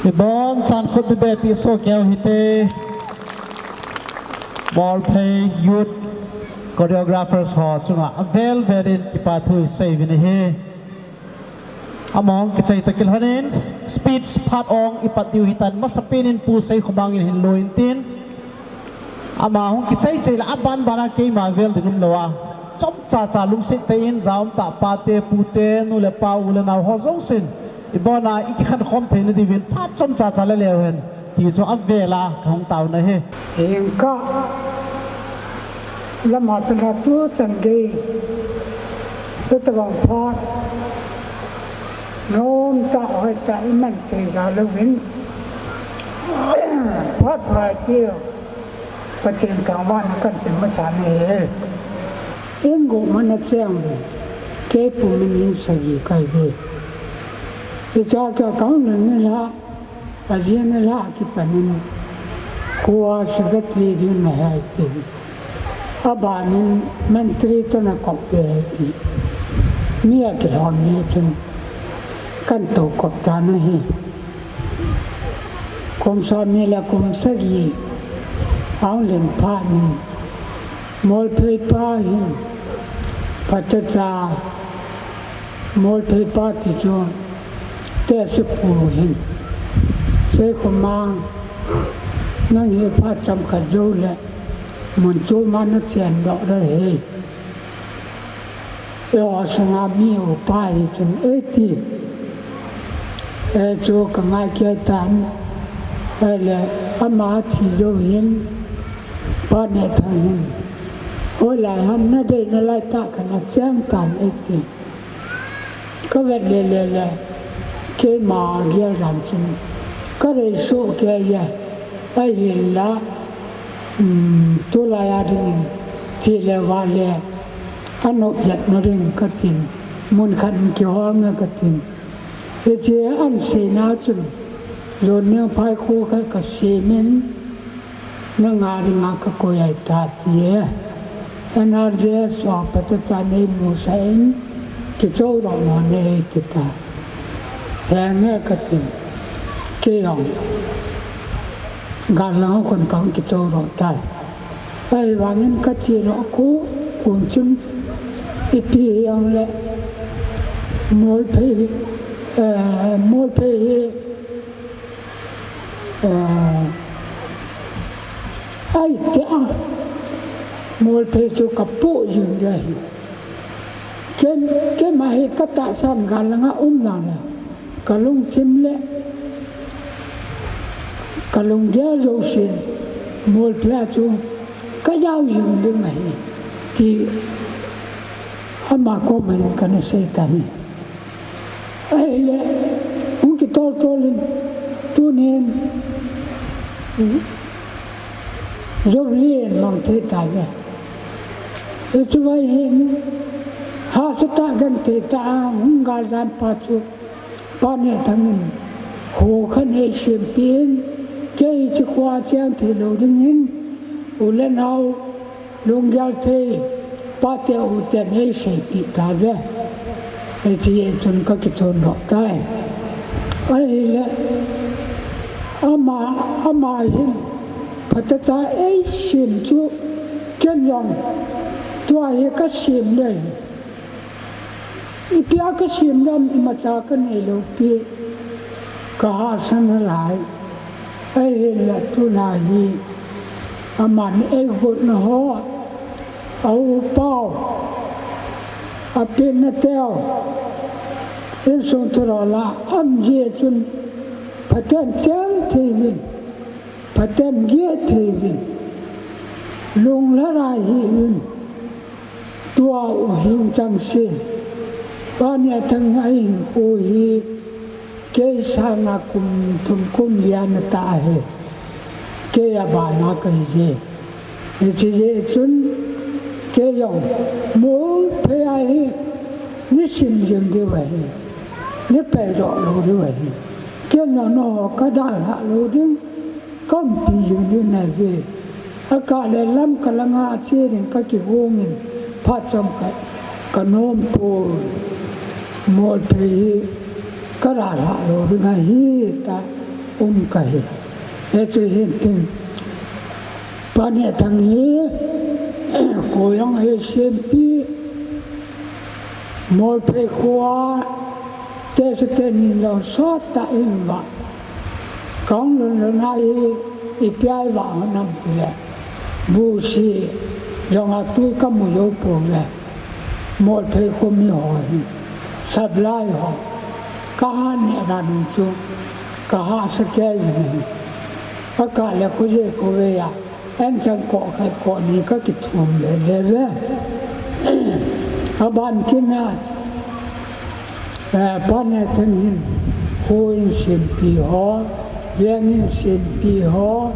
Ibon chan khut bebe pi so keu hite. Molphei Youth Choreographers ho chunga avel velin kipa thu isei uvin ahi. Amahon kichai tah kilhonin speech phat ong ipat diu hitan, masapen in Pu Seikhomang in hin lo intin. Amahon kichai chai le aban bana keima vel ding umlou a, chomcha cha lungset tah in jaum tah pate pute, nu le pa, u le nao ho jousen ibona ikikhen khom theina diuvin phat chomcha cha le leu hen ti chu avel a kahung taona ahi. Hingka lama pela tu chan gei, tu tabang phat, nom tah hoi tah iman thei jal uvin, phat vai tiu, Pathen thangvahna kan pe masa nahi. Ingo mana cheng ve, kei pumin in sagi kai ve. Icha ka kaun ni la, Ajia nalhah kipanin, khua secretary ding nahi tin. Abanin mantri toh nakop ding ahi ti. Mi akilhom ni chun kahin tou kop tan ahi. Kum som ni le kum sagi ahung len phat in, Molphei pa hin, phatecha, Molphei pa ti chu, Tehsepu hin, Seikhomang, nang hi phat chomkhat jou le, mun chom a nachen doh ding ahi. Eiho sunga mi upa hi chun eiti. Eichu kangai kei tan. Ahile ama thi jou hin, Pa Nehthang hin, hoilai ham nadei nalai tah kana cheng tan eiti. Kavet le le le, keima gel dan chun kadei soh kei e, ahinla, um, tulai a dingin, thi le vah le, anop jet na ding katin, mun khat in kihol nge katin. Hiche ahin seina chun, Lonningphai kho khat kasemin, nanga dinga kakoi ahitai ti e. N R J S ho phatecha neimusah in, kichoh doh mo nei ti tai. Henge katin, kei jong gal langa kon kahung kichoh doh tai. Ahivangin kache doh kum, kum chun ipi hijongle Molphei, eh, Molphei hi Ah, ahi tia, Molphei chu kapoh jing ding ahi. Ken, keima hi katahsan gal langa um nale, kalungthim le kalunggel jousen Molphei a chu kajao jing ding ahi, ti ama koma hin kana sei tan ahi. Ahile, hung kitol tol in, tunin, Jubilee in mang thei tauve. Hiche vai hin, hahsa tah genthei tah a hung gal dan pa chu, Pa Nehthang in, kho khat eisempeh in, kei hiche khoa cheng thei lou dingin, u le nao, lunggel thei, pate uten eiseipeh tauve. Hiche chun kakichon doh tai. Ahile, ama, ama hin, phatecha eisem chu, ken jong, tua hi kasem ding ahi. Ipia kasem dam imacha kanei lou pi, kahahsa nalai. Ahinla tuna hi, aman eigotna ho, a upau, apenna teu, insung thulhou la, aum jeh chun, Pathen cheng thei uvin, Pathen geh thei uvin, lunglhara hi uvin, tua u hing chang sin. Pani Athang a hinkho hi kei sanga kum thum kum li ana ta ahi. Kei a bana ka hi je. Hiche jeh chun kei jong Molphei a hi ni sim jing diu ahi, ni pei doh lou diu ahi. Kei jong nangho ka dalha lou ding, ka umpi jing diu nahi ve. Akah le Lamka langa che ding ka kigong in phat chomkhat ka nom poi. Molphei hi ka dalha lou ding ahi ta um ka hi. Hichu hin tin. Pani Athang hi, koi jong hi sempi, Molphei khoa, tehse teni jong sot tah in vah. Kahung lhun lhun a hi, ipi a i vah hon ham tile, busi jong a tui ka mu jou pouve. Molphei kho mi ho hin, supply ho, ka ha neh dan u chu, ka hahsa kei jin ahi. Akah le kho jeh kho vei a, an chang koh khat koh ni ka kithum le le ve. Aban kit na, eh, Pani Athang hin, kho in sempi ho, veng in sempi ho,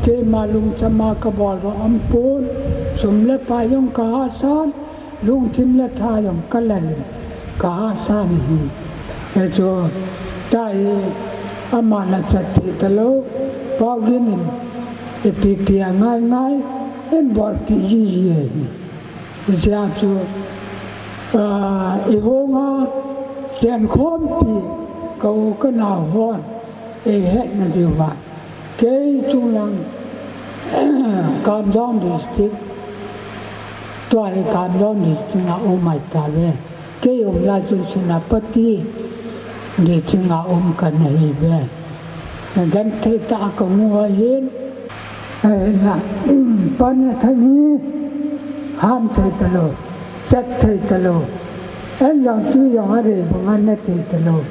keima lungcham a ka bol ho um pon, sum le pai jong ka hahsan, lungthim le tha jong ka lel, ka hahsan ahi. Hichu, tua hi, ama na chat thei talou, Paugin in, ipi pi a ngai ngai, in bolpi ji ji ahi. Hiche a chu, ah, i hung a, chen khompi, ka u ka nao hon, ei hetna diuva. Kei chunglang, Kamjong District, tua hi Kamjong District a um ahi tave. Kei um lai chun Senapati District a um ka na hi ve. Na genthei tah a ka mu ahin. Ahinla, Pani Athang hi ham thei talou, chat thei talou. Ei jong tui jong a rei banga ne thei talou.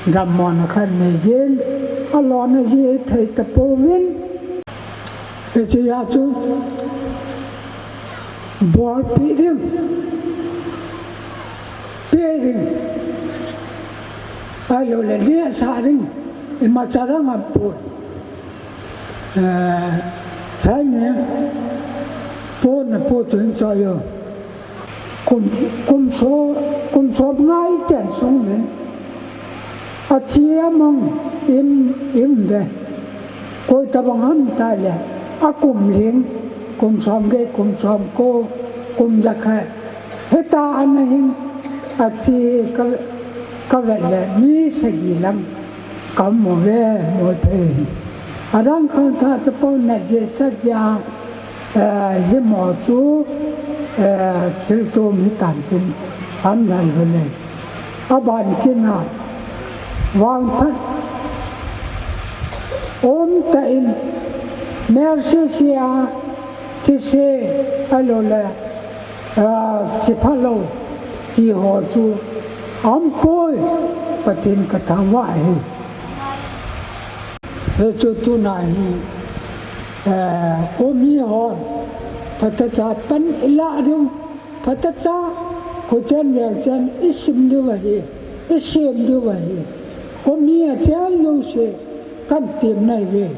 Dammona khat nei jin, alona ji thei tapouvin. Hiche a chu, bolpi ding, pe ding, ahilou le nehsah ding, imacha dang aum poi. Eh, thei ne, po na po chun choi o. Kum, kum so, kum som ngai chen sung le. Athi amang im, im ve. Koi tabang ham tile. Akum ling, kum som get, kum som ko, kum jakhat. Hita ana hin athi ka, ka vet le mi sagi lang. Ka mu ve, Molphei. Adang khang tha chapang na je sa ja, eh, hi mo chu, eh, thil chom hi tan tin, an lai ve le. Aban kit na, vangphat, um tah in, Mercy sia, thise, ahilou le, ah, chi phalou, ti ho chu, aum poi, Pathen ka thangvah e. Hichu tuna hi, eh, khomi hon, phatechan pan i lah diu, phatechan, khochen vengchen, i sim diu ahi, i sem diu ahi. Khomi a cheng jouse, kan tem nai ve.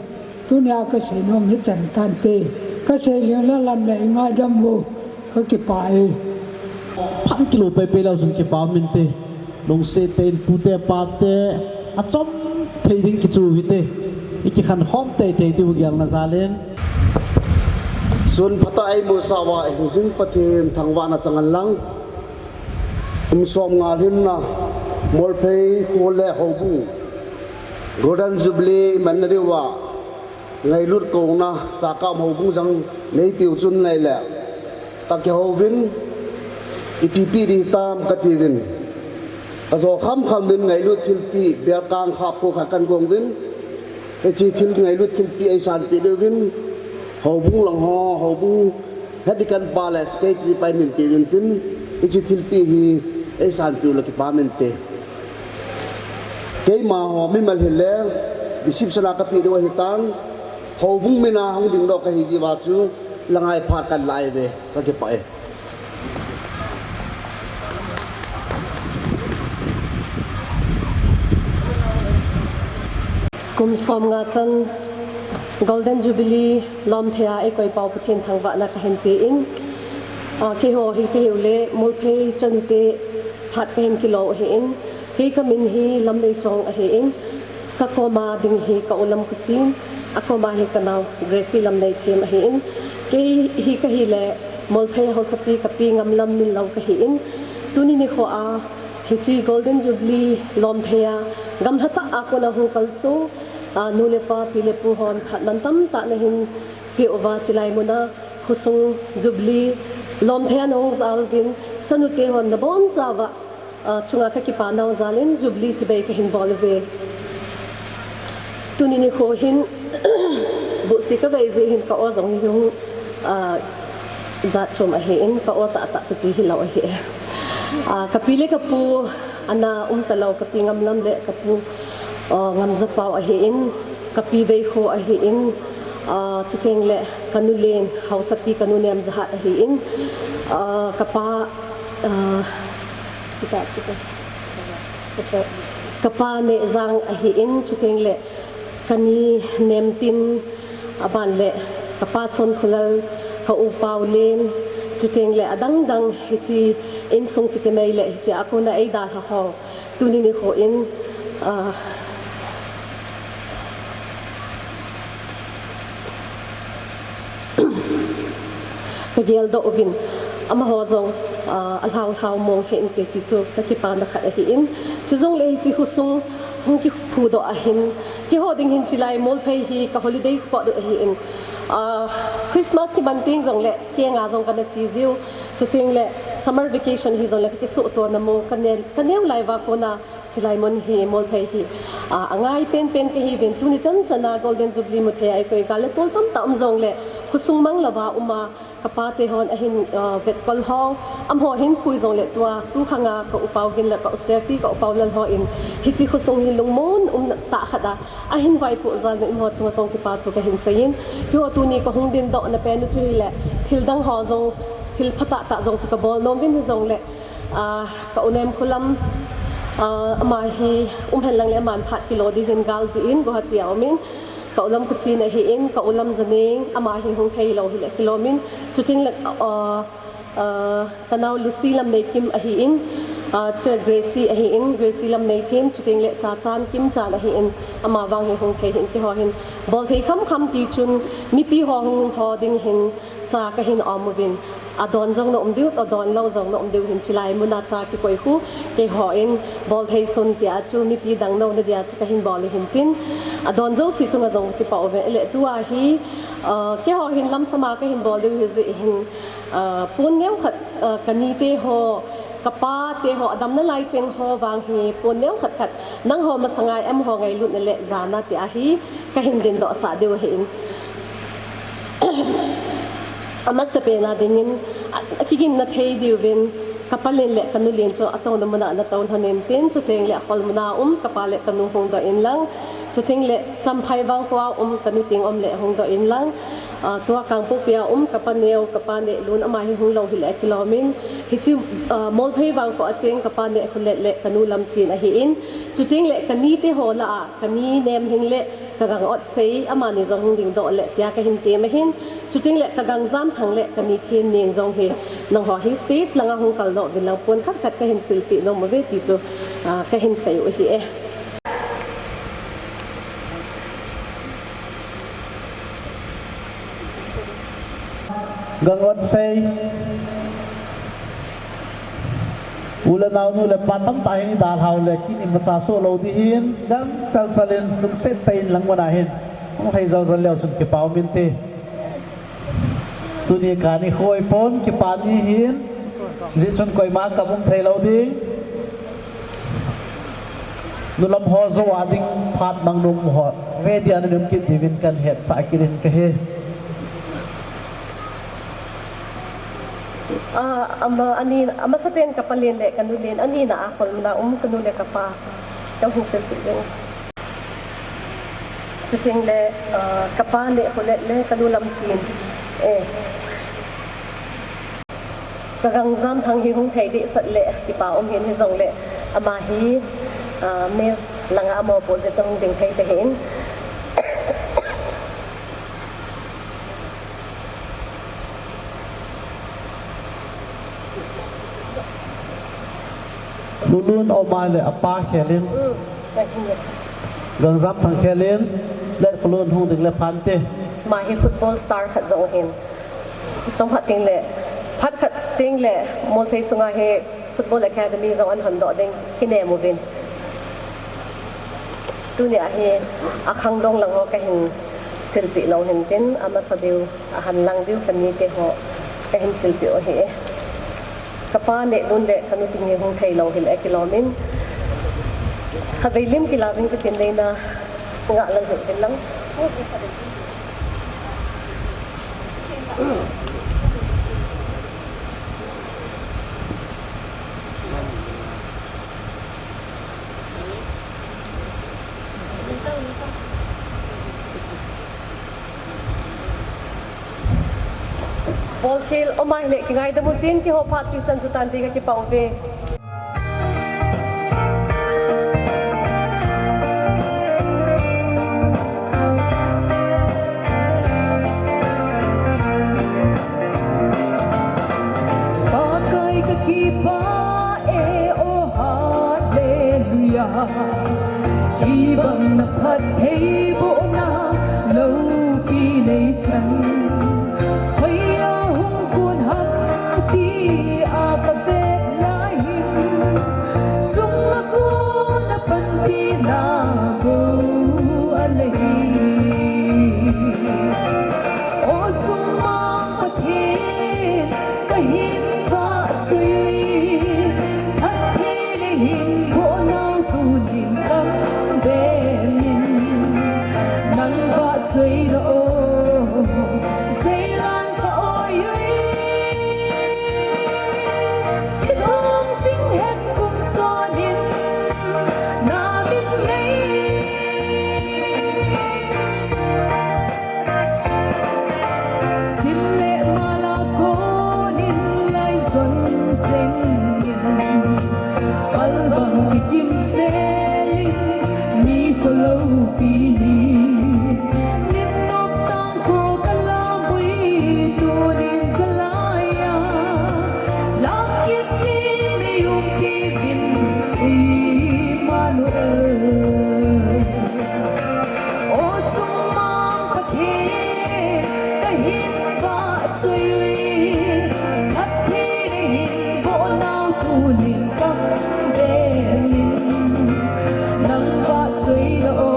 Tunia ka seinom hi chan tante, ka sei jing la lam le i ngaidam vo, ka kipah e. Phat kilou pai pai lou chun kipah um inte. Lungset tah in pute pate, achom thei ding kichu hite. I kikhen khom tei tei diu gelna jal in. Sun phatah a i musah uva, i hing jing Pathen thangvahna chang hen lang. Kum som nga lhinna, Molphei kho le houbung Golden Jubilee i manna diuva, ngailut kouna, Chakam houbung jong neipiu chun ngai le, ka kihouvin, ipi pi ding hitam ka tiuvin. Ka jo kham kham uvin ngailut thilpeh, bel kang khap kho khat kan gong uvin. Hiche thil ngailut thilpeh ei sanpeh diuvin, houbung lang ho, houbung Head Deacon pa le Secretary pa in min peh uvin tin, hiche thilpeh hi ei sanpeh u le kipah mente. Keima ho mimal hile reception a kapeh diu ahitan, houbung mina hung dingdoh kahi jeh uva chu la ngai phat kan lai ve, kakipah e. Kum som nga chan Golden Jubilee lom thei a eikoi pau Pathen thangvahna kahin pe in, ah, keiho hi kahiu le Molphei chanute phat kahin kilo ahin, kei kamin hi Lamneichong ahin, kakoma ding hi ka u Lamkhuchen, akoma hi kanao Gracie Lamneithem ahin, kei hi kahile Molphei Haosapi Kapi Ngamlam Minlou kahin, tuni nikho a hiche Golden Jubilee lom thei a gamlhatah a kona hung kalsung, ah, nu le pa, pi le pu hon phat mantam tah nahin peh uva chilai muna khosung Jubilee lom thei a nahung jal uvin, chanute hon nabonchauva, ah, chunga kakipa nau jal in Jubilee chibai kahin bol uve. Tuni nikho hin buhsi kavei jeh hin ka-o jong hi hung, ah, jat chom ahin, ka-o tahtah chu hiche hilou ahi. Ah, kapi le kapu ana umtalou, kapi Ngamlam le kapu, ah, Ngamjapao ahin, kapi Veikho ahin, ah, chutengle kanu Len, Haosapi kanu Nemjahat ahin, ah, kapa, ah, kapa Nehjang ahin, chutengle kani Nemtin, aban le kapa Sonkholal, ka u Paolen, chutengle adang dang hiche insung kiti mai le hiche a kona eidalha ho tuni nikho in, ah, kageldoh uvin, amaho jong, ah, alhaolhao mong hih inte ti chu kakipana khat ahin, chujongle hiche khosung hung kiphudoh ahin, keiho ding hin chilai Molphei hi ka holiday spot u ahin, ah, Christmas kiman teng jongle kenga jong kana che jiu, chutengle summer vacation hijongle kakisuhtona mu kane, kaneo lai uva kona chilai mun hi Molphei hi, ah, angai penpen kahiuvin, tuni chan chana Golden Jubilee muthei a eikoi gal le tol tamtah um jongle khosung manglouva uma kapate hon ahin, ah, vetkol ho, amaho hin phui jongle tua tukhanga ka u Paogin le ka u Stephy, ka u Paolal hon hiche khosung hi lungmon umtah khat a ahin vaipoh jal uvin amaho chunga jong kipa thu kahin seiyin, keiho tuni kahung dindohna pen u chu hile thildang ho jong, thil phatah tah jong chu kabol nom uvin hijongle, ah, ka u Nemkholam, ah, ama hi umhen lang le aman phat kilo ding hin gal jeh in Guwahati a umin, ka u Lamkhuchen ahin, ka u Lamjaneng, ama hi hung theilou hile kilom in, chutengle, ah, ah, kanao Lucy Lamneikim ahin, ah, chu Gracie ahin, Gracie Lamneithem, chutengle Chachan Kimchan ahin, ama vang hi hung thei hin, keiho hin bolthei khamkham tichun mipi ho hung ho ding hin cha kahin om uvin, adon jong na um diu, adon lou jong na um diu hin chilai muna cha kikoi khu, keiho in bolthei sun tia chu mipi dang nouna dia chu kahin bol u hintin, adon jouse chunga jong kipah uve le tua hi, ah, keiho hin lamsama kahin bol diu hijeh hin, ah, pon neokhat, ah, kanite ho, kapate ho, adamna lai cheng ho vang hi pon neokhat khat, nangho masanga amaho ngailutna le jana tia hi kahin dindohsah diu ahin. Amasapen a dingin, a, akiginna thei diuvin, kapa Len le kanu Len chu atouna muna natou lhon intin, chutengle akhol muna um kapa le kanu hungdoh inlang, chutengle Champhai vangkhoa um kanu Tengom le hungdoh inlang, ah, tua Kangpokpi a um kapa Neo, kapa Nehlun, ama hi hunglou hile kilom in, hiche, ah, Molphei vangkho a cheng kapa Nehkholet le kanu Lamchen ahin, chutengle kanite ho lah a kani Nemhing le ka Gangotsei, amani jong hung dingdoh le tia kahin tem ahin, chutengle ka Gangjamthang le kani Thenneng jong hi nangho hi stage langa hung kaldoh uvin lang pon khat khat kahin silpeh nom uve ti chu, ah, kahin sei u ahi e. Gangotsei, u le nao, nu le pa tamtah hi dalhau le kin imacha soh lou ding hin, gangchal chal in lungset tah in lang muna hin hung lhai jal jal leu chun kipa um inte. Tuni kani khoi pon kipa ni hin, hijeh chun koima kap um thei lou ding. Nulam ho jou a ding phat mang nom ho ready a na um kit diuvin kahin hetsah kit in kahi. Ah, ama, ani, amasapen kapa Len le kanu Len, anina a khol muna um kanu le kapa. Ka hung silpeh jeng. Chuteng le, ah, kapa neh khulet le kanu Lamchin. Eh. Ka Gangjamthang hi hung thei dehset le kipa um hin, hijongle ama hi, ah, Miss langa amopoh jeh chun hung ding thei tahih in. Lulun Omai le apa khel in. Gangjamthang khel in, let Lulun hung ding le phante. Ama hi football star khat jong hin. Chomkhat teng le, phat khat teng le, Molphei sunga hi football academy jong ana hondoh ding kinem uvin. Tunia hi akhangdong lang ho kahin silpeh lou hin tin, amasa diu, ahan lang diu kanite ho kahin silpeh u ahi. Kapa neh lun le kanu Ting hi hung thei lou hile kilom in. Khatvei lim kila uvin katin, neina ngah lal hih uvin lang. Ball khel um ahile kingaidam utin, kihou phat chu ichan chu tan ti kakipah uve. Pakai kakipah e, oh hallelujah. Hibang na phattheibohna loupi neichan, hoiya hung kon ham tia kavet lai hin, sum a kona panpina bou anei. O Chungmang Pathen, kahin vahchoi, phatthei neihin bohnau tunin kam bemin, nang vahchoina o, seilan ka oi ui. Thilong jing het kum sonin na min ngei. Sim le mala konin lai jon jengin, palbang kikim selin mi kholou pi ni. Min nop tang kho ka lam ui tunin jalai a, lam kit ni nei umpi uvin Emmanuel. O Chungmang Pathen, kahin vahchoi ui, phatthei neihin bohnau tunin kam bemin, nang vahchoina o,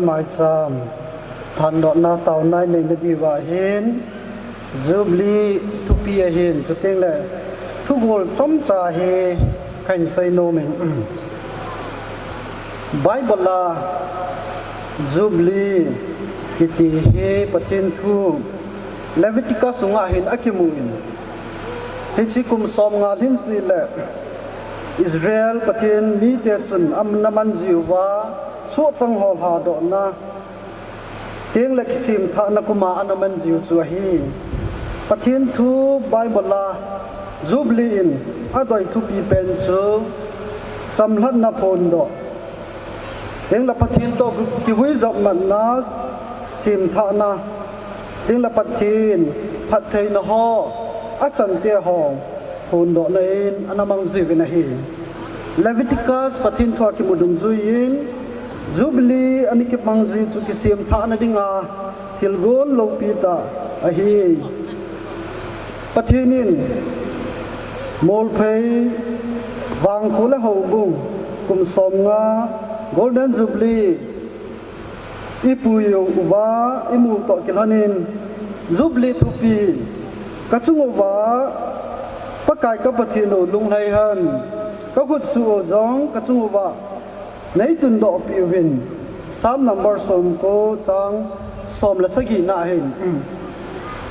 Maicham handohna taona inei nadiuva hin Jubilee thupi ahin, chuteng le thugol chomcha hi kahin seinom in. Bible a Jubilee kiti hi Pathen thu Leviticus sunga hin akimun, hiche kum somnga lhin seh le Israel Pathen mite chun ana manjiuva, sohchang ho lhadohna, chuteng le kisemthahna kuma ana manjiu chu ahi. Pathen thu Bible a Jubilee in adei thupi pen chu chamlhatna phondoh, chuteng le Pathen toh kihuijop matna, semthahna, chuteng le Pathen phattheina ho, achante ho phondohna in ana mang jiuvin ahi. Leviticus Pathen thua kimu dungjuiyin, Jubilee ana kimang ji chu kisemthahna dinga thilgon loupi tah ahi. Pathen in Molphei Vangkho le Houbung kum somnga Golden Jubilee ipuiyu uva imu toh kilhonin, Jubilee thupi kachung uva Pakai ka Pathen u lunglhai hen, kakhut suh u jong kachung uva neitundoh peh uvin. Psalm number somko chang som le sagi na hin,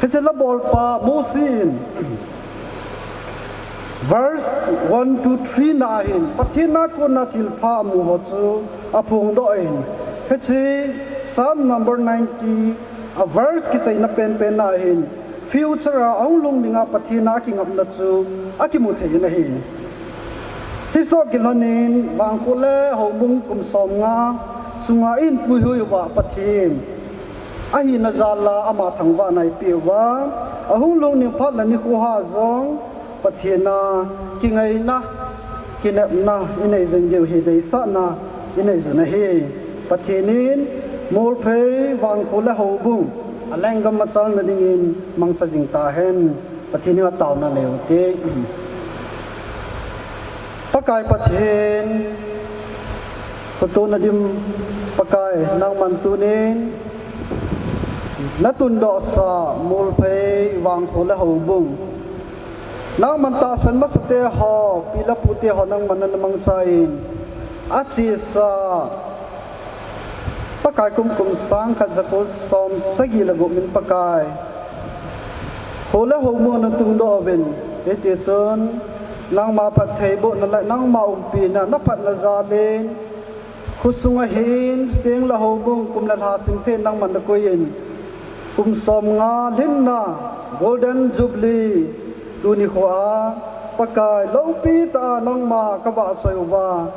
hiche labolpa Mosi in verse one to three na hin Pathen a kona thilpha amu ho chu aphongdoh in, hiche Psalm number ninety a verse kiseina penpen na hin future a ahung lhung dinga Pathen a kingapna chu akimu thei in ahi. Hiche toh kilhonin Vangkho le Houbung kum somnga sunga eipuihuiyuva Pathen ahina jal a ama thangvahna eipeh uva, ahung lhung ding phat le nikho a jong Pathen a kingaina, kinepna inei jing diu hi deisahna inei jing ahi. Pathen in Molphei Vangkho le Houbung alenggam a chalna dingin mangcha jing tahen. Pathen henga taona nei ute. Pakai Pathen, khutouna dim Pakai, nangman tunin natundohsa Molphei Vangkho le Houbung, nangman tahsan masate ho, pi le pute ho nangman namangchan, achesa Pakai, kum kum sangkhat jako som sagi le gup min Pakai, kho le houbung natungdoh uvin, hitichun nangma phattheibohna le nangma umpina, naphatna jalin, khosunga hin, chuteng le houbung kum le lha simthei nangman nakoiyin, kum somnga lhinna Golden Jubilee tuni khoa Pakai, loupitah a nangma kavahchoi uva,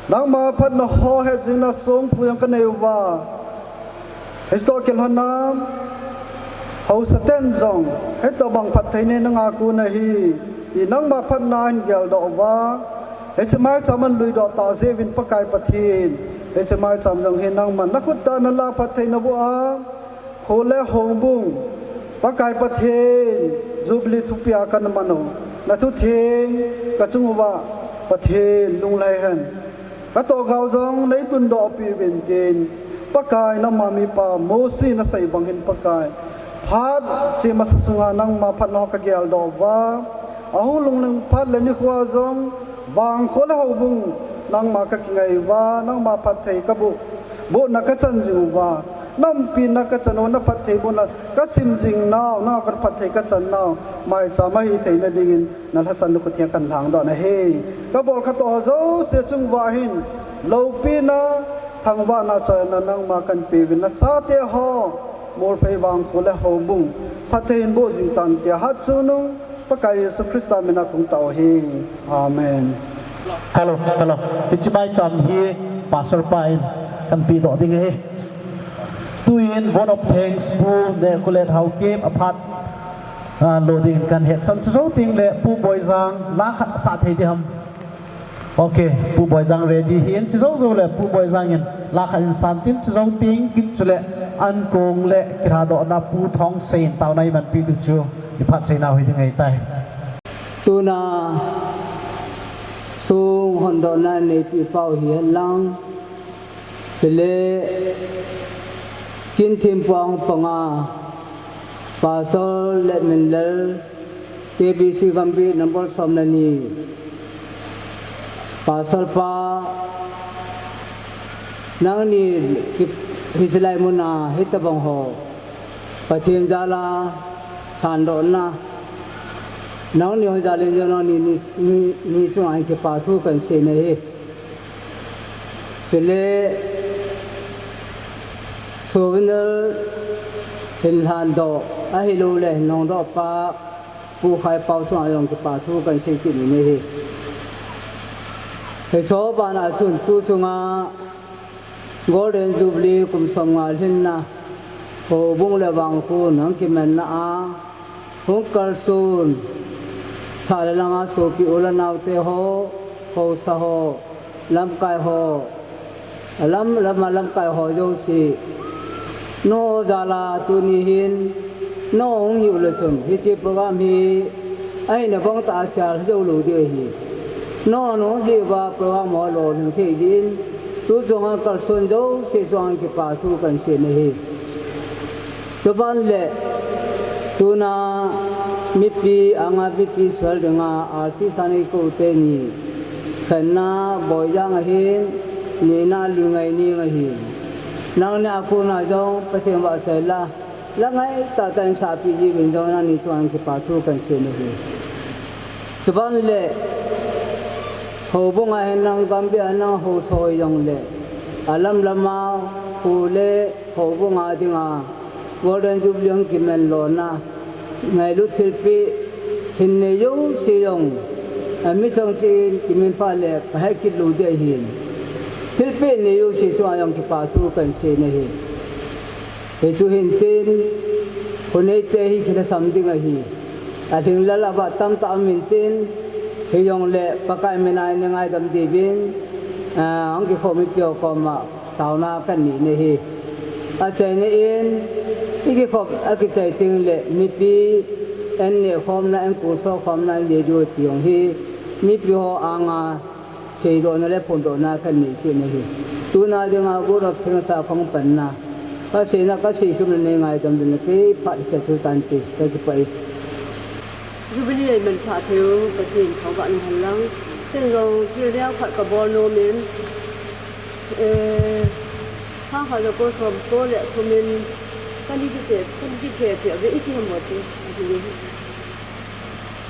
nangma phatna ho hetjingna songphu jong kanei uva, hiche toh kilhona haosaten jong hitobang phatthei neina a kon ahi ti nangma phatna ahin geldoh uva, hiche maicham ahin luidoh tah jeh uvin Pakai Pathen, hiche maicham jong hi nangman nakhut tah a nalah phatthei naboh a, kho le houbung, Pakai Pathen, Jubilee thupia kana man u, nathutheng kachung uva Pathen lunglhai hen. Katohgao jong neitundoh peh uvin tin, Pakai, nangma mipa Mosi nasei bang hin Pakai, phat che masa sunga nangma phatna ho kageldoh uva, ahung lhung ding phat le nikhoa jong Vangkho le houbung nangma kakingai uva, nangma phatthei kaboh, bohna kachan jing uva, na umpina kachan uva, naphattheibohna kasim jing nau, nangma phatthei kachan nau maicham ahi theina dingin nalhasam nakhutia kahin lhangdoh nahi. Kabol katoh ho jouse chung uva hin loupina, thangvahna, choina nangma kahin peuvin, nachate ho, Molphei Vangkho le houbung phatthei hin boh jing tan tia hatchungnung Pakai Jesu Christa mina kahung tao ahi. Amen. Hello, hello. Hiche maicham hi Pastor pa in kahin pedoh ding ahi. Tuin vote of thanks Pu Nehkholet Haokip aphat, ah, lo dingin kahin hetsah in, chujou tengle Pu Boijang la khat sah thei ding ham? Ok, Pu Boijang ready ahin, chujou jou le Pu Boijang in la khat in san tin, chujou teng kin chule ankong le kilhadohna Pu Thongsei in taona eimanpi diu chu iphatchai nau hiding ahitai. Tuna song hondohna neipeh pau hihen lang, Chule, kin thim puang panga, Pastor Letminlal, K B C Gambih number som le ni. Pastor pa, nangni ki, hiche lai muna, hitabang ho. Pathen jal a, thandohna. Nangni ho jal in jong nangni, ni, ni, ni chunga hin kipa thu kahin sei nahi. Chule, souvenir hin lhandoh, ahilouleh hin hongdoh pa, Pu Khaipao chunga jong kipa thu kahin sei kit nahi. Hiche bana chun tu chunga, Golden Jubilee kum som nga lhinna, houbung le vangkho nang kimanna a, hung kalson, sah le langa sopi u le naote ho, haosa ho, lamkai ho, alam, lama lamkai ho jouse, nangho jal a tuni hin, nangho hung hiu le chun, hiche program hi, ahina bang tah a chal jou lou ding ahi. Nangho nahung jeh uva program ho lolhing thei jeh in, tu chunga kalson jouse chunga kipa thu kahin sei nahi. Chuban le, tuna mipi anga mipi sual dinga artist a neikou teni, khatna Boijang ahin, nina Lungngaineng ahi. Nangni a kona jong Pathen vahchoi la, la ngai tahtah in sahpeh jiuvin jong nangni chunga kipa thu kahin sei nahi. Chuban le, houbung a hin nang Gambih a nang haosa ho hijongle, alam lama, kho le, houbung a dinga, Golden Jubilee hung kiman lona, ngailut thilpeh, hin nei jouse jong, ami chang cheh in kiminphah le, kahet kit lou ding ahin. Thilpeh nei jouse chunga jong kipa thu kahin sei nahi. Hichu hintin, kho neite hi kilhasam ding ahi. Alhinglel avah tamtah um intin, hijongle Pakai mina nei ngaidam diuvin, ah, hung kikhom mipi ho koma taona kanei nahi. Achaina in, ikikhop akichai tengle mipi, an nehkhomna, an kuso khomna, an nei diu ti jong hi, mipi ho anga seidohna le phondohna kanei kit nahi. Tuna dinga God of Thanks a kahung panna, kaseina kasei khum le nei ngaidam uvin le kei phat seh chu tante, kakipah e. Jubilee eimansah theiu Pathen thangvah in umhen lang. Ken jong thil neokhat kabol nomin, eh, sangkhat jako somko le thum in kana kiche, kana kithe cheh uve, iti ham ti.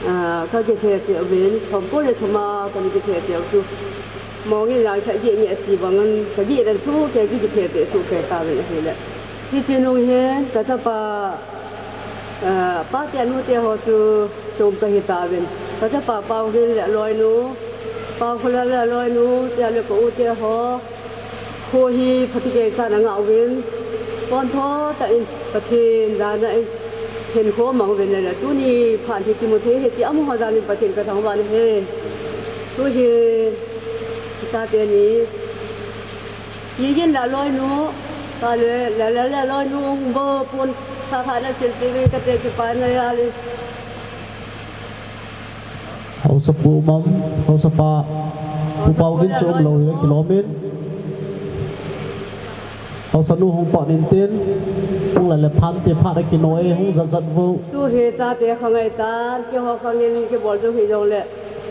Ah, kakithe cheh uvin, somko le thum a kana kithe cheh u chu, mong in lang khat gih nge ati bangin, kagih dan sohkei, kakithe cheh sohkei tauvin ahile, hiche nung hin kachapa, ah, pate nute ho chu chom kahi tauvin. Kachapa Paokhin le aloinu, Paokhollal le aloinu, tia le ka u te ho, kho hi phatechan angah uvin, pontho tah in Pathen jana in hinkho mang uvin le, tuni phat hi kimu thei ahi ti amaho jal in Pathen kathangvah in ahi. Tu hi, chate ni, Gigin le aloinu, kale, le, le, le aloinu, hung bou pon, kha kha nasilpeh uvin kate kipana jal in. Haosapu um am, haosapa, Pu Paokhin chu umlou hile kilom in. Haosanu hung pan intin, hung le le phante phat akino e, hung jat jat vo. Tu hi chate khangai tan, keiho khangin kibol jong hijongle,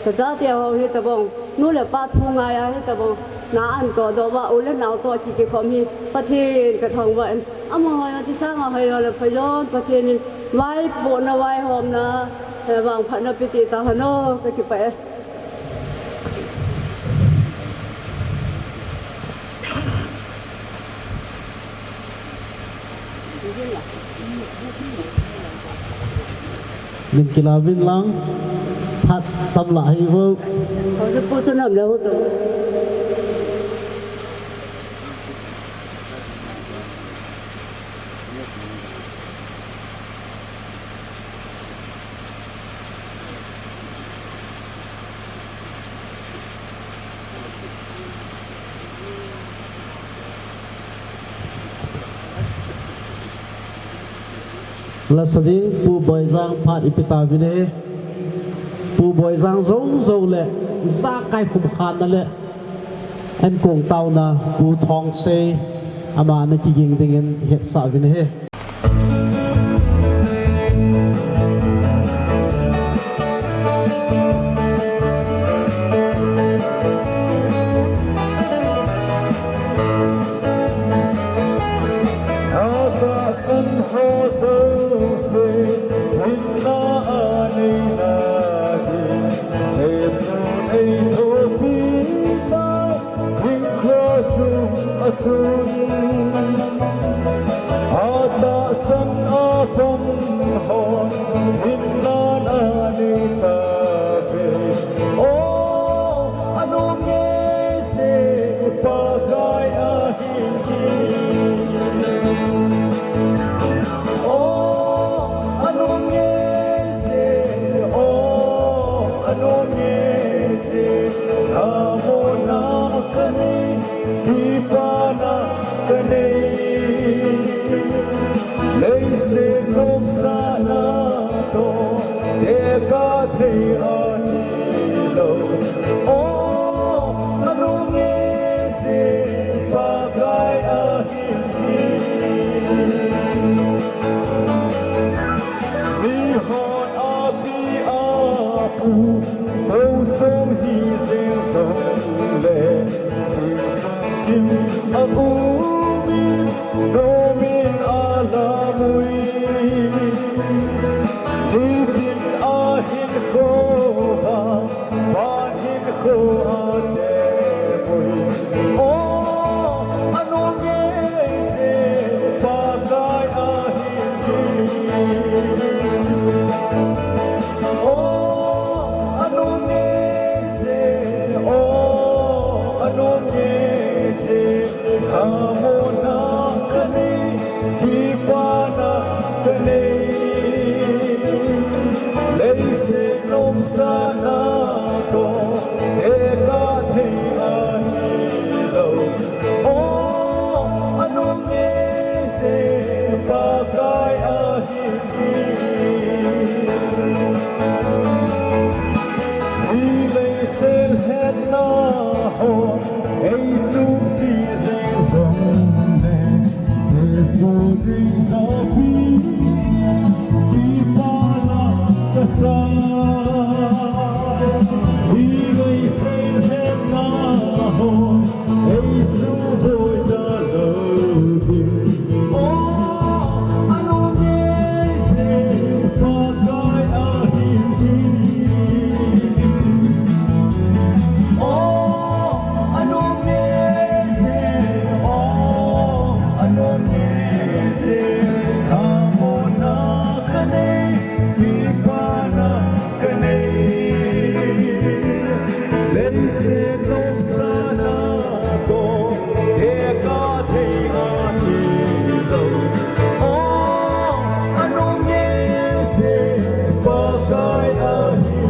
kachate ho hitabang, nu le pa thu ngai a hitabang, na an toh doh uva, u le nao toh ki, kikhom hi, Pathen kathangvah in. Amaho jong chu sanga hoilou le phai jong Pathen in vaipohna, vaihomna, eh, vangphatna pe cheh tahen o, kakipah e. Lim kila uvin lang, phat tam lah ahi vo. Haosapu chu nam le ho to. Lasa ding Pu Boijang phat ipi tauvin e. Pu Boijang jou jou le, ijakai khum khanna le, Ankong taona Pu Thongsei, ama ana kiging dingin hetsah uvin ahi. Atahsan ho jouse, hinna anei nahim, Jesun eithopi tai, hing cross sunga chun. Atahsan apang hon, hinna anei tauve. O, anung e, Jesu Pakai ahi. O, anung e, Jesu, o, anung e, Jesu, lhamonna kanei, kipana kanei. Leiset nopsahna toh tekah thei ahilou. O, anung e, Jesu Pakai ahi. Mihon api apu, kou sung hi jeng jongle, sing sung kim a um in, nom in a lam ui. Nitin ahin kou vang, van hinkho a tepui. O, anung e, Jesu Pakai ahi. O, anung e, Jesu, o, anung e, Jesu, lhamonna kanei, kipana kanei. Leiset nopsahna toh tekah thei ahilou. O, anung e, Jesu Pakai ahi. Hi leiset hetna hon eichuh chi jeng jongle, Jesu ding japi kipana kasa. Hi leiset hetna hon ei suboi talou ding. O, anung e, Jesu Pakai ahi. O, anung e, Jesu, o, anung e, Jesu, lhamonna kanei, kipana kanei. Leiset nopsahna toh tekah thei ahilou. O, anung e, Jesu Pakai ahi.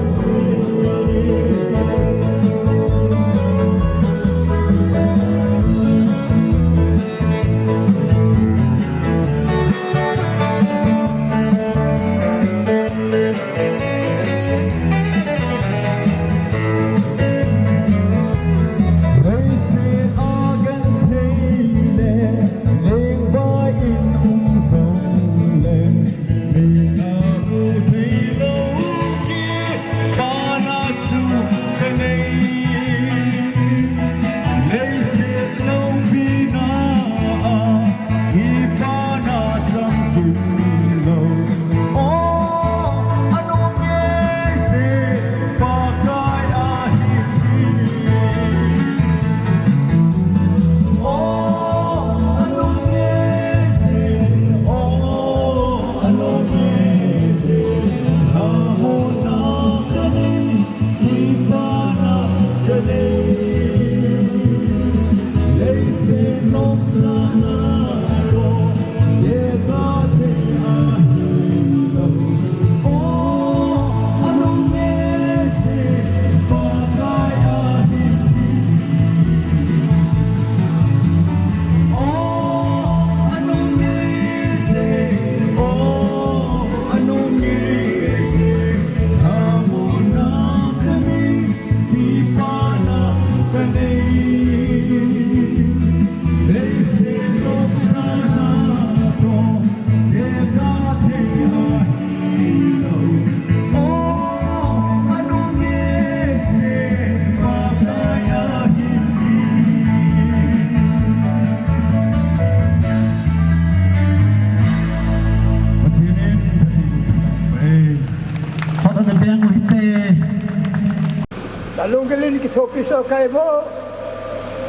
Lunggil in kithopi soh kahi mo.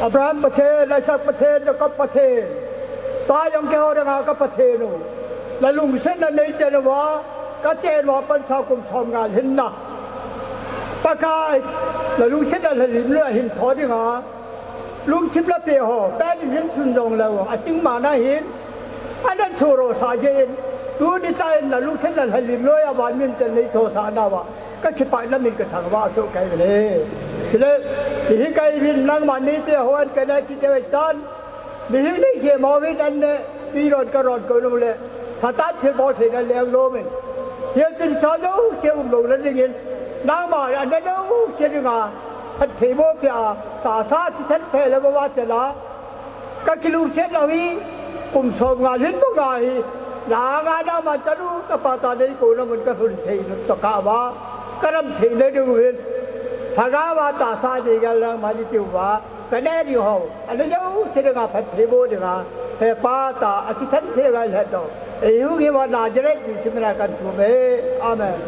Abraham Pathen, Isaac Pathen, Jacob Pathen. Tua jong keiho dinga ka Pathen u. Na lungsetna nei chen uva, ka chen uva pansa kum som nga lhinna. Pakai, na lungsetna lhalim lou a hin tho dinga. Lungthim napeh ho, pen in hin sun jong lou, aching mana hin. Ana choro sa jeh in, tuni tah in na lungsetna lhalim lou a van min chen nei thosah nauva. Ka kipah na min ka thangvah soh kahi le. Chule, hiche kahi vin nangman neite ho an ka nei kit ding ahitan. Mihing nei se mo vin an ne, tuiron karon ko nom le. Satan thilbol theina leng lom in. Hiche chun sa jouse umlouna dingin. Nangma an ne jouse dinga. Phattheiboh pia, tahsa thisan phe le vava chela. Ka kilungset lou hi, kum som nga lhin banga hi, na nga na man chanu ka pa ta nei ko na mun ka lhun thei lut to ka va, ka ram thei le ding uvin. Lhagao va tahsa nei gal lang mani chiu va, ka ne ding ho, ana jouse dinga phattheiboh dinga, he pa ta, a thisan thei gal he to. Ei hung hi va Nazareth Jesu mina kan thum e. Amen.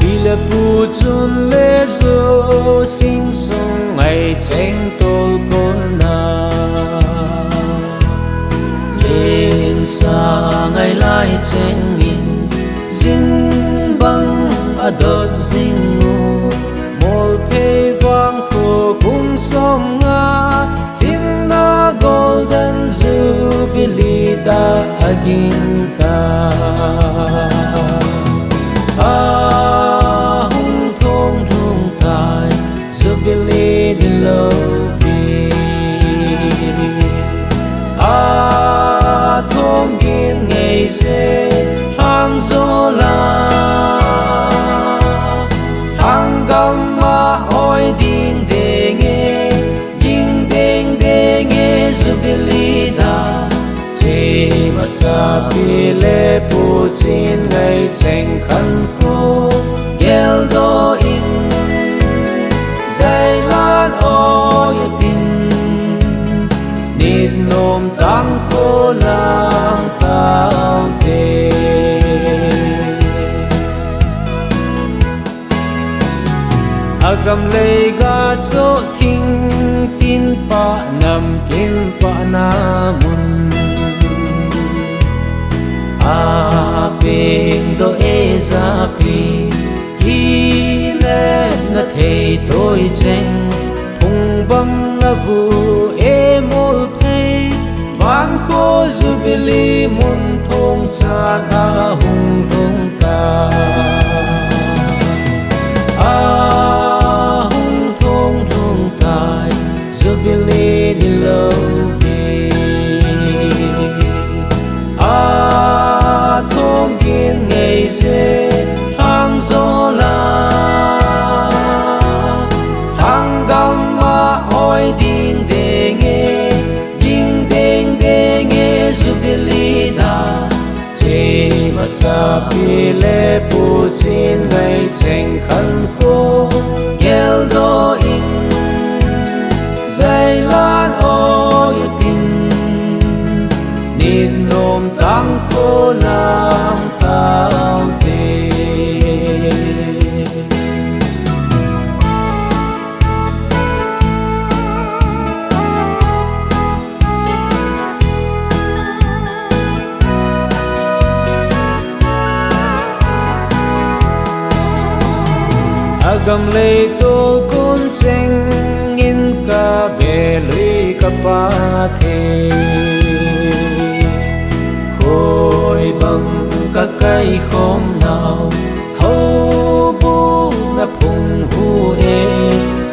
Pi le pu chun le jo sing sung ngai cheng tol kon na. Lim sa ngai lai cheng in jing bang a dot jing u. Mol phei vang kho kum som nga, hinna Golden Jubilee ta a ging ta. A hung thong lhung tai, Jubilee ni lo pi. A thom gin ngei se hang zo la. Hang gam ma oi ding ding e, ding ding ding e Jubilee da. Che masa pi le pu chin ngai cheng khan kho gel do in. Zai lan oi tin, nit nom tang kho lang tau te. A gam lei ga so thing tin pa nam kin pa na mun. A peng do e za pi. Ki le na thei toi cheng, phung bang na vu e mol phei, van kho Jubilee mun thong chan a hung lhung ta. A hung thong lhung tai, Jubilee ni lo pi. A thom gin ngei se hang zo la. Hang gam ma oi ding ding e, ding ding ding e Jubilee da. Che masa pi le pu chin ngai cheng khan kho gel do in. Zai lan oi tin, nit nom tang kho lang tau te. A gam lei tol kon cheng in ka be lui ka pa the. Khoi bang ka kai khom nau, hou bu na phung hu e,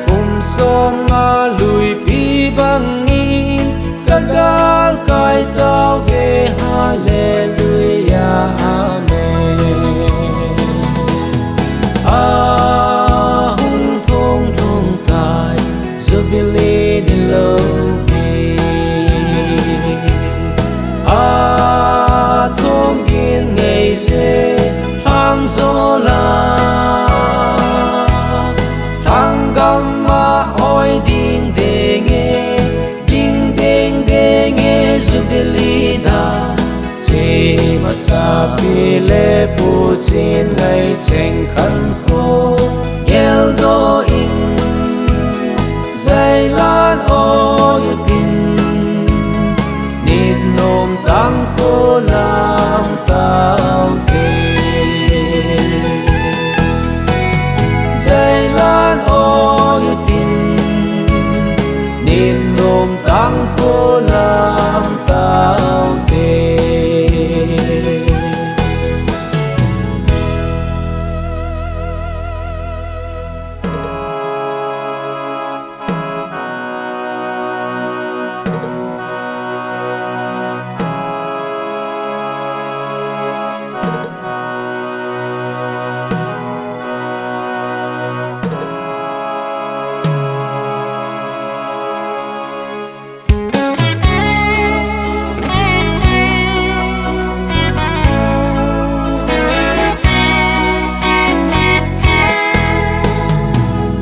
kum som a lui pi bang in, ka gal kai tau ve, Hallelujah, Amen. Jubilee da, che masapi le puchin ngai cheng khan kho, geldoh in, zailan o yutin, nin nom tang kho lang tau te. Zailan o yutin, nin nom tang kho lang tau te.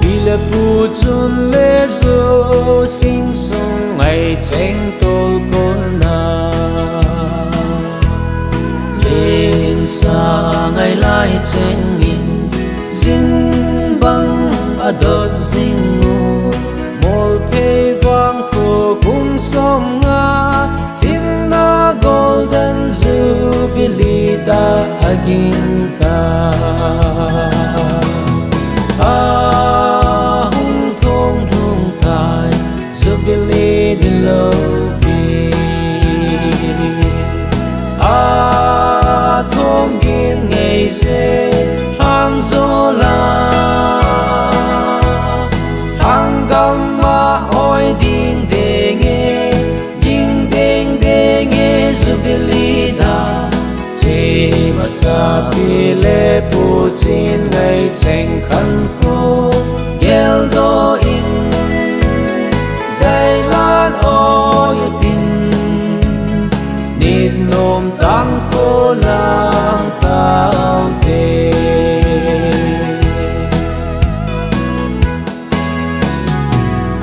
Pi le pu chun le zo sing sung ngai cheng tol kon na. Lim sa ngai lai cheng in, zing bang a dot zing u, mol phei vang kho kum som nga, tin na Golden Jubilee ta a ging ta. A hung thong lhung tai, Jubilee ni lo pi. A thom gin ngei se, hang zo la. Hang gam ma oi ding ding e, ding ding ding e, Jubilee da. Che masapi le puchin ngai cheng khan kho, geldoh in, zailan o yutin, nin nom tang kho lang tau te.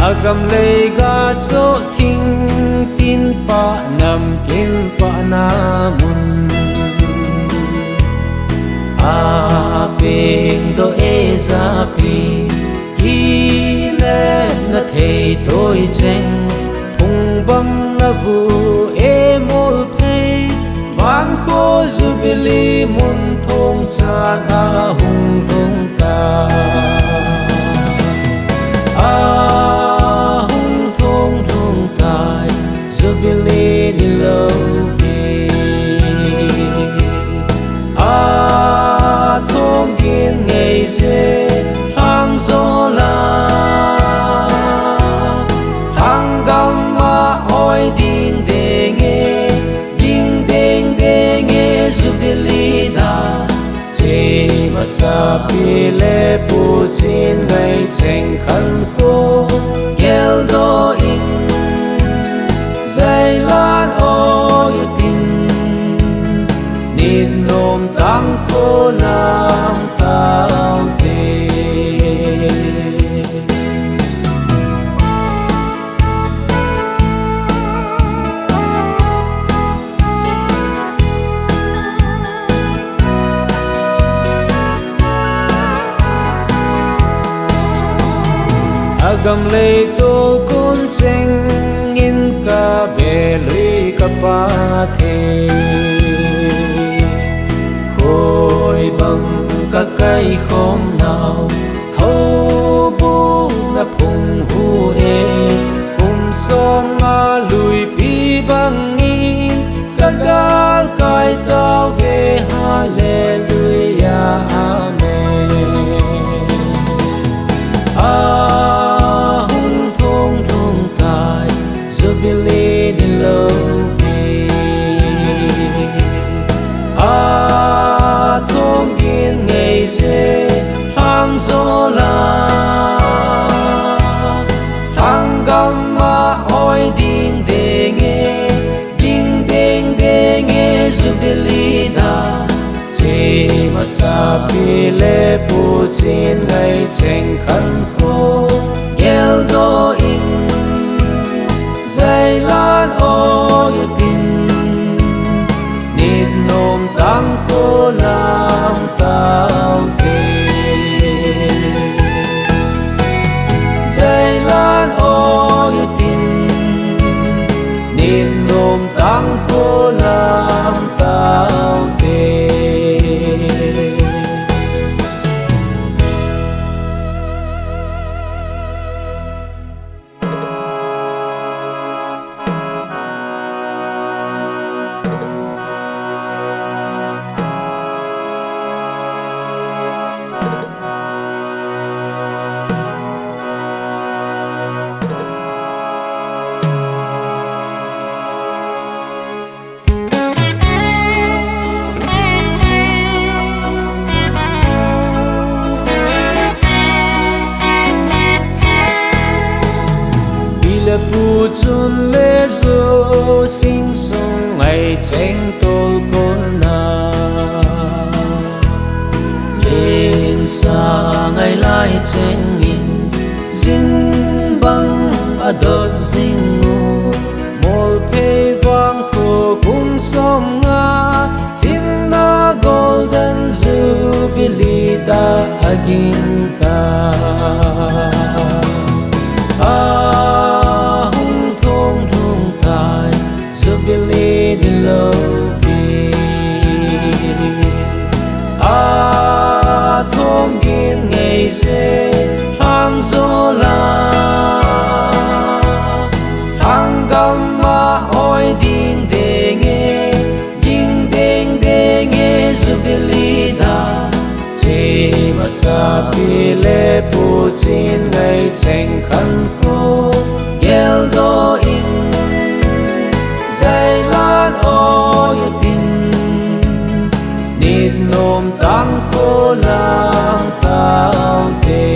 A gam lei ga so thing tin pa nam kim pa na mun. A peng do e za pi ki ne na thei toi cheng. Phung bang na vu e mol phei. Vang kho Jubilee mun thong chan a hung lhung ta. A hung thong lhung tai, Jubilee ni lo pi. A thom gin ngei se, hang zo la. Hang gam ma oi ding ding e, ding ding ding e, Jubilee da. Che masapi le puchin ngai cheng khan kho, geldoh in, zailan o yutin, nin nom tang kho lang tau te. A gam lei tol kun cheng in ka belui ka pa the. Khoi bang ka kai khom nau, houbung a phung hu e. Kum som nga lui pi bang in, ka gal kai tau ve, hallelujah, amen. A hung thong lhung tai, Jubilee ni lo pi. A thom gin ngei se, hang zo la. Hang gam ma oi ding ding e, ding ding ding e, Jubilee da. Che masapi le puchin ngai cheng khan kho, geldoh in, zailan o Tin, nit nom tang kho lang tau te. Zailan o tin, nit nom tang kho lang tau te. Pi le pu chun le jo sing sung ngai cheng tol kon na. Lim sa ngai lai cheng in sin bang a dot zing u. Mol phei vang kho kum som nga, hinna Golden Jubilee ta a ging ta. A hung thong lhung tai, Jubilee ni lo pi. A thom gin ngei se, hang zo la. Hang gam ma oi ding ding e, ding ding ding e Jubilee da. Che masa pi le pu chin ngai cheng khan kho, gel do in. Zailan o tin, nit nom tang kho lang tau te.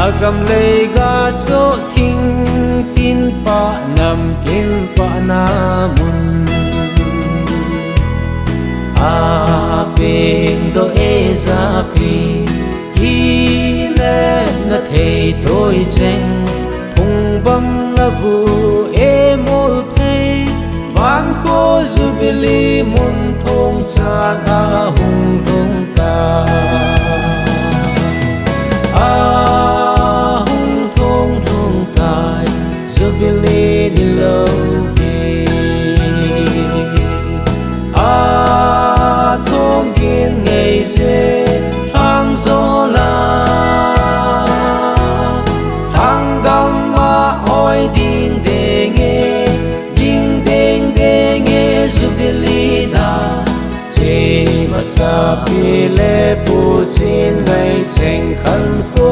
A gam lei ga so thing tin pa nam kin pa na mun. A peng do e za pi, ki le na thei toi cheng, phung bang na vu e mol phei, van kho Jubilee mun thong chan a hung lhung ta. A hung thong lhung tai, Jubilee ni lo pi. A thom gin ngei se, hang zo la. Hang gam ma oi ding ding e, ding ding ding e Jubilee da. Che masa pi le pu chin ngai cheng khan kho,